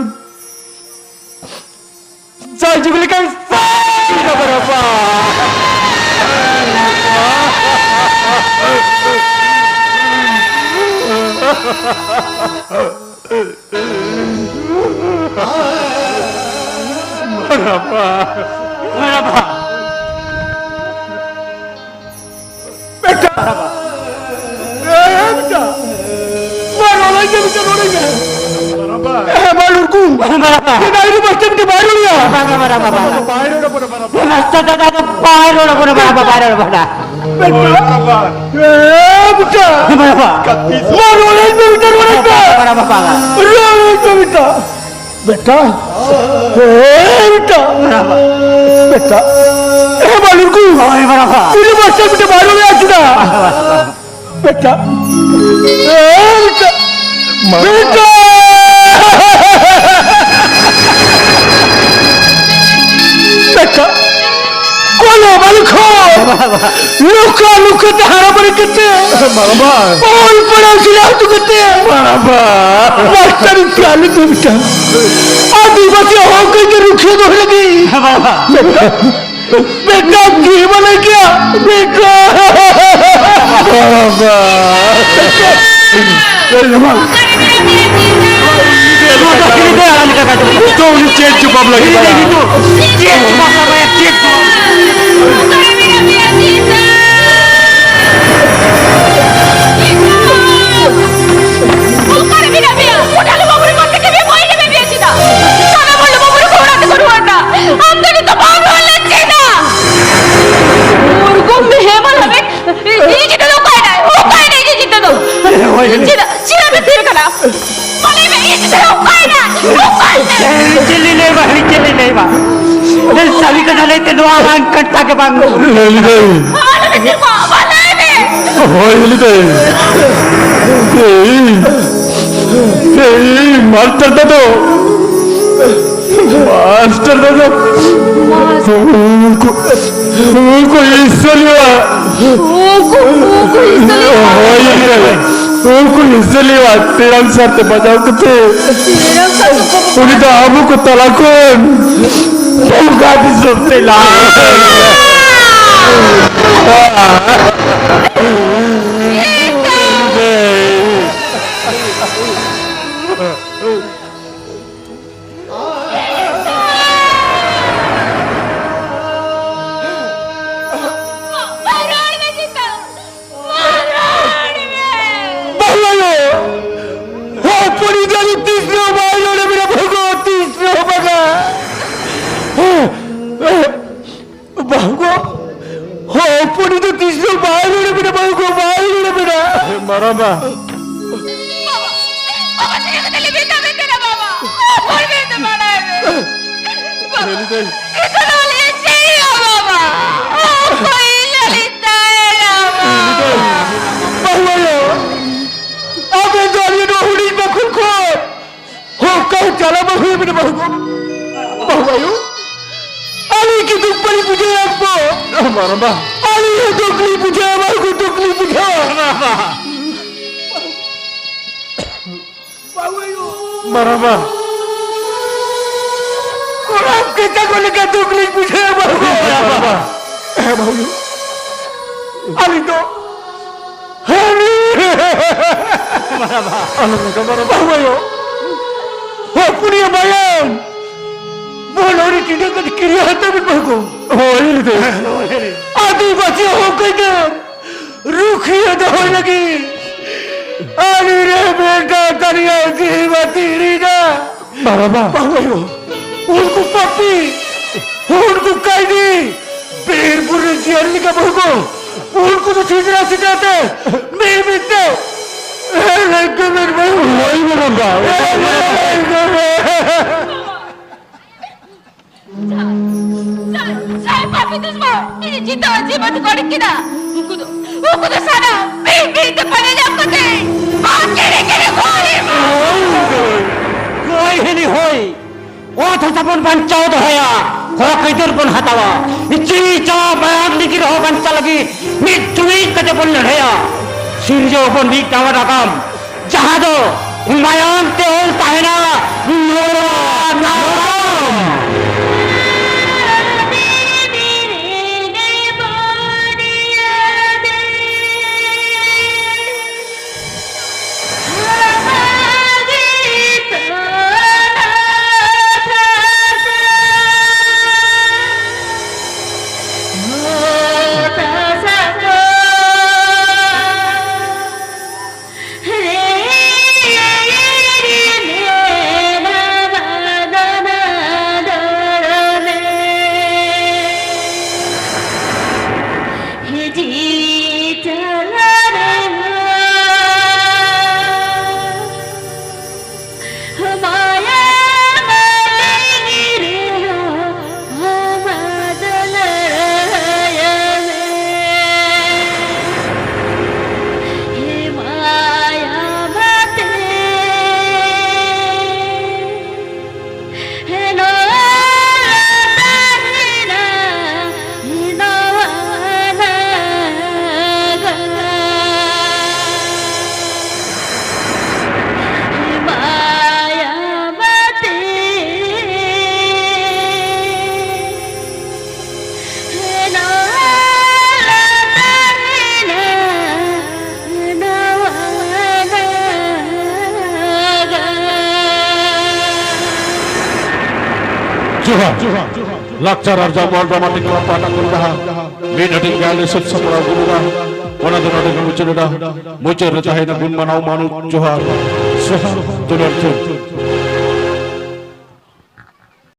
ᱡᱟᱭᱡᱩᱜᱽ ᱞᱮᱠᱟᱭ ᱥᱟᱭ ᱮᱱᱟ ᱵᱟᱨᱟᱵᱟ᱾ ᱵᱟᱨᱟᱵᱟ᱾ ᱵᱮᱴᱟ! ᱮ, ᱵᱮᱴᱟ! ᱢᱟ ᱨᱚᱲᱟᱭ ᱢᱮ, ᱵᱮᱴᱟ, ᱨᱚᱲᱟᱭ ᱢᱮ᱾ ᱮ, ᱢᱟ ᱞᱩᱨᱠᱩ! ᱮ, ᱰᱟᱭᱨᱤ ᱢᱟᱥᱴᱟᱨ ᱵᱮᱴᱟ ᱵᱟᱭ ᱨᱚᱲᱟ᱾ ᱵᱟᱭ ᱨᱚᱲᱟ, ᱵᱟᱭ ᱨᱚᱲᱟ᱾ ᱢᱟᱥᱴᱟᱨ ᱫᱟᱫᱟ ᱫᱚ ᱵᱟᱭ ᱨᱚᱲᱟ, ᱵᱟᱭ ᱨᱚᱲᱟ, ᱵᱟᱭ ᱨᱚᱲᱟ᱾ ᱵᱮᱴᱟ! ᱮ, ᱵᱮᱴᱟ! ᱢᱟ ᱨᱚᱲᱟᱭ ᱢᱮ, ᱵᱮᱴᱟ, ᱨᱚᱲᱟᱭ ᱢᱮ᱾ ᱨᱚᱲᱟᱭ ᱢᱮ, ᱵᱮᱴᱟ! ᱵᱮᱴᱟ, ᱮ ᱵᱮᱴᱟ, ᱵᱮᱴᱟ, ᱮ ᱵᱟᱞᱩᱨᱠᱩ, ᱦᱳᱭ ᱵᱟᱵᱟ᱾ ᱩᱱᱤ ᱢᱟᱥᱴᱟᱨ ᱵᱮᱴᱟ ᱵᱟᱭ ᱨᱚᱲᱮᱫᱼᱟ ᱪᱮᱫᱟᱜ? ᱵᱮᱴᱟ, ᱮ ᱵᱮᱴᱟ, ᱵᱮᱴᱟ, ᱵᱮᱴᱟ, ᱠᱚᱞᱮ ᱵᱟᱞᱩ ᱠᱷᱚᱱ ᱱᱚᱝᱠᱟ ᱱᱚᱝᱠᱟ ᱛᱮ ᱦᱟᱨᱟ ᱵᱟᱲᱟ ᱠᱟᱛᱮ, ᱵᱟᱵᱟ᱾ ᱚᱞ ᱯᱟᱲᱦᱟᱣ ᱥᱮᱬᱟ ᱦᱚᱪᱚ ᱠᱟᱛᱮ, ᱵᱟᱵᱟ᱾ ᱢᱟᱥᱴᱟᱨ ᱯᱮᱭᱟ ᱞᱮ ᱫᱩ ᱢᱤᱫᱴᱟᱝ ᱟᱹᱫᱤᱵᱟᱹᱥᱤ ᱦᱚᱲ ᱠᱚ ᱤᱧ ᱨᱩᱠᱷᱤᱭᱟᱹ ᱫᱚᱦᱚ ᱞᱟᱹᱜᱤᱫ᱾ ᱵᱟᱵᱟ᱾ ᱵᱮᱴᱟ, ᱵᱮᱴᱟ, ᱪᱮᱫ ᱮᱢ ᱞᱟᱹᱭ ᱠᱮᱭᱟ? ᱵᱮᱴᱟ᱾ ᱵᱟᱵᱟ᱾ ᱮ ᱡᱟᱢᱟᱞ᱾ ᱱᱤᱛᱚᱜ ᱩᱱᱤ ᱪᱮᱫ ᱡᱚᱵᱟᱵ ᱞᱟᱹᱜᱤᱫ? ᱱᱤᱛᱚᱜ ᱪᱮᱫ ᱡᱚᱵᱟᱵ ᱞᱟᱹᱜᱤᱫ? ᱪᱮᱫ ᱡᱚᱵᱟᱵ? ᱱᱤᱛᱚᱜ ᱪᱮᱫ ᱡᱚᱵᱟᱵ? ᱪᱮᱫ ᱞᱤᱧ ᱞᱟᱹᱭ ᱵᱟ, ᱪᱮᱫ ᱞᱤᱧ ᱞᱟᱹᱭ ᱵᱟ? ᱥᱟᱹᱨᱤ ᱠᱟᱛᱷᱟ ᱞᱟᱹᱭᱛᱮ ᱱᱚᱣᱟ ᱵᱟᱝ ᱠᱟᱛᱷᱟ ᱜᱮ ᱵᱟᱝ᱾ ᱞᱟᱹᱭ ᱞᱮᱫᱟᱹᱧ᱾ ᱟᱞᱮ ᱫᱚ ᱪᱮᱫ ᱵᱟᱵᱟ ᱞᱟᱹᱭ ᱢᱮ? ᱦᱳᱭ, ᱞᱟᱹᱭ ᱞᱮᱫᱟᱹᱧ᱾ ᱮᱭ, ᱮᱭ, ᱢᱟᱥᱴᱟᱨ ᱫᱟᱫᱟ᱾ ᱢᱟᱥᱴᱟᱨ ᱫᱟᱫᱟ᱾ ᱩᱱᱠᱩ, ᱩᱱᱠᱩ ᱤᱥᱚᱞᱤᱭᱟ᱾ ᱩᱱᱠᱩ, ᱩᱱᱠᱩ ᱤᱥᱚᱞᱤᱭᱟ᱾ ᱦᱳᱭ, ᱞᱟᱹᱭ ᱞᱮᱫᱟᱹᱧ᱾ ᱩᱱᱠᱩ ᱤᱥᱚᱞᱤᱭᱟ ᱛᱮᱨᱟᱝ ᱥᱟᱨ ᱛᱮ ᱵᱟᱡᱟᱣ ᱠᱟᱛᱮ ᱛᱮᱨᱟᱝ ᱥᱟᱨ ᱛᱮ ᱩᱱᱤ ᱫᱚ ᱟᱵᱚ ᱠᱚ ᱛᱟᱞᱟ ᱠᱷᱚᱱ ᱵᱚᱸᱜᱟ ᱫᱤᱥᱚᱢ ᱛᱮ ᱞᱟᱦᱟ᱾ ᱵᱟᱹᱦᱩ ᱟᱭᱳ! ᱦᱚᱯᱚᱱᱤᱡ ᱫᱚ ᱟᱫᱚ ᱛᱤᱥ ᱨᱮᱦᱚᱸ ᱵᱟᱭ ᱨᱚᱲ ᱟᱵᱤᱱᱟ, ᱵᱟᱹᱦᱩ ᱜᱚ, ᱛᱤᱥ ᱨᱮᱦᱚᱸ ᱵᱟᱝᱟ᱾ ᱵᱟᱹᱦᱩ ᱜᱚ, ᱦᱚᱯᱚᱱᱤᱡ ᱫᱚ ᱛᱤᱥ ᱨᱮᱦᱚᱸ ᱵᱟᱭ ᱨᱚᱲ ᱟᱵᱤᱱᱟ, ᱵᱟᱹᱦᱩ ᱜᱚ, ᱵᱟᱭ ᱨᱚᱲ ᱟᱵᱤᱱᱟ᱾ ᱢᱟᱨᱟᱝᱵᱟ᱾ ᱵᱟᱵᱟ, ᱵᱟᱵᱟ, ᱪᱮᱫ ᱠᱟᱛᱮ ᱞᱮ ᱢᱮᱛᱟ ᱢᱮ ᱛᱮᱨᱟ ᱵᱟᱵᱟ? ᱚᱠᱚᱭ ᱢᱮᱛᱟ ᱢᱟᱨᱟᱝ ᱵᱟ? ᱞᱟᱹᱭ ᱞᱮᱫᱟᱹᱧ᱾ ᱤᱥᱚᱞ ᱟᱞᱮ ᱪᱮᱫ ᱦᱚᱸ ᱵᱟᱵᱟ᱾ ᱚᱠᱚᱭ ᱞᱟᱹᱜᱤᱫ ᱛᱟᱭ ᱵᱟᱵᱟ? ᱵᱟᱹᱦᱩ ᱟᱭᱳ, ᱟᱵᱮᱱ ᱫᱚ ᱟᱹᱞᱤᱧ ᱱᱚᱣᱟ ᱦᱩᱰᱤᱧ ᱵᱟᱠᱷᱳᱞ ᱠᱷᱚᱱ ᱦᱚᱸ ᱚᱠᱟ ᱪᱟᱞᱟᱣ ᱵᱟᱝ ᱦᱩᱭ ᱟᱵᱮᱱᱟ ᱵᱟᱹᱦᱩ ᱠᱚ᱾ ᱵᱟᱹᱦᱩ ᱟᱭᱳ, ᱟᱹᱞᱤᱧ ᱠᱤ ᱫᱩᱠ ᱵᱟᱹᱞᱤᱧ ᱵᱩᱡᱷᱟᱹᱣᱟ ᱟᱢ ᱠᱚ? ᱢᱟᱨᱟᱝᱵᱟ᱾ ᱟᱹᱞᱤᱧ ᱦᱚᱸ ᱫᱩᱠ ᱞᱤᱧ ᱵᱩᱡᱷᱟᱹᱣᱟ, ᱵᱟᱹᱦᱩ ᱠᱚ ᱫᱩᱠ ᱞᱤᱧ ᱵᱩᱡᱷᱟᱹᱣᱟ᱾ ᱵᱟᱹᱦᱩ ᱟᱭᱳ᱾ ᱢᱟᱨᱟᱝᱵᱟ᱾ ᱠᱚᱲᱟ ᱠᱮᱪᱟ ᱠᱚ ᱞᱮᱠᱟ ᱫᱩᱠ ᱞᱤᱧ ᱵᱩᱡᱷᱟᱹᱣᱟ, ᱵᱟᱹᱦᱩ ᱠᱚ᱾ ᱢᱟᱨᱟᱝᱵᱟ᱾ ᱦᱮᱸ, ᱵᱟᱹᱦᱩ ᱟᱭᱳ᱾ ᱟᱹᱞᱤᱧ ᱫᱚ ᱟᱞᱚᱢ ᱚᱱᱠᱟ ᱢᱟᱨᱟᱝᱵᱟ᱾ ᱵᱟᱹᱦᱩ ᱟᱭᱳ, ᱦᱚᱯᱚᱱᱤᱭᱟᱹ ᱢᱟᱭᱟᱢ ᱵᱚᱞᱚᱨᱤ ᱴᱤᱰᱟᱹ ᱠᱟᱛᱮ ᱠᱤᱨᱤᱭᱟᱹ ᱦᱟᱛᱟᱣ ᱵᱤᱱ ᱵᱟᱹᱦᱩ ᱠᱚ᱾ ᱦᱳᱭ, ᱞᱟᱹᱭ ᱫᱟᱹᱧ᱾ ᱟᱹᱫᱤᱵᱟᱹᱥᱤ ᱦᱚᱸ ᱠᱟᱹᱭᱫᱟᱹᱨ ᱨᱩᱠᱷᱤᱭᱟᱹ ᱫᱚᱦᱚᱭ ᱞᱟᱹᱜᱤᱫ ᱟᱹᱞᱤᱧ ᱨᱮ ᱢᱤᱫᱴᱟᱝ ᱛᱟᱹᱨᱤᱭᱟ ᱡᱤᱣᱤ ᱵᱟᱹᱛᱤ ᱤᱲᱤᱡᱟ᱾ ᱵᱟᱵᱟ᱾ ᱵᱟᱹᱦᱩ ᱟᱭᱳ, ᱩᱱᱠᱩ ᱯᱟᱯᱤ, ᱩᱱᱠᱩ ᱠᱟᱭᱫᱤ, ᱵᱤᱨ ᱵᱩᱨᱩ ᱨᱮ ᱡᱤᱭᱟᱹᱞᱤ ᱞᱮᱠᱟ ᱵᱟᱹᱦᱩ ᱠᱚ, ᱩᱱᱠᱩ ᱫᱚ ᱥᱮᱸᱫᱽᱨᱟ ᱥᱮᱸᱫᱽᱨᱟ ᱛᱮ ᱢᱤᱫ ᱢᱤᱫ ᱛᱮ ᱞᱟᱹᱭ ᱠᱚ ᱢᱮ ᱵᱟᱹᱦᱩ᱾ ᱦᱳᱭ ᱵᱟᱵᱟ᱾ ᱞᱟᱹᱭ ᱠᱚ ᱢᱮ᱾ ᱡᱟᱦᱟᱸᱭ, ᱡᱟᱦᱟᱸᱭ, ᱡᱟᱦᱟᱸᱭ ᱯᱟᱯᱤ ᱫᱩᱥᱢᱚᱱ ᱤᱧᱟᱜ ᱡᱤᱛᱟᱹᱣᱟᱱ ᱡᱤᱵᱚᱱ ᱠᱚ ᱚᱰᱤᱠ ᱠᱮᱫᱟ, ᱩᱱᱠᱩ ᱫᱚ, ᱩᱱᱠᱩ ᱫᱚ ᱥᱟᱱᱟᱢ ᱢᱤᱫ ᱢᱤᱫ ᱛᱮ ᱯᱟᱸᱡᱟ ᱧᱟᱢ ᱠᱟᱛᱮ ᱵᱟᱝ ᱠᱮᱲᱮ ᱠᱮᱲᱮ ᱜᱚᱨᱤᱵ᱾ ᱦᱳᱭ, ᱦᱳᱭ, ᱦᱳᱭ, ᱦᱳᱭ᱾ ᱚᱛ ᱦᱟᱥᱟ ᱵᱚᱱ ᱵᱟᱧᱪᱟᱣ ᱫᱚᱦᱚᱭᱟ, ᱦᱚᱠ ᱟᱹᱭᱫᱟᱹᱨ ᱵᱚᱱ ᱦᱟᱛᱟᱣᱟ᱾ ᱡᱤᱣᱤ ᱡᱟᱱ ᱢᱟᱭᱟᱢ ᱞᱤᱸᱜᱤ ᱨᱮᱦᱚᱸ ᱵᱟᱧᱪᱟᱣ ᱞᱟᱹᱜᱤᱫ ᱢᱤᱫ ᱡᱩᱢᱤᱫ ᱠᱟᱛᱮ ᱵᱚᱱ ᱞᱟᱹᱲᱦᱟᱹᱭᱟ᱾ ᱥᱤᱨᱡᱟᱹᱣ ᱵᱚᱱ ᱢᱤᱫ ᱱᱟᱣᱟ ᱱᱟᱜᱟᱢ, ᱡᱟᱦᱟᱸ ᱫᱚ ᱢᱟᱭᱟᱢ ᱛᱮ ᱚᱞ ᱛᱟᱦᱮᱱᱟ ᱱᱚᱣᱟ ᱱᱟᱜᱟᱢ᱾ ᱡᱚᱦᱟᱨ᱾ ᱞᱟᱠᱪᱟᱨ ᱟᱨᱡᱟᱣ ᱢᱚᱦᱚᱞ ᱰᱨᱟᱢᱟ ᱴᱤᱠ ᱠᱞᱟᱵᱽ ᱯᱟᱦᱴᱟ ᱠᱷᱚᱱ ᱡᱟᱦᱟᱸ ᱢᱤᱫ ᱦᱟᱹᱴᱤᱧ ᱜᱟᱭᱟᱱ ᱞᱮ ᱥᱟᱹᱛ ᱥᱟᱯᱲᱟᱣ ᱟᱹᱜᱩ ᱞᱮᱫᱟ, ᱚᱱᱟ ᱫᱚ ᱱᱚᱰᱮ ᱜᱮ ᱢᱩᱪᱟᱹᱫ ᱮᱱᱟ᱾ ᱢᱩᱪᱟᱹᱫ ᱨᱮ ᱛᱟᱦᱮᱸᱭᱮᱱᱟ ᱜᱩᱱ ᱢᱟᱱᱟᱣ ᱢᱟᱹᱱ ᱡᱚᱦᱟᱨ᱾ ᱥᱚᱦᱟᱱ ᱫᱩᱞᱟᱹᱲ ᱛᱷᱩᱢ᱾